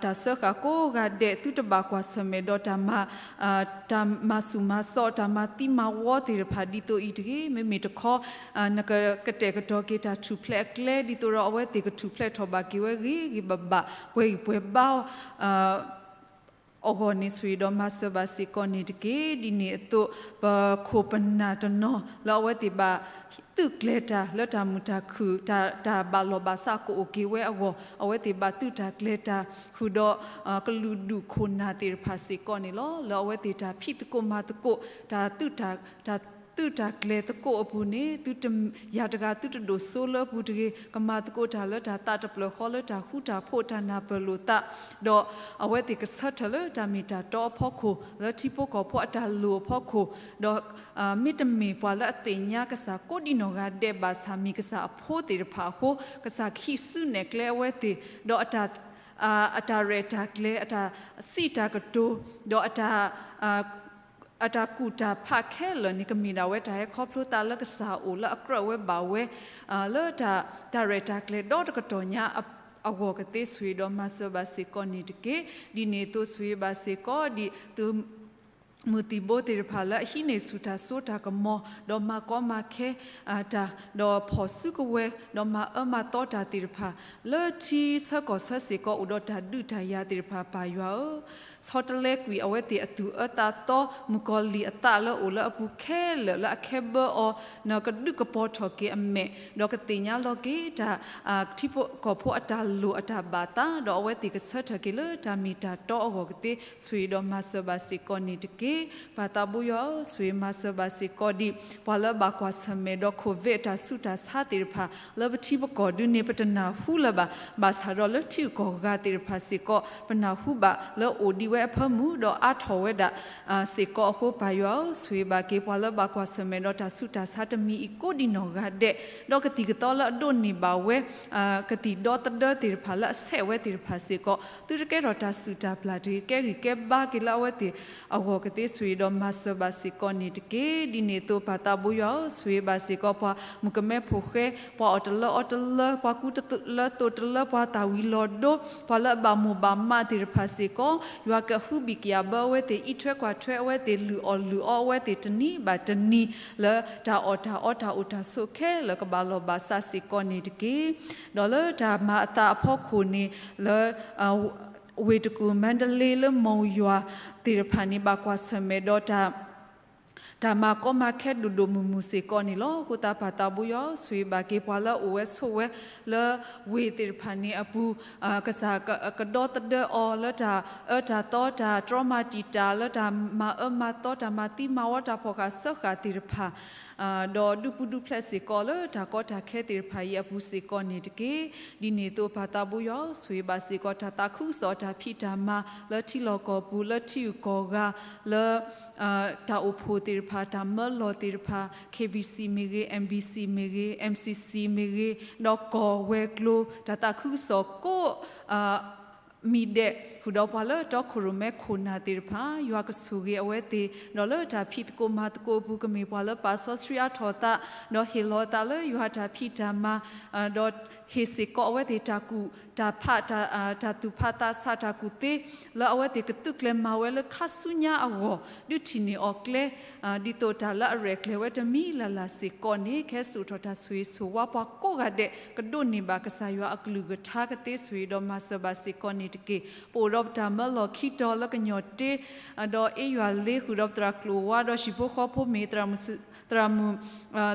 တၢ်စၢဃာ်ကိးဂၤဒဲး သုတဘၣ်ကွၢ်ဆၢၣ်မဲာ်ဒီးတၢ်မၤ တၢ်မၤဆူၣ်မၤစီ တၢ်မၤသံမၤဝီသ့ၣ်တဖၣ်ဒ်သိးအံၤတဂ့ၤ. မ့မ့ၢ်တခီ နကကတဲာ်ကတီၤက့ၤတၢ်ထူၣ်ဖျဲးအကျဲ ဒ်သိးဒီးအဝဲသ့ၣ်ကထူၣ်ဖျဲးထီၣ်ဘၣ်က့ၤဝဲဂ့ၤဂ့ၤဘၣ်ဘၣ် ပှဲၤဂံၢ်ပှဲၤဘါ အဂီၢ်န့ၣ် ဆိၣ်ဂ့ၤဒီးမၤစၢၤဘၣ်စ့ၢ်ကီးန့ၣ်တက့ၢ်. ဒ်န့ၣ်အသိး ပခိၣ်ပနၢ်တနီၤ လၢအဝဲသ့ၣ်ဘၣ်သုးကျဲၤတၢ်လၢတၢ်မုာ်တၢ်ခုၣ် တၢ်ဘၣ်လီၢ်ဘၣ်စးကအိၣ်က့ၤဝဲအဂီၢ် အဝဲသ့ၣ်ဘၣ်သုးတၢ်ကျဲၤတၢ်ဃုာ်ဒီး ကလုာ်ဒူၣ်ခိၣ်နၢ်သ့ၣ်တဖၣ်စ့ၢ်ကီးန့ၣ်လီၤ. လၢအဝဲသ့ၣ်တၢ်ဖံးသကိးမၤသကိး တၢ်သုးတၢ် တၢ်သုးတၢ်ကျဲၤသကိးအပူၤန့ၣ် သုတ ယၤတဂၤသုတဒိၣ်စိလၢအပူၤတဂ့ၤ, ကမၤသကိးတၢ်လၢတၢ်သးတပျၢၤဃီလၢတၢ်ဃူတၢ်ဖိး တၢ်နၢ်ပၢၢ်လိာ်သး, ဒီးအဝဲသ့ၣ်ကဆၢထၢၣ်လၢတၢ်မ့ၢ်တၢ်တီအဖီခိၣ် လၢထံဖိကီၢ်ဖိအတၢ်လိၣ်အဖီခိၣ်, ဒီး မ့တမ့ၢ်ပှၤလၢအသ့ၣ်ညါကစၢ်ကိးဒံနီၢ်ဂၤဒဲးဘၣ်ဆၣ် မ့ၢ်ကစၢ်အဖိသ့ၣ်တဖၣ်အဃိ ကစၢ်ကဟံးစုနဲၣ်ကျဲအဝဲသ့ၣ်, ဒီးအတၢ် အတၢ်ရဲၣ်တၢ်ကျဲၤ အတၢ်စံးတၢ်ကတိၤ ဒီးအတၢ် အတၢ်ကူၣ်တၢ်ဖးခဲလၢာ်န့ၣ် ကမ့ၢ်ဒၣ်ဝဲတၢ်ဟဲခီဖျိသးလၢကစၢ်အအိၣ်လၢအကြၢးဝဲဘၣ်ဝဲ လၢတၢ် တၢ်ရဲၣ်တၢ်ကျဲၤဒီတကတီၢ်ညါအဂီၢ်ကသ့ ဆိၣ်ဂ့ၤဒီးမၤစၢၤဘၣ်စ့ၢ်ကီးန့ၣ်တက့ၢ်. ဒ်န့ၣ်အသိးဆိၣ်ဂ့ၤဘၣ်စ့ၢ်ကီး ဒ်သုး မုၢ်သံၣ်ဘိသ့ၣ်တဖၣ်လၢအဟံးန့ၢ်ဆူၣ်တၢ်စိတၢ်ကမီၤ ဒီးမၤကီမၤခဲ တၢ် ဒီးဖီၣ်စုကဝဲၤ ဒီးမၤအၢမၤသီတၢ်သ့ၣ်တဖၣ် လၢထံဆၢကီၢ်ဆၢစ့ၢ်ကီးအိၣ်ဒီးတၢ်ဒုးတၢ်ယၤသ့ၣ်တဖၣ် ပၢ်ယွၤဧၢ, ဆီတလဲကွံာ်အဝဲသ့ၣ်အသူၣ်အၢသးသီ မုၣ်ကီၤလံၢ်အသးလၢအိၣ်လၢအပူၤခဲလၢာ်လၢအခဲဘၢအီၤ နကဒုးကပီၤထီၣ်က့ၤအမဲာ် ဒီးကသ့ၣ်ညါလီၤက့ၤတၢ် ထံဖိကီၢ်ဖိအတၢ်လိၣ်အတၢ်ဘၣ်သး ဒီးအဝဲသ့ၣ်ကဆၢထၢၣ်က့ၤလၢတၢ်မ့ၢ်တၢ်တီအဂီၢ်ကသ့ ဆိၣ်ဂ့ၤဒီးမၤစၢၤဘၣ်စ့ၢ်ကီးန့ၣ်တက့ၢ်. ပၢ်သးဘိယွၤဧၢ, ဆိၣ်ဂ့ၤမၤစၢၤဘၣ်စ့ၢ်ကီးဒ် ပှၤလၢအဘၣ်ကွၢ်ဆၢၣ်မဲာ်ဒီး COVID အတၢ်ဆူးတၢ်ဆါသ့ၣ်တဖၣ် လၢပထံပကီၢ်ဒုန့ၣ် ပတနၢ်ဟူလၢၤဘၣ်, ဘၣ်ဆၣ်ဒီးလၢထံဂုၤကီၢ်ဂၤသ့ၣ်တဖၣ်စ့ၢ်ကီး ပနၢ်ဟူဘၣ်လၢအိၣ်ဒံးဝဲအဖၢမုၢ် ဒီးအါထီၣ်ဝဲဒၣ် စ့ၢ်ကီးအဃိ ပၢ်ယွၤဧၢ, ဆိၣ်ဂ့ၤဘၣ်က့ၤပှၤလၢဘၣ်ကွၢ်ဆၢၣ်မဲာ်ဒီးတၢ်ဆူးတၢ်ဆါတမံၤအံၤကိးဒံနီၢ်ဂၤဒဲး, ဒီးကသံၣ်ကသီလၢအဒိးန့ၢ်ဘၣ်ဝဲ ကသံၣ်ဒီသဒၢသ့ၣ်တဖၣ်လၢအဆဲးဝဲသ့ၣ်တဖၣ်စ့ၢ်ကီး သုတကဲထီၣ်တၢ်စုၣ်တၢ်ပျၢ်တဂ့ၤ, ကဲဂံၢ်ကဲဘါက့ၤလၢအဝဲသ့ၣ်အဂီၢ်ကသ့ ဆိၣ်ဂ့ၤဒီးမၤစၢၤဘၣ်စ့ၢ်ကီးန့ၣ်တက့ၢ်. ဒ်န့ၣ်အသိးပၢ်သးဘိယွၤဧၢ, ဆိၣ်ဂ့ၤဘၣ်စ့ၢ်ကီးပှၤမုၣ်ကမဲဖိဃဲ, ပှၤအီၣ်တလၢအီတလၢ, ပှၤကူတလၢသိးတလၢ, ပှၤသၣ်ဝံၤလီၤဒိ, ပှၤလၢအဘၣ်မိၢ်ဘၣ်မးသ့ၣ်တဖၣ်စ့ၢ်ကီး, ယွၤကဟုဘံၣ်ကယာ်ဘၢအဝဲသ့ၣ်, အံးထွဲကွၢ်ထွဲအဝဲသ့ၣ်, လုၢ်အီၣ်လုၢ်အီအဝဲသ့ၣ်တနံၤဘၣ်တနံၤ, လၢတၢ်အီၣ်တၢ်အီတၢ်အိၣ်တၢ်ဆိးခဲလၢာ်ကဘၣ်လီၢ်ဘၣ်စးစ့ၢ်ကီးန့ၣ်တက့ၢ်. ဒီးလၢတၢ်မၤအသးအဖီခိၣ်န့ၣ် လၢ ဝ့ၢ်တကူၣ် မါဒလ့ လၢမိၢ်ယွၤသ့ၣ်တဖၣ်န့ၣ် ဘၣ်ကွၢ်ဆၢၣ်မဲာ်ဒီးတၢ် တၢ်မၤကီမၤခဲဒိၣ်ဒိၣ်မုၢ်မုၢ်စ့ၢ်ကီးန့ၣ်လီၤ. အဃိသတးပၢ်သးဘိယွၤဧၢ, ဆိၣ်ဂ့ၤဘၣ်က့ၤပှၤလၢအအိၣ်ဝဲဆိးဝဲလၢဝ့ၢ်သ့ၣ်တဖၣ်န့ၣ်အပူၤ, ကစၢ်ကဒီသဒၢအီၤလၢတၢ်အၢတၢ်သီ တၢ်တြီမၤတံာ်တာ် လၢတၢ်မၤအၢမၤသီ တၢ်မၤသံမၤဝီ တၢ်ဖီၣ်ဃာ်စၢဃာ်သ့ၣ်တဖၣ် ဒီးဒုးပူၤဒုးဖျဲးစ့ၢ်ကီးလၢတၢ်ကီတၢ်ခဲသ့ၣ်တဖၣ်အံၤအပူၤစ့ၢ်ကီးန့ၣ်တက့ၢ်. ဒ်န့ၣ်အသိးပၢ်သးဘိယွၤဧၢ, ဆိၣ်ဂ့ၤဘၣ်စ့ၢ်ကီးတၢ်သးခုကစီၣ်တၢ်ဖံးတၢ်မၤ လၢထံလီၢ်ကီၢ်ပူၤ လၢထံဂုၤကီၢ်ဂၤ လၢ တၢ်အိၣ်ဖှိၣ်သ့ၣ်တဖၣ် တၢ်မၢလီၢ်သ့ၣ်တဖၣ် KBC မ့ၢ်ဂ့ၤ MBC မ့ၢ်ဂ့ၤ MCC မ့ၢ်ဂ့ၤ ဒီးကီၢ်ဝဲၤကျိၤ တၢ်သးခုကစီၣ်ကိး မံၤဒဲး ဃုာ်ဒီးပှၤလၢတီခိၣ်ရိၣ်မဲခိၣ်နၢ်သ့ၣ်တဖၣ် ယွၤကဆိၣ်ဂ့ၤအဝဲသ့ၣ် ဒီးလၢတၢ်ဖံးသကိးမၤသကိးအပူၤ ကမ့ၢ်ပှၤလၢပာ်စီဆှံအါထီၣ်အသး ဒီးဟ့ၣ်လီၤအသးလၢယွၤတၢ်ဖံးတၢ်မၤ ဒီးဟ့ၣ်စ့ၢ်ကီးအဝဲသ့ၣ်တၢ်ကူၣ်တၢ်ဖး တၢ်သူၣ်ဖးသးဆးတၢ်ကူၣ်သ့ လၢအဝဲသ့ၣ်ကသုးကျဲၤမၤဝဲလၢခါဆူညါအဂီၢ် ဒုးထံၣ်န့ၢ်အီၤကျဲ ဒ်သိးတၢ်လၢအရဲၣ်ကျဲၤဝဲတမံၤလၢ်လၢ်စ့ၢ်ကီးန့ၣ် ကဟဲစိာ်ထီၣ်တၢ်ဆိၣ်ဂ့ၤဆိၣ်ဝါပှၤကိးဂၤဒဲး ကဒိးန့ၢ်ဘၣ်ကစၢ်ယွၤအကလုၢ်ကထါကသ့ ဆိၣ်ဂ့ၤဒီးမၤစၢၤဘၣ်စ့ၢ်ကီးန့ၣ်တက့ၢ်. ပအိၣ်ဒီးပတၢ်မၢလီၢ်ခံတီၤလၢကညီၢ်တ့ ဒီးအ့ယွၤလ့ ဃုာ်ဒီးပသရၣ်ကျိၤဝါ ဒီးဟံၣ်ဖိဃီဖိမ့ၢ်သရၣ်မုၣ် သရၣ်မုၣ်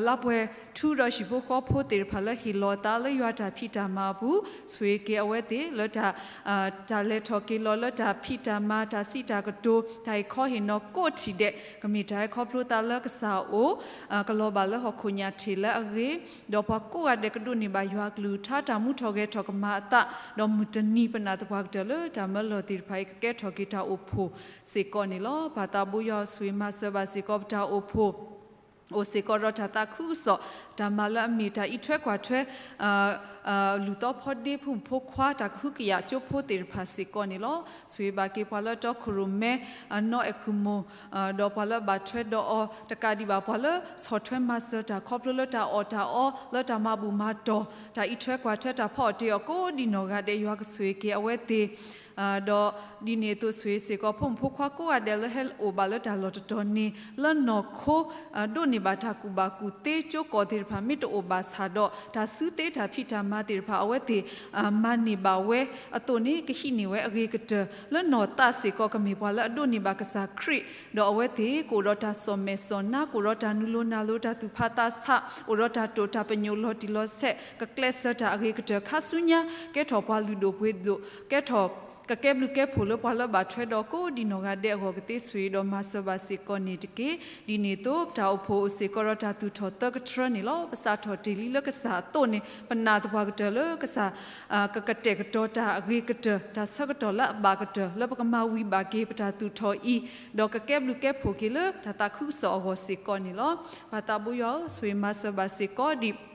လါပှဲၤထူဒီးဟံၣ်ဖိဃီဖိသ့ၣ်တဖၣ်လၢဟ့ၣ်လီၤအသးလၢယွၤတၢ်ဖံးတၢ်မၤအပူၤ ဆိၣ်ဂ့ၤက့ၤအဝဲသ့ၣ်လၢ တၢ်လဲၤထီၣ်က့ၤလီၤလၢ တၢ်ဖံးတၢ်မၤ တၢ်စံးတၢ်ကတိၤ တၢ်ဟ့ၣ်ခီဟ့ၣ်နီၤကိးထံၣ်ဒဲး ကမ့ၢ်တၢ်ဟဲခီဖျိသးလၢကစၢ်အအိၣ် ကလီၤဘၣ်လၢဟီၣ်ခိၣ်ညၣ်ထံးလၢအဂ့ၤ, ဒီးပှၤကိးဂၤဒဲးကဒိးန့ၢ်ဘၣ်ယွၤအကလုၢ်ကထါ တၢ်မူထီၣ်ဂဲၤထီၣ်ကမၤအသး, ဒီးမုၢ်တနံၤပနာ်သပှၢ်ကတၢၢ်လၢတၢ်မၢလီၤသ့ၣ်တဖၣ်အံၤ ကကဲထီၣ်က့ၤတၢ်အိၣ်ဖှိၣ်စ့ၢ်ကီးန့ၣ်လီၤ. ပၢ်သးဘိယွၤဧၢ ဆိၣ်ဂ့ၤမၤစၢၤဘၣ်စ့ၢ်ကီး ပတၢ်အိၣ်ဖှိၣ် အိၣ်စ့ၢ်ကီးဒီးတၢ်သးခုကစီၣ်, တၢ်မၤလၢအမ့ၢ်တၢ်အံးထွဲကွၢ်ထွဲ လူၢ်သီဖီဒ့ ဖိမုၣ်ဖိခွါ တၢ်ကဟုကယာ်ကၠိဖိသ့ၣ်တဖၣ်စ့ၢ်ကီးန့ၣ်လီၤ. ဆိၣ်ဂ့ၤဘၣ်က့ၤပှၤလၢတီခိၣ်ရိၣ်မဲ နီၢ်အဲၣ်ခိၣ်မိၢ် ဒီးပှၤလၢဘၣ်ထွဲဒီးအီၤ တကးဒံးဘၣ်ပှၤလၢဆီၣ်ထွဲမၤစၢၤတၢ်ခီဖျိလၢတၢ်အီၣ်တၢ်အီ လၢတၢ်မၤဘူၣ်မၤတီၢ် တၢ်အံးထွဲကွၢ်ထွဲ တၢ်ဖီအီၣ်တ့ၢ်အီၣ်ကိးဒ်နီၢ်ဂၤဒဲး ယွၤကဆိၣ်ဂ့ၤက့ၤအဝဲသ့ၣ် ဒီးဒ်န့ၣ်အသိး ဆိၣ်ဂ့ၤစ့ၢ်ကီး ဖိမုၣ်ဖိခွါကိးဂၤဒဲးလၢဟဲအိၣ်ဘၣ်လၢတၢ်လီၢ်တတီၤန့ၣ် လၢနီၢ်ခိ ဒိးန့ၢ်ဘၣ်တၢ်ကူၣ်ဘၣ်ကူၣ်သ့ ကၠိကီၢ်သ့ၣ်တဖၣ် မ့ၢ်တအိၣ်ဘၣ်ဆၣ်ဒီး တၢ်စုသ့တၢ်ဖံးတၢ်မၤသ့ၣ်တဖၣ် အဝဲသ့ၣ် မၤန့ၢ်ဘၣ်ဝဲအသိးန့ၣ် ကဟံးန့ၢ်ဝဲအဂ့ၤကတၢၢ် လၢနီၢ်သးစ့ၢ်ကီး ကမ့ၢ်ပှၤလၢအဒိးန့ၢ်ဘၣ်ကစၢ်ခရံာ် ဒီးအဝဲသ့ၣ် ကအိၣ်ဒီးတၢ်စီၣ်မဲာ်စီၣ်နါ ကအိၣ်ဒီးတၢ်နုာ်လီၤနၢ်လီၤ တၢ်သူၣ်ဖးသးဆး အိၣ်ဒီးတၢ်တိာ်တၢ်ပညိၣ်လီၤတံၢ်လီၤဆဲး ကကျဲးစၢးတၢ်အဂ့ၤကတၢၢ် ခါဆူညါ ကဲထီၣ်ပှၤလုၢ်ဒိၣ်ပှ့ၤဒိၣ် ကဲထီၣ် ကကဲဘျုးကဲဖှိၣ်လၢပှၤလၢဘၣ်ထွဲဒီးကိးဒ်နီၢ်ဂၤဒဲးအဂီၢ် ကသ့ဆိၣ်ဂ့ၤဒီးမၤစၢၤဘၣ်စ့ၢ်ကီးန့ၣ်တက့ၢ်. ဒ်န့ၣ်အသိး ပတၢ်အိၣ်ဖှိၣ်အိၣ်စ့ၢ်ကီးဒီးတၢ်သူၣ်ထီၣ်သၢကထြၢန့ၣ်လီၤ. ပစးထီၣ်တ့ၢ်လံလၢကစၢ်အသိးန့ၣ် ပနာ်သပှၢ်ကတၢၢ်လၢကစၢ် ကကတဲာ်ကတီၤတၢ်အဂ့ၤကတၢၢ် တၢ်ဆၢကတီၢ်လၢအဘၣ်ကတၢၢ် လၢပကမၤဝံၤဘၣ်က့ၤပတၢ်သူၣ်ထီၣ်အံၤ ဒီးကကဲဘျုးကဲဖှိၣ်က့ၤလၢတၢ်သးခုကစီၣ်အဂီၢ်စ့ၢ်ကီးန့ၣ်လီၤ. ပၢ်သးဘိယွၤဧၢ ဆိၣ်ဂ့ၤမၤစၢၤဘၣ်စ့ၢ်ကီးဒ်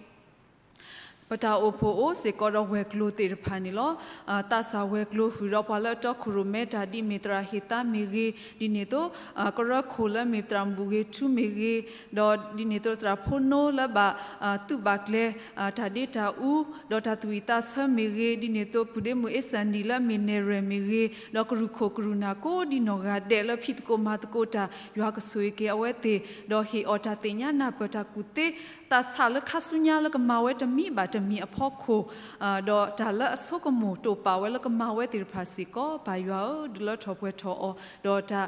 ပတၢ်အိၣ်ဖှိၣ်အိၣ်စ့ၢ်ကီးဒီးဝဲၤကျိၤသ့ၣ်တဖၣ်န့ၣ်လီၤ. သးစၢ်ဝဲၤကျိၤဃုာ်ဒီးပှၤလၢအတီခိၣ်ရိၣ်မဲ တၢ်ဒ်မ့ၢ်သရၣ်ဟ့ၣ်သါမ့ၢ်ဂ့ၤ, ဒ်န့ၣ်အသိး ကရၢခိၣ်လၢမ့ၢ်ပသရၣ်မုၣ်ဘူၣ်ဂ့ၤထူမ့ၢ်ဂ့ၤ, ဒီးဒ်န့ၣ်အသိးသရၣ်ဖိနိလၢဘၣ် သုးဘၣ်ကျဲ တၢ်ဒ့တၢ်အူ ဒီးတၢ်သူၣ်ဝံၣ်သးဆၢမ့ၢ်ဂ့ၤ, ဒ်န့ၣ်အသိး ပုၢ်ဒ့မုၣ်အ့စၢ်နံၣ်လၢအမ့ၢ်နဲၣ်ရွဲၣ်မ့ၢ်ဂ့ၤ, ဒီးကရူၢ်ခိၣ်ကရူၢ်နၢ်ကိးဒ်နီၢ်ဂၤဒဲးလၢဖံးသကိးမၤသကိးတၢ် ယွၤကဆိၣ်ဂ့ၤက့ၤအဝဲသ့ၣ်, ဒီးဟ့ၣ်အီၤတၢ်သ့ၣ်ညါနၢ်ပၢၢ်တၢ်ကူၣ်သ့ သးဆးလၢခါဆူညါလၢကမၤဝဲတမံၤဘၣ်တမံၤအဖီခိၣ် ဒီးတၢ်လၢအဆိကမိၣ်တိာ်ပာ်ဝဲလၢကမၤဝဲသ့ၣ်တဖၣ်စ့ၢ်ကီး ပၢ်ယွၤဧၢ ဒုးလၢထီၣ်ပှဲၤထီၣ်အီၤ, ဒီးတၢ်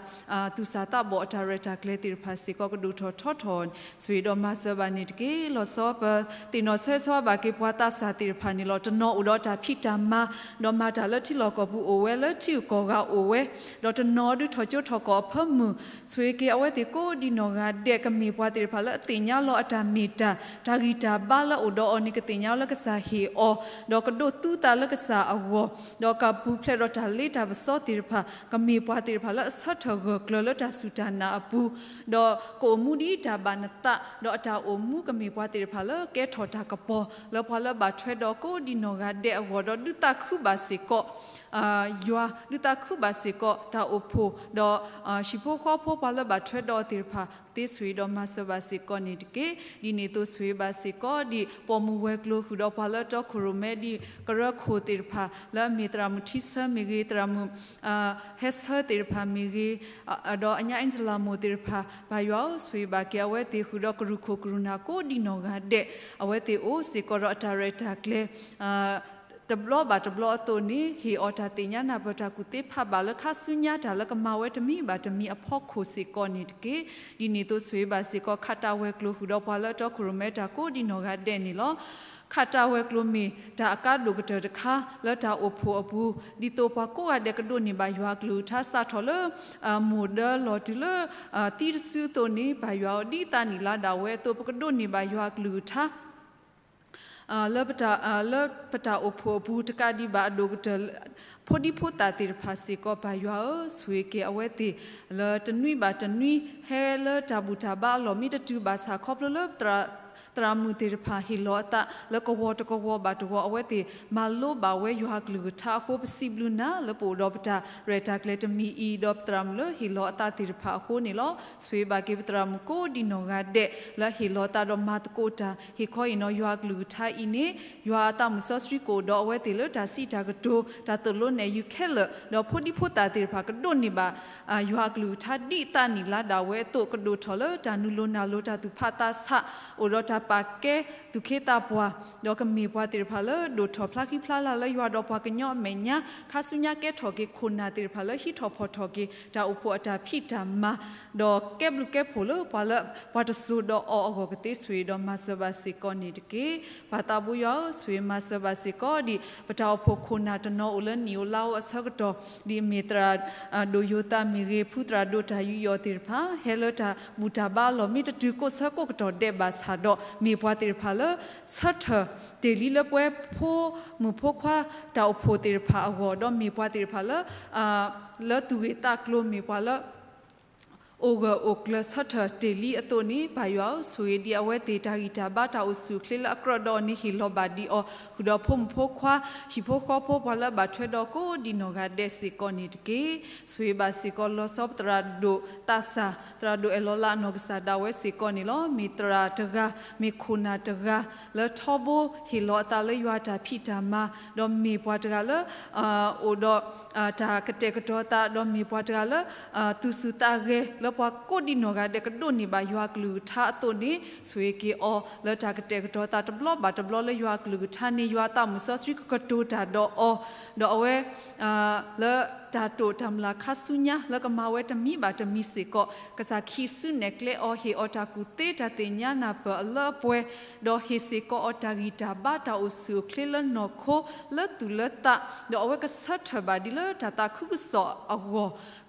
သူၣ်စၢ်သးဘီၣ်အတၢ်ရဲၣ်တၢ်ကျဲၤသ့ၣ်တဖၣ်စ့ၢ်ကီး ကဒိၣ်ထီၣ်ထီထီၣ် ဆိၣ်ဂ့ၤဒီးမၤစၢၤဘၣ်န့ၣ်တက့ၢ်. လီၤဆီပသ့ၣ်နီၣ်ဆၢဆၢဘၣ်က့ၤပှၤသးစၢ်သ့ၣ်တဖၣ်န့ၣ်လီၤ. တနီၤအိၣ်ဒီးတၢ်ဖံးတၢ်မၤ ဒီးမၤတၢ်လၢထံလီၢ်ကီၢ်ပူၤအိၣ်ဝဲ လၢထံဂုၤကီၢ်ဂၤအိၣ်ဝဲ, ဒီးတနီၤဒုးထီၣ်ကၠိထီၣ်ကီၢ်အဖၢမုၢ် ဆိၣ်ဂ့ၤက့ၤအဝဲသ့ၣ်ကိးဒ်နီၢ်ဂၤဒဲး ကမ့ၢ်ပှၤသ့ၣ်တဖၣ်လၢအသ့ၣ်ညါလီၤအတၢ်မ့ၢ်တၢ်, တၢ်ဂံၢ်တၢ်ဘါလၢအိၣ်ဒီးအီၤန့ၣ် ကသ့ၣ်ညါလၢကစၢ်ဟ့ၣ်အီၤ, ဒီးကဒိးသူသးလၢကစၢ်အဂီၢ်, ဒီးကပူၤဖျဲးဒီးတၢ်လ့တၢ်ပစီသ့ၣ်တဖၣ် ကမ့ၢ်ပှၤသ့ၣ်တဖၣ်လၢအဆၢထၢၣ်ဂၢၢ်ကျၢၤလၢတၢ်စူၢ်တၢ်နာ်အပူၤ, ဒီးကအိၣ်မူဒ်တၢ်ဘၣ်နသး, ဒီးအတၢ်အိၣ်မူကမ့ၢ်ပှၤသ့ၣ်တဖၣ်လၢကဲထီၣ်တၢ်ကပီၤ လၢပှၤလၢဘၣ်ထွဲဒီးကိးဒ်နီၢ်ဂၤဒဲးအဂီၢ်, ဒီးဒုးသးခုဘၣ်စ့ၢ်ကီး ယွၤ ဒုးသးခုဘၣ်စ့ၢ်ကီးတၢ်အိၣ်ဖှိၣ်, ဒီးဟံၣ်ဖိဃီဖိပှၤလၢဘၣ်ထွဲဒီးအီၤသ့ၣ်တဖၣ် သ့ဆိၣ်ဂ့ၤဒီးမၤစၢၤဘၣ်စ့ၢ်ကီးန့ၣ်တက့ၢ်. ဒ်န့ၣ်အသိးဆိၣ်ဂ့ၤဘၣ်စ့ၢ်ကီး ဒ်ပိာ်မုၣ်ဝဲၤကျိၤဃုာ်ဒီးပှၤလၢတီခိၣ်ရိၣ်မဲ ဒ်ကရၢခိၣ်သ့ၣ်တဖၣ် လၢအမ့ၢ်သရၣ်မုၣ်ထံဆၢမ့ၢ်ဂ့ၤ, သရၣ်မုၣ် ဟဲဆၢသ့ၣ်တဖၣ်မ့ၢ်ဂ့ၤ, ဒီးအညါအ့ၣ်စလၤမိၢ်သ့ၣ်တဖၣ် ပၢ်ယွၤဧၢ ဆိၣ်ဂ့ၤဘၣ်က့ၤအဝဲသ့ၣ်ဃုာ်ဒီးကရူၢ်ခိၣ်ကရူၢ်နၢ်ကိးဒ်နီၢ်ဂၤဒဲး, အဝဲသ့ၣ်အိၣ်စ့ၢ်ကီးဒီးအတၢ်ရဲၣ်တၢ်ကျဲၤ တဘျီဘၣ်တဘျီအသိးန့ၣ် ဟ့ၣ်အီၤတၢ်သ့ၣ်ညါနၢ်ပၢၢ်တၢ်ကူၣ်သ့ဖးဘၣ်လၢခါဆူညါတၢ်လၢကမၤဝဲတမံၤဘၣ်တမံၤအဖီခိၣ်စ့ၢ်ကီးန့ၣ်တက့ၢ်. ဒ်န့ၣ်အသိးဆိၣ်ဂ့ၤဘၣ်စ့ၢ်ကီး ခးတၢ်ဝဲၤကျိၤဃုာ်ဒီးပှၤလၢအတီခိၣ်ရိၣ်မဲတၢ်ကိးဒ်နီၢ်ဂၤဒဲးန့ၣ်လီၤ. ခးတၢ်ဝဲၤကျိၤမ့ၢ်တၢ်အကါဒိၣ်ကတၢၢ်တခါလၢတၢ်အိၣ်ဖှိၣ်အပူၤ ဒ်သိးပှၤကိးဂၤဒဲးကဒိးန့ၢ်ဘၣ်ယွၤအကလုၢ်ကထါစးထီၣ်လၢ မိၢ်ဒၢလီၤတုၤလၢ သံတစုအသိးန့ၣ် ပၢ်ယွၤဧၢ ဒ်သးနံၣ်လါဒၣ်ဝဲအသိး ပကဒိးန့ၢ်ဘၣ်ယွၤအကလုၢ်ကထါ လၢပတၢ်အိၣ်ဖှိၣ်အပူၤ တကးဒံးဘၣ်အဒိၣ်ကတၢၢ် ဖိဒံဖိသၣ်သ့ၣ်တဖၣ်စ့ၢ်ကီး ပၢ်ယွၤဧၢ ဆိၣ်ဂ့ၤက့ၤအဝဲသ့ၣ် လၢတနွံဘၣ်တနွံ ဟဲလၢတၢ်ဘူၣ်တၢ်ဘါအလီၢ် မ့ၢ်တတုၤဘၣ်ဆၣ်ခီဖျိလၢ သရၣ်မုၣ်သ့ၣ်တဖၣ်ဟ့ၣ်လီၤအသး လၢကဝီၤတကဝီၤဘၣ်တဝီၤ အဝဲသ့ၣ်မၤလိဘၣ်ဝဲယွၤအကလုၢ်ကထါအဃိ ပစံးဘျုးနၤလၢပအိၣ်ဒီးပတၢ်ရဲၣ်တၢ်ကျဲၤတမံၤအံၤ ဒီးပသရၣ်မုၣ်လၢဟ့ၣ်လီၤအသးသ့ၣ်တဖၣ်အဃိန့ၣ်လီၤ. ဆိၣ်ဂ့ၤဘၣ်က့ၤပသရၣ်မုၣ်ကိးဒ်နီၢ်ဂၤဒဲး လၢဟ့ၣ်လီၤအသးဒီးမၤသကိးတၢ် ဟ့ၣ်ခီဟ့ၣ်နီၤယွၤအကလုၢ်ကထါအံၤန့ၣ် ယွၤအသးမုၣ်စီဆှံကအိၣ်ဒီးအဝဲသ့ၣ်လၢတၢ်စံးတၢ်ကတိၤ တၢ်သိၣ်လိနဲၣ်ယုာ်ခဲလၢာ် ဒီးဖိဒံဖိသၣ်သ့ၣ်တဖၣ်ကဒိးန့ၢ်ဘၣ် ယွၤအကလုၢ်ကထါဒ်သးနံၣ်လါဒၣ်ဝဲအသိး ကဒိၣ်ထီၣ်လၢတၢ်နုာ်လီၤနၢ်လီၤ တၢ်သူၣ်ဖးသးဆး အိၣ်ဒီးတၢ် ပာ်ကဲသူၣ်က့သးပှၢ်, ဒီးကမ့ၢ်ပှၤသ့ၣ်တဖၣ်လၢဒိၣ်ထီၣ်ဖျါဃံဖျါလၤလၢယွၤဒီးပှၤကညီအမဲာ်ညါ, ခါဆူညါကဲထီၣ်က့ၤခိၣ်နၢ်သ့ၣ်တဖၣ်လၢဟံးထီၣ်ဖီၣ်ထီၣ်က့ၤ တၢ်အိၣ်ဖှိၣ်အတၢ်ဖံးတၢ်မၤ, ဒီးကဲဘျုးကဲဖှိၣ်လၢပှၤလၢ ပှၤတစိၤဒီးအီၤအဂီၢ်ကသ့ဆိၣ်ဂ့ၤဒီးမၤစၢၤဘၣ်စ့ၢ်ကီးန့ၣ်တက့ၢ်. ပၢ်သးဘိယွၤဧၢ, ဆိၣ်ဂ့ၤမၤစၢၤဘၣ်စ့ၢ်ကီးဒံး ပတၢ်အိၣ်ဖှိၣ်ခိၣ်နၢ်တနီၤအိၣ်လၢနံၣ်ဧိၤလါဧိၤအဆၢကတီၢ်, ဒ်အမ့ၢ်သရၣ် ဒိၣ်ယိၤသးမ့ၢ်ဂ့ၤ, ဖုသရၣ်ဒိၣ်တၢ်ယူးယီၣ်သ့ၣ်တဖၣ် ဟဲလၢတၢ်ဘူၣ်တၢ်ဘါအလီၢ် မ့ၢ်တတုၤကိးဆၢကိးကတီၢ်ဒဲးဘၣ်ဆၣ်ဒီး မ့ၢ်ပှၤသ့ၣ်တဖၣ်လၢ ဆၢထၢၣ်တ့ၢ်လံလၢပဝဲဖိမုၣ်ဖိခွါတၢ်အိၣ်ဖှိၣ်သ့ၣ်တဖၣ်အဂီၢ်, ဒီးမ့ၢ်ပှၤသ့ၣ်တဖၣ်လၢ လၢသူၣ်ဂ့ၢ်သးကျိၤ မ့ၢ်ပှၤလၢ အိၣ်ဂၢၢ်အိၣ်ကျၢၤဆၢထၢၣ်တ့ၢ်လံအသိးန့ၣ်, ပၢ်ယွၤဧၢ, ဆိၣ်ဂ့ၤဒံးအဝဲသ့ၣ် တၢ်ဂံၢ်တၢ်ဘါတၢ်အိၣ်ဆူၣ်အိၣ်ချ့လၢအကြၢးဒီးအီၤန့ၣ် ဟ့ၣ်လီၤဘၣ်ဒံးအီၤ, ဃုာ်ဒီးဖိမုၣ်ဖိခွါ ဟံၣ်ဖိဃီဖိ ပှၤလၢအဘၣ်ထွဲဒီးကိးဒံနီၢ်ဂၤဒဲးစ့ၢ်ကီးန့ၣ်တက့ၢ်. ဆိၣ်ဂ့ၤဘၣ်စ့ၢ်ကီးလီၤဆီပသရၣ်ဒိၣ်သးစၢ်, သရၣ်ဒိၣ်အဲၣ်လီၤလးအနီၢ်ကစၢ်ဒၣ်ဝဲစ့ၢ်ကီးန့ၣ်လီၤ. မ့ၢ်သရၣ်တဂၤ, မ့ၢ်ခိၣ်နၢ်တဂၤ လၢထီဘိဟ့ၣ်လီၤအသးလၢယွၤတၢ်ဖံးတၢ်မၤ, ဒီးမ့ၢ်ပှၤတဂၤလၢ အိၣ်ဒီး တၢ်ကတဲာ်ကတီၤသး, ဒီးမ့ၢ်ပှၤတဂၤလၢ သူၣ်ဆူၣ်သးဂဲၤ လၢပှၤကိးဒံနီၢ်ဂၤဒဲးကဒိးန့ၢ်ဘၣ်ယွၤအကလုၢ်ကထါအသိးန့ၣ်, ဆိၣ်ဂ့ၤက့ၤအီၤ လၢတၢ်ကတဲာ်ကတီၤသးတဘျီဘၣ်တဘျီလၢယွၤအကလုၢ်ကထါန့ၣ်, ယွၤအသးမုၣ်စီဆှံကကတိၤတၢ်ဒီးအီၤ, ဒီးအဝဲ လၢတၢ်တိာ်တၢ်မုၢ်လၢ်ခါဆူညါ လၢကမၤဝဲတမံၤဘၣ်တမံၤစ့ၢ်ကီး, ကစၢ်ခံစုနဲၣ်ကျဲအီၤ ဟ့ၣ်အီၤတၢ်ကူၣ်သ့တၢ်သ့ၣ်ညါနၢ်ပၢၢ်အလၢအပှဲၤ, ဒီးဟ့ၣ်စ့ၢ်ကီးအီၤတၢ်ဂံၢ်တၢ်ဘါတၢ်အိၣ်ဆူၣ်အိၣ်ချ့လၢနီၢ်ခိလၢသူၣ်လၢသး, ဒီးအဝဲကဆၢထၢၣ်ဘၣ်ဒံးလၢတၢ်သးခုကစီၣ်အဂီၢ်,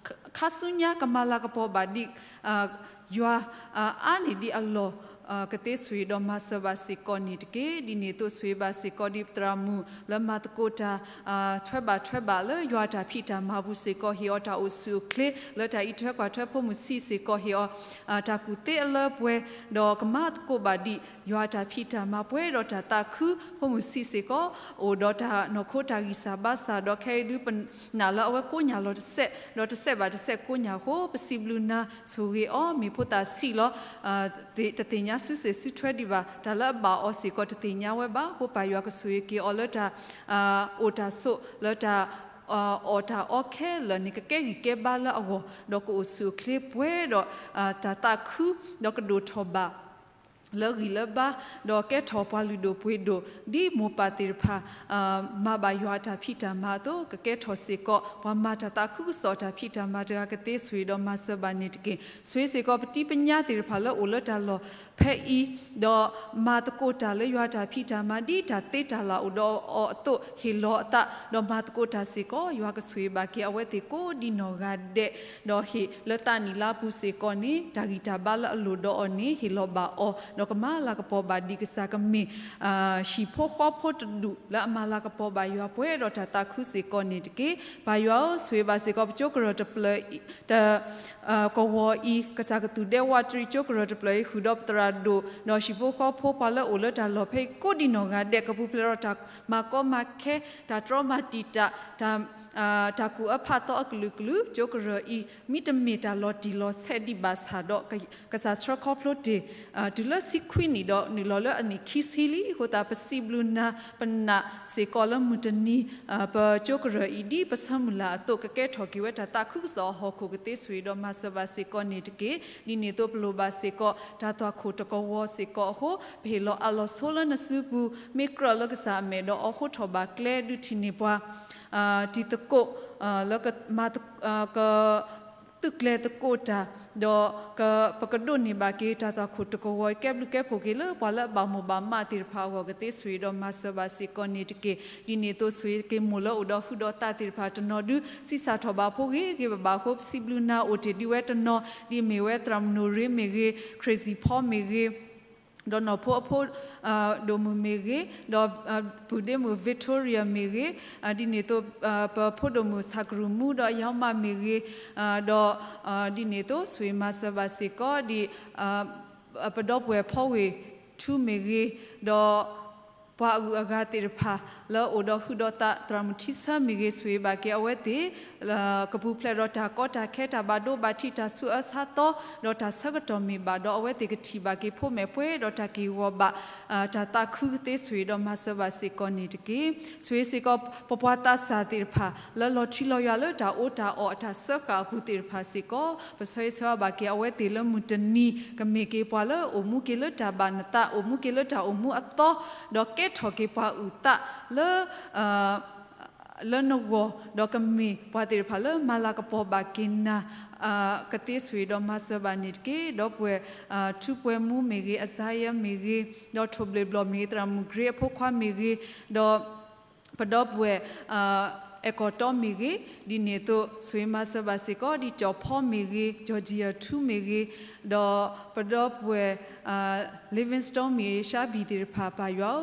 ခါဆူညါကမၤလၤကပီၤဘၣ်ဒံး ယွၤ အါန့ၢ်ဒံးအလီၢ် ကသ့ဆိၣ်ဂ့ၤဒီးမၤစၢၤဘၣ်စ့ၢ်ကီးန့ၣ်တက့ၢ်. ဒ်န့ၣ်အသိးဆိၣ်ဂ့ၤဘၣ်စ့ၢ်ကီးဒံး ပသရၣ်မုၣ်လၢမၤသကိးတၢ် ထွဲဘၣ်ထွဲဘၣ်လၢယွၤတၢ်ဖံးတၢ်မၤပူၤစ့ၢ်ကီး ဟ့ၣ်အီၤတၢ်အိၣ်ဆူၣ်အိၣ်ချ့ လၢတၢ်အံးထွဲကွၢ်ထွဲဖိမုၣ်ဆံးစ့ၢ်ကီး ဟ့ၣ်အီၤ တၢ်ကူၣ်သ့အလၢအပှဲၤ, ဒီးကမၤသကိးဘၣ်ဒံး ယွၤတၢ်ဖံးတၢ်မၤပှဲၤဒီးတၢ်သးခု ဖိမုၣ်ဆံးစ့ၢ်ကီး အိၣ်ဒီးတၢ်နီၢ်ခိတၢ်ဂံၢ်စၢ်ဘါစၢ် ဒီးခဲအံၤဒုးပနာ်လၢအဝဲကိးညၣ်လီၤတစဲး ဒီးတစဲးဘၣ်တစဲးကိးညၣ်အဃိ ပစံးဘျုးနၤ ဆိၣ်ဂ့ၤအီၤ မ့ၢ်ဖိသၣ်ဆံးလီၤ တသ့ၣ်ညါစုစ့ၣ်စုထွဲဒံးဘၣ် တၢ်လၢအဘၣ်အီၤစ့ၢ်ကီးတသ့ၣ်ညါဝဲဘၣ်အဃိ ပၢ်ယွၤကဆိၣ်ဂ့ၤက့ၤအီၤလၢတၢ် အိၣ်တၢ်ဆိး လၢတၢ် အီၣ်တၢ်အီခဲလၢာ်န့ၣ် ကကဲဂံၢ်ကဲဘါလၢအဂီၢ် ဒီးကအိၣ်ဆူၣ်အိၣ်ချ့ပှဲၤဒီး တၢ်သးခု ဒီးကဒိၣ်ထီၣ်ဘၣ် လၢဂံၢ်လၢဘါ ဒီးကဲထီၣ်ပှၤလုၢ်ဒိၣ်ပှ့ၤဒိၣ် ဒ်မိၢ်ပၢ်သ့ၣ်တဖၣ် မၤဘၣ်ယွၤအတၢ်ဖံးတၢ်မၤအသိး ကကဲထီၣ်စ့ၢ်ကီး ပှၤမၤတၢ်သးခုကစီၣ်တၢ်ဖံးတၢ်မၤတဂၤကသ့ဆိၣ်ဂ့ၤဒီးမၤစၢၤဘၣ်န့ၣ်တက့ၢ်. ဆိၣ်ဂ့ၤစ့ၢ်ကီးပတံၤပညါသ့ၣ်တဖၣ်လၢအိၣ်လၢတၢ်လီၢ်ဖဲအံၤ ဒီးမၤသကိးတၢ်လၢယွၤတၢ်ဖံးတၢ်မၤ ဒ်တၢ်သ့တၢ်လၢ်အိၣ်ဒီးအီၤအသိး ဟ့ၣ်လီၤအသး ဒီးမၤသကိးတၢ်စ့ၢ်ကီး ယွၤကဆိၣ်ဂ့ၤဘၣ်က့ၤအဝဲသ့ၣ်ကိးဒံနီၢ်ဂၤဒဲး ဒီးဟ့ၣ်လၢသးနံၣ်လါပူၤစ့ၢ်ကီးန့ၣ် တၢ်ဂံၢ်တၢ်ဘါလၢအလိၣ်ဒီးအီၤန့ၣ် ဟ့ၣ်လီၤဘၣ်အီၤ ဒီးကမၤလၤကပီၤဘၣ်ဒံးကစၢ်ကမ့ၢ် ဟံၣ်ဖိဃီဖိတဒူၣ်လၢအမၤလၤကပီၤဘၣ်ယွၤပှဲၤဒီးတၢ်သးခုစ့ၢ်ကီးန့ၣ်တက့ၢ်. ပၢ်ယွၤဧၢ, ဆိၣ်ဂ့ၤဘၣ်စ့ၢ်ကီးပကၠိကရၢၢ်တဖျၢၣ် တ ကဝီၤအံၤ ကစၢ်ကသူၣ်ဒဲဝးတရံးကၠိကရၢၢ်တဖျၢၣ်အံၤ ဃုာ်ဒီးပသရၣ်ဒိၣ် ဒီးဟံၣ်ဖိဃီဖိပှၤလၢအိၣ်လၢတၢ်လီၢ်ဖဲအံၤ ကိးဒံနီၢ်ဂၤဒဲး ကပူၤဖျဲးဒီးတၢ်မၤကီမၤခဲ တၢ်တြီမၤတံာ်တာ် တၢ် တၢ်ကူၣ်အၢဖးသီအကလုာ်ကလုာ် ကၠိကရၢၢ်အံၤ မ့တမ့ၢ်တၢ်လီၤတံၢ်လီၤဆဲးဒံးဘၣ်ဆၣ်ဒီး ကစၢ်ဆှၢခီဖျိတ့ၢ် တုၤလၢဆံခွံနံၣ်ဒီး နုာ်လီၤလၢအနံၣ်ခံဆံလံအဃိသတး ပစံးဘျုးနၤ ပနာ်စ့ၢ်ကီးလၢမုၢ်တနံၤ ပကၠိကရၢၢ်အံၤ ဒ်ပဆၢမုၢ်လၢ်အသိး ကကဲထီၣ်က့ၤဝဲတၢ်သးခုကစီၣ်အဟီၣ်ခိၣ် ကသ့ဆိၣ်ဂ့ၤဒီးမၤစၢၤဘၣ်စ့ၢ်ကီးန့ၣ်တက့ၢ်. ဒ်န့ၣ်အသိးပလိၣ်ဘၣ်စ့ၢ်ကီး တၢ်သွၣ်ခိၣ်တကဝီၤစ့ၢ်ကီးအဃိ ပဟ့ၣ်လီၤအးလီၤဆိလၢနစုပူၤ မ့ၢ်ကြၢးလၢကစၢ်အမဲာ်ဒီး အိးထီၣ်ဘၣ်ကျဲဒုးထံၣ်န့ၢ်ပှၤ တံၤသကိး လၢကမၤ က သုးကျဲၤသကိးတၢ် ဒီး ပကဒိးန့ၢ်ဘၣ်က့ၤ တၢ်သွၣ်ခိၣ်တကဝီၤ ကဲဘျုးကဲဖှိၣ်က့ၤလၢပှၤလၢအဘၣ်မိၢ်ဘၣ်မးသ့ၣ်တဖၣ်အဂီၢ် ကသ့ဆိၣ်ဂ့ၤဒီးမၤစၢၤဘၣ်စ့ၢ်ကီးန့ၣ်တက့ၢ်. ဒ်န့ၣ်အသိးဆိၣ်ဂ့ၤက့ၤမိၢ်လၢအိၣ်ဒီးဟုဒီးသးသ့ၣ်တဖၣ်တနီၤဒုး ဆံးစၢ်ထီၣ်ဘးဖိဂ့ၤဂ့ၤဘၣ်ဘၣ်အဃိ ပစံးဘျုးနၤ အိၣ်တ့ၢ်ဒံးဝဲတနီၤ ဒ်အမ့ၢ်ဝဲသရၣ်မုၣ်နိၣ်ရ့မ့ၢ်ဂ့ၤ Crazy Paul မ့ၢ်ဂ့ၤ ဒီးနီၢ်ဖိအဖိ ဒိၣ်မုၣ်မ့ၢ်ဂ့ၤ, ဒီး ပုၢ်ဒ့မုၣ် Victoria မ့ၢ်ဂ့ၤ, ဒ်န့ၣ်အသိး ပဖိဒိၣ်မုၣ်ဆၣ်ကရူၢ်မူ ဒီးယီမးမ့ၢ်ဂ့ၤ, ဒီး ဒ်န့ၣ်အသိး ဆိၣ်ဂ့ၤမၤစၢၤဘၣ်စ့ၢ်ကီး ဒ် ပဒီပုၢ်ဝဲၢ်ဖီဝ့ၢ်ထူမ့ၢ်ဂ့ၤ, ဒီး ပှၤအဂုၤအဂၤသ့ၣ်တဖၣ် လၢအိၣ်ဒီးဟုးဒီးသး သရၣ်မုၣ်ထံဆၢမ့ၢ်ဂ့ၤ ဆိၣ်ဂ့ၤဘၣ်က့ၤအဝဲသ့ၣ် ကပူၤဖျဲးဒီးတၢ်ကီတၢ်ခဲ တၢ်ဘၣ်ဒိဘၣ်ထံး တၢ်ဆူးအၢဆါသီ ဒီးတၢ်ဆၢကတီၢ်မ့ၢ်ဘၣ်ဒီး အဝဲသ့ၣ်ကထံၣ်ဘၣ်က့ၤဖိမဲာ်ပှဲၤ ဒီးတၢ်က့ၢ်ဂီၤဘၣ် တၢ်သးခုကသ့ ဆိၣ်ဂ့ၤဒီးမၤစၢၤဘၣ်စ့ၢ်ကီးန့ၣ်တက့ၢ်. ဆိၣ်ဂ့ၤစ့ၢ်ကီး ပပှၤသးစၢ်သ့ၣ်တဖၣ် လၢလီၤထွံလီၤယွၤလၢတၢ်အီၣ်တၢ်အီ အတၢ်စၢဃာ်အပူၤသ့ၣ်တဖၣ်စ့ၢ်ကီး ပဆၢဂ့ၤဆၢဝါဘၣ်က့ၤအဝဲသ့ၣ်လၢမုၢ်တနံၤ ကမ့ၢ်က့ၤပှၤလၢအိၣ်မူက့ၤလၢတၢ်ဘၣ်နသး အိၣ်မူက့ၤလၢတၢ်အိၣ်မူအသီ ဒီးကဲထီၣ်က့ၤပှၤအုၣ်သးလၢ လၢနဂီၢ် ဒီးကမ့ၢ်ပှၤသ့ၣ်တဖၣ်လၢမၤလၤကပီၤဘၣ်က့ၤနၤ ကသ့ ဆိၣ်ဂ့ၤဒီးမၤစၢၤဘၣ်န့ၣ်တက့ၢ်. ဒီပုၢ်ဝဲၢ် ထူးပှဲၤမူမ့ၢ်ဂ့ၤ, အစါယဲမ့ၢ်ဂ့ၤ, ဒီးထိၣ်ဘျ့ၣ်ဘျီၣ်မ့ၢ်ဂ့ၤ, သရၣ်မုၣ်ကရ့အဖိခွါမ့ၢ်ဂ့ၤ, ဒီး ပဒီပုၢ်ဝဲၢ် အဲၣ်ကီၢ်တီမ့ၢ်ဂ့ၤ, ဒ်န့ၣ်အသိး ဆိၣ်ဂ့ၤမၤစၢၤဘၣ်စ့ၢ်ကီး ဒ်ကၠီၣ်ဖီမ့ၢ်ဂ့ၤ, ကၠီၣ်ကၠံၣ်အထူမ့ၢ်ဂ့ၤ, ဒီးပဒီပုၢ်ဝဲၢ် Livingstone မ့ၢ်ဂ့ၤ, ရှါဘံၣ်သ့ၣ်တဖၣ် ပၢ်ယွၤ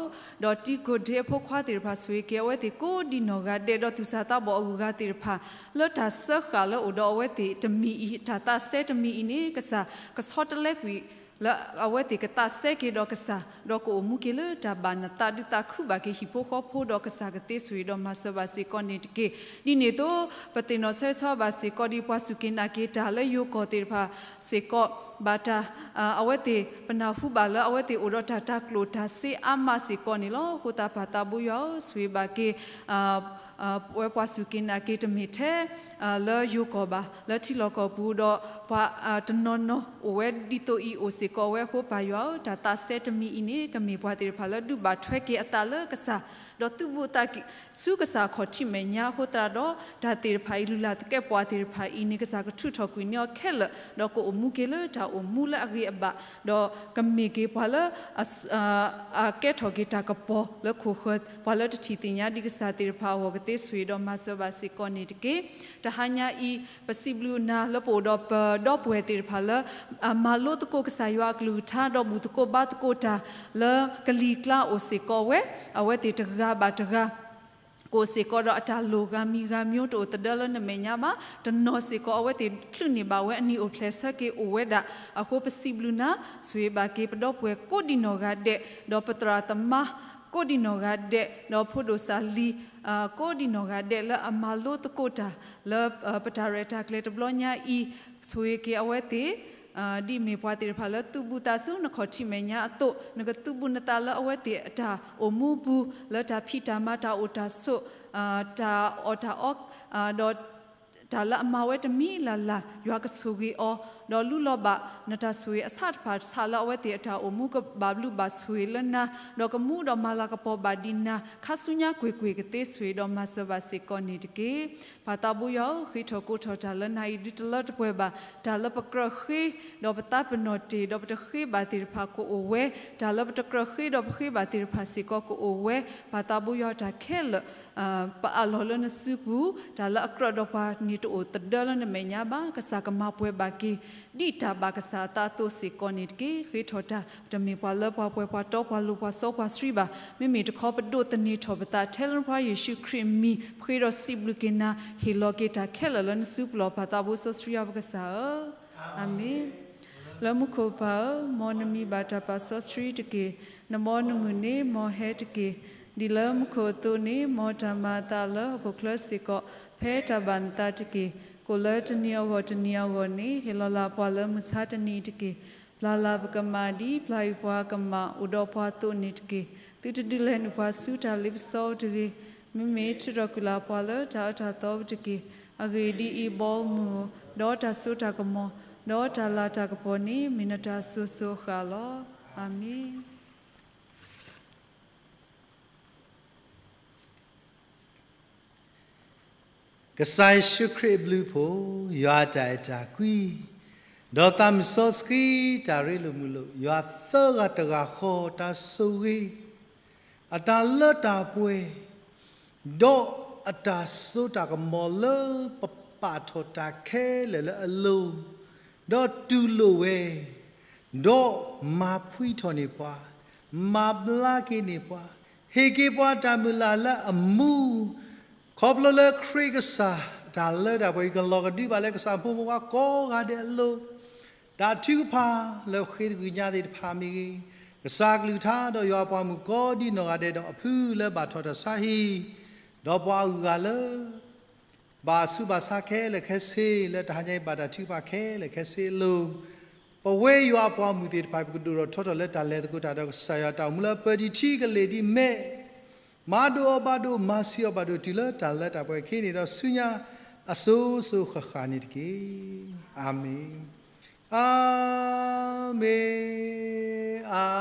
ဧၢ, ဒီးတံၤကိၣ်ဒ့အဖိခွါသ့ၣ်တဖၣ် ဆိၣ်ဂ့ၤက့ၤအဝဲသ့ၣ်ကိးဒံနီၢ်ဂၤဒဲး ဒီးသူၣ်စၢ်သးဘီၣ်အဂုၤအဂၤသ့ၣ်တဖၣ် လၢတၢ်စၢဃာ်လၢအိၣ်ဒီးအဝဲသ့ၣ်တမံၤအံၤ တၢ်သးစဲတမံၤအံၤန့ၣ် ကစၢ်ကဆီတလဲကွံာ် လၢအဝဲသ့ၣ်ကသးစဲက့ၤဒီးကစၢ် ဒီးကအိၣ်မူက့ၤလၢတၢ်ဘၣ်နသး ဒုးသးခုဘၣ်က့ၤဟံၣ်ဖိဃီဖိဒီးကစၢ်ကသ့ ဆိၣ်ဂ့ၤဒီးမၤစၢၤဘၣ်စ့ၢ်ကီးန့ၣ်တက့ၢ်. ဒ်န့ၣ်အသိး ပသ့ၣ်နီၣ်ဆၢဂ့ၤဆၢဝါဘၣ်စ့ၢ်ကီး ဒ်ပှၤစူၢ်က့ၤနာ်က့ၤတၢ်လၢယိၤကီၢ်သ့ၣ်တဖၣ်စ့ၢ်ကီး ဘၣ်တၢ် အဝဲသ့ၣ် ပနၢ်ဟူဘၣ်လၢအဝဲသ့ၣ်အိၣ်ဒီးတၢ် တၢ်ကျိၣ်တၢ်စ့အါမးစ့ၢ်ကီးန့ၣ်လီၤ. အဃိသတးပၢ်သးဘိယွၤဧၢ ဆိၣ်ဂ့ၤဘၣ်က့ၤ ဝဲပှၤစူၢ်က့ၤနာ်က့ၤတမ့ၢ်ထဲ လၢယိၤကီၢ်ဘၣ် လၢထံလီၢ်ကီၢ်ပူၤဒီး ပှၤတနီၤနီၤအိၣ်ဝဲဒ်သိးအံၤအိၣ်စ့ၢ်ကီးဝဲအဃိ ပၢ်ယွၤဧၢ တၢ်သးစဲတမံၤအံၤန့ၣ် ကမ့ၢ်ပှၤသ့ၣ်တဖၣ်လၢဒုးဘၣ်ထွဲက့ၤအသးလၢကစၢ် ဒီးသုးဘူးအသးက့ၤဆူကစၢ်အခီၣ်ထံးမဲာ်ညါအဃိသတးဒီး တၢ်သ့ၣ်တဖၣ်အံၤလုၢ်လၢ်သကဲးပဝးသ့ၣ်တဖၣ်အံၤန့ၣ် ကစၢ်ကထုးထီၣ်ကွံာ်န့ၢ်အီၤခဲလၢာ် ဒီးကအိၣ်မူက့ၤလၢတၢ်အိၣ်မူလၢအဂ့ၤအဘၣ် ဒီးကမ့ၢ်က့ၤပှၤလၢ အကဲထီၣ်က့ၤတၢ်ကပီၤလၢခိၣ်ဃၢၤ ပှၤလၢတထံၣ်သ့ၣ်ညါဒံးကစၢ်သ့ၣ်တဖၣ်အဂီၢ်ကသ့ ဆိၣ်ဂ့ၤဒီးမၤစၢၤဘၣ်စ့ၢ်ကီးန့ၣ်တက့ၢ်. တဟါညါအံၤ ပစံးဘျုးနၤလၢပအိၣ်ဒီးပဒီပုၢ်ဝဲၢ်သ့ၣ်တဖၣ်လၢ မၤလိသကိးကစၢ်ယွၤအကလုၢ်ကထါ ဒီးဘူၣ်သကိးဘါသကိးတၢ်လၢကလံၤကျါအိၣ်စ့ၢ်ကီးဝဲ အဝဲသ့ၣ်တဂၤဘၣ်တဂၤ ကအိၣ်စ့ၢ်ကီးဒီးအတၢ်လိၣ်ဂၤမံၤဂၤမျိၤတအိၣ်သဒၢလၢနမဲာ်ညါဘၣ်. တနီၤစ့ၢ်ကီးအဝဲသ့ၣ်ချုးန့ၢ်ဘၣ်ဝဲအနံၣ်အိၣ်ဖျဲၣ်ဆၢက့ၤအိၣ်ဝဲဒၣ်အဃိ ပစံးဘျုးနၤ ဆိၣ်ဂ့ၤဘၣ်က့ၤပဒီပုၢ်ဝဲၢ်ကိးဒံနီၢ်ဂၤဒဲး ဒီးပသရၣ်သမါကိးဒံနီၢ်ဂၤဒဲး ဒီးဖိဒိၣ်စၢ်လံၤ ကိးဒံနီၢ်ဂၤဒဲးလၢအမၤလိသကိးတၢ်လၢ ပတၢ်ရဲၣ်တၢ်ကျဲၤတဘျီညါအံၤ ဆိၣ်ဂ့ၤက့ၤအဝဲသ့ၣ် ဒ်မ့ၢ်ပှၤသ့ၣ်တဖၣ်လၢသုးဘူးသးဆူနခီၣ်ထံးမဲာ်ညါအသိး နကသုးဘူးနသးလၢအဝဲသ့ၣ်အတၢ်အိၣ်မူပူၤ လၢတၢ်ဖံးတၢ်မၤ တၢ်အိၣ်တၢ်ဆိး တၢ်အီၣ်တၢ်အီ ဒီး တၢ်လၢအမၤဝဲတမံၤလၢ်လၢ် ယွၤကဆိၣ်ဂ့ၤအီၤ ဒီးလူလီၤဘၣ်နတၢ်ဆိၣ်ဂ့ၤအဆၣ်တဖၣ်ဆၣ်လၢအဝဲသ့ၣ်အတၢ်အိၣ်မူကဘၣ်ဘျုးဘၣ်ဆိၣ်ဂ့ၤလၢနၤ ဒီးကမူဒီးမၤလၤကပီၤဘၣ်ဒံးနၤ ခါဆူညါကွ့ၢ်ကွ့ၢ်ကသ့ ဆိၣ်ဂ့ၤဒီးမၤစၢၤဘၣ်စ့ၢ်ကီးန့ၣ်တက့ၢ်. ပၢ်သးဘိယွၤဧၢ ဃ့ထီၣ်ကိးထီၣ်တၢ်လၢနၤအံၤဒုးတလၢတပှဲၤဘၣ် တၢ်လၢပကြၢးဃ့ ဒီးပသးပ့ၤနီၣ်တ့ၢ် ဒီးပတဃ့ဘၣ်သ့ၣ်တဖၣ်ကအိၣ်ဝဲ တၢ်လၢပတကြၢးဃ့ဒီးပဃ့ဘၣ်သ့ၣ်တဖၣ်စ့ၢ်ကီးကအိၣ်ဝဲ ပၢ်သးဘိယွၤတၢ်ခဲလၢာ် ပအးလီၤလၢနစုပူၤ တၢ်လၢအကြၢးဒီးပှၤန့ၣ်တအိၣ်သဒၢလၢနမဲာ်ညါဘၣ် ကစၢ်ကမၤပှဲၤဘၣ်က့ၤ ဒ်တၢ်ဘၣ်ကစၢ်အသးအသိးစ့ၢ်ကီးန့ၣ်တက့ၢ်. ဃ့ထီၣ်တၢ် ပတမ့ၢ်ပှၤလၢပှၤပှဲၤပှၤတီပှၤလိၤပှၤစီပှၤဆှံဘၣ် မ့မ့ၢ်တခီပဒိးသန့ၤထီၣ်ပသးထဲလၢနဖိယ့ၣ်ၡူးခရံာ်အမံၤ ပဃ့ဒီးစံးဘျုးက့ၤနၤ ဟ့ၣ်လီၤက့ၤတၢ်ခဲလၢာ်လၢနစုပူၤလီၤ ပၢ်သးဘိစီဆှံယွၤပကစၢ်ဧၢ အၤမ့ၣ်. လၢမူခိၣ်ပၢ်ဧၢ, မ်နမံၤဘၣ်တၢ်ပာ်စီဆှံတက့ၢ်. နဘီနမုၢ်န့ၣ် မ်ဟဲတက့ၢ်. ဒ်လၢမူခိၣ်အသိးန့ၣ် မ်တၢ်မၤအသးလၢဟီၣ်ခိၣ်ချၢစ့ၢ်ကီး, ဖဲတၢ်ဘၣ်နသးတက့ၢ်. ကိၣ်လၢတနံၤအဂီၢ်တနံၤအဂီၢ်န့ၣ် ဟ့ၣ်လီၤလၢ်ပှၤလၢမုၢ်ဆါတနံၤတက့ၢ်. ပျၢ်လၢ်ပကမၣ်ဒ်ပျၢ်ကွံာ်ပှၤကမၣ်အိၣ်ဒီးပှၤအသိးန့ၣ်တက့ၢ်. သုတဒုးလဲၤနုာ်ပှၤဆူတၢ်လ့ပစီတဂ့ၤ. မ့မ့ၢ်ထုးထီၣ်ကွံာ်လၢ်ပှၤလၢတၢ်အၢတၢ်သီပူၤတက့ၢ်. အဂ့ၢ်ဒ်အံၤ, ဘီမုၢ်ဧၢ, ဒီးတၢ်စိတၢ်ကမီၤ, ဒီးတၢ်လၤတၢ်ကပီၤန့ၣ် မ့ၢ်နတၢ်စိၤစိၤအဃၣ်လီၤ. အၤမ့ၣ်. ကစၢ်ယ့ၣ်ၡူးခရံာ်အဘျုးအဖှိၣ်, ယွၤအတၢ်အဲၣ်တၢ်ကွံ, ဒီးသးမုၢ်စီဆှံတၢ်ရ့လိာ်မုာ်လိာ်, ယွၤသၢဂၤတဂၤဃီတၢ်ဆိၣ်ဂ့ၤ, အတၢ်လၢတၢ်ပှဲၤ, ဒီးအတၢ်စိတၢ်ကမီၤလၢပပာ်ထီၣ်တၢ်ခဲလၢာ်လၢအလိၤ, ဒီးတူၢ်လိာ်ဝဲ, ဒီးမၤဖှံထီၣ်န့ၢ်ပှၤ, မၤဘျါက့ၤန့ၢ်ပှၤ, ဟ့ၣ်က့ၤပှၤတၢ်မုၢ်လၢ်လၢအမူ, ခီဖျိလၢခရံာ်ကစၢ်တၢ်လၢတၢ်ပှဲၤ ကလီၤကဒုဘၣ်လၢကစၢ်ဖိမုၣ်ဖိခွါကိးဂၤဒဲးအလိၤ, တၢ်ထုကဖၣ်လၢဃ့တဂုၤညါသ့ၣ်တဖၣ်မ့ၢ်ဂ့ၤ, ကစၢ်ကလုၢ်ကထါဒီးယွၤအပှၤမုၣ်ကိးဒံနီၢ်ဂၤဒဲးဒီးအဖုလၢဘၣ်ထီၣ်တၢ်ဆါဟံၣ်, ဒီးပှၤအဂုၤအဂၤလၢ ဘၣ်ဆူးဘၣ်ဆါခဲလၢာ်ခဲဆ့ လၢတၢ်ဟါညါအံၤဘၣ်တၢ်ထုကဖၣ်ခဲလၢာ်ခဲဆ့အလိၤ, ပဝဲယွၤအပှၤမုၣ်သ့ၣ်တဖၣ် ပကဒိၣ်ထီၣ်ထီထီၣ်လၢတၢ်လဲၤသကိးတၢ်ဒီးကစၢ်ယွၤတၢ်အိၣ်မူလၢအပၢၢ်ဒံးထံကလ့ၢ်ဒံးမဲာ်, မၤဒိၣ်အီၤဘၣ်ဒိၣ် မၤဆံးအီၤဘၣ်ဒိၣ် တုၤလၢတၢ်လၢတၢ်ပှဲၤခံန့ၣ်ဒီးဆူညါအစိၤစိၤဃၣ်ဃၣ်န့ၣ်တက့ၢ်. အၤမ့ၣ်, အၤမ့ၣ်, အၤ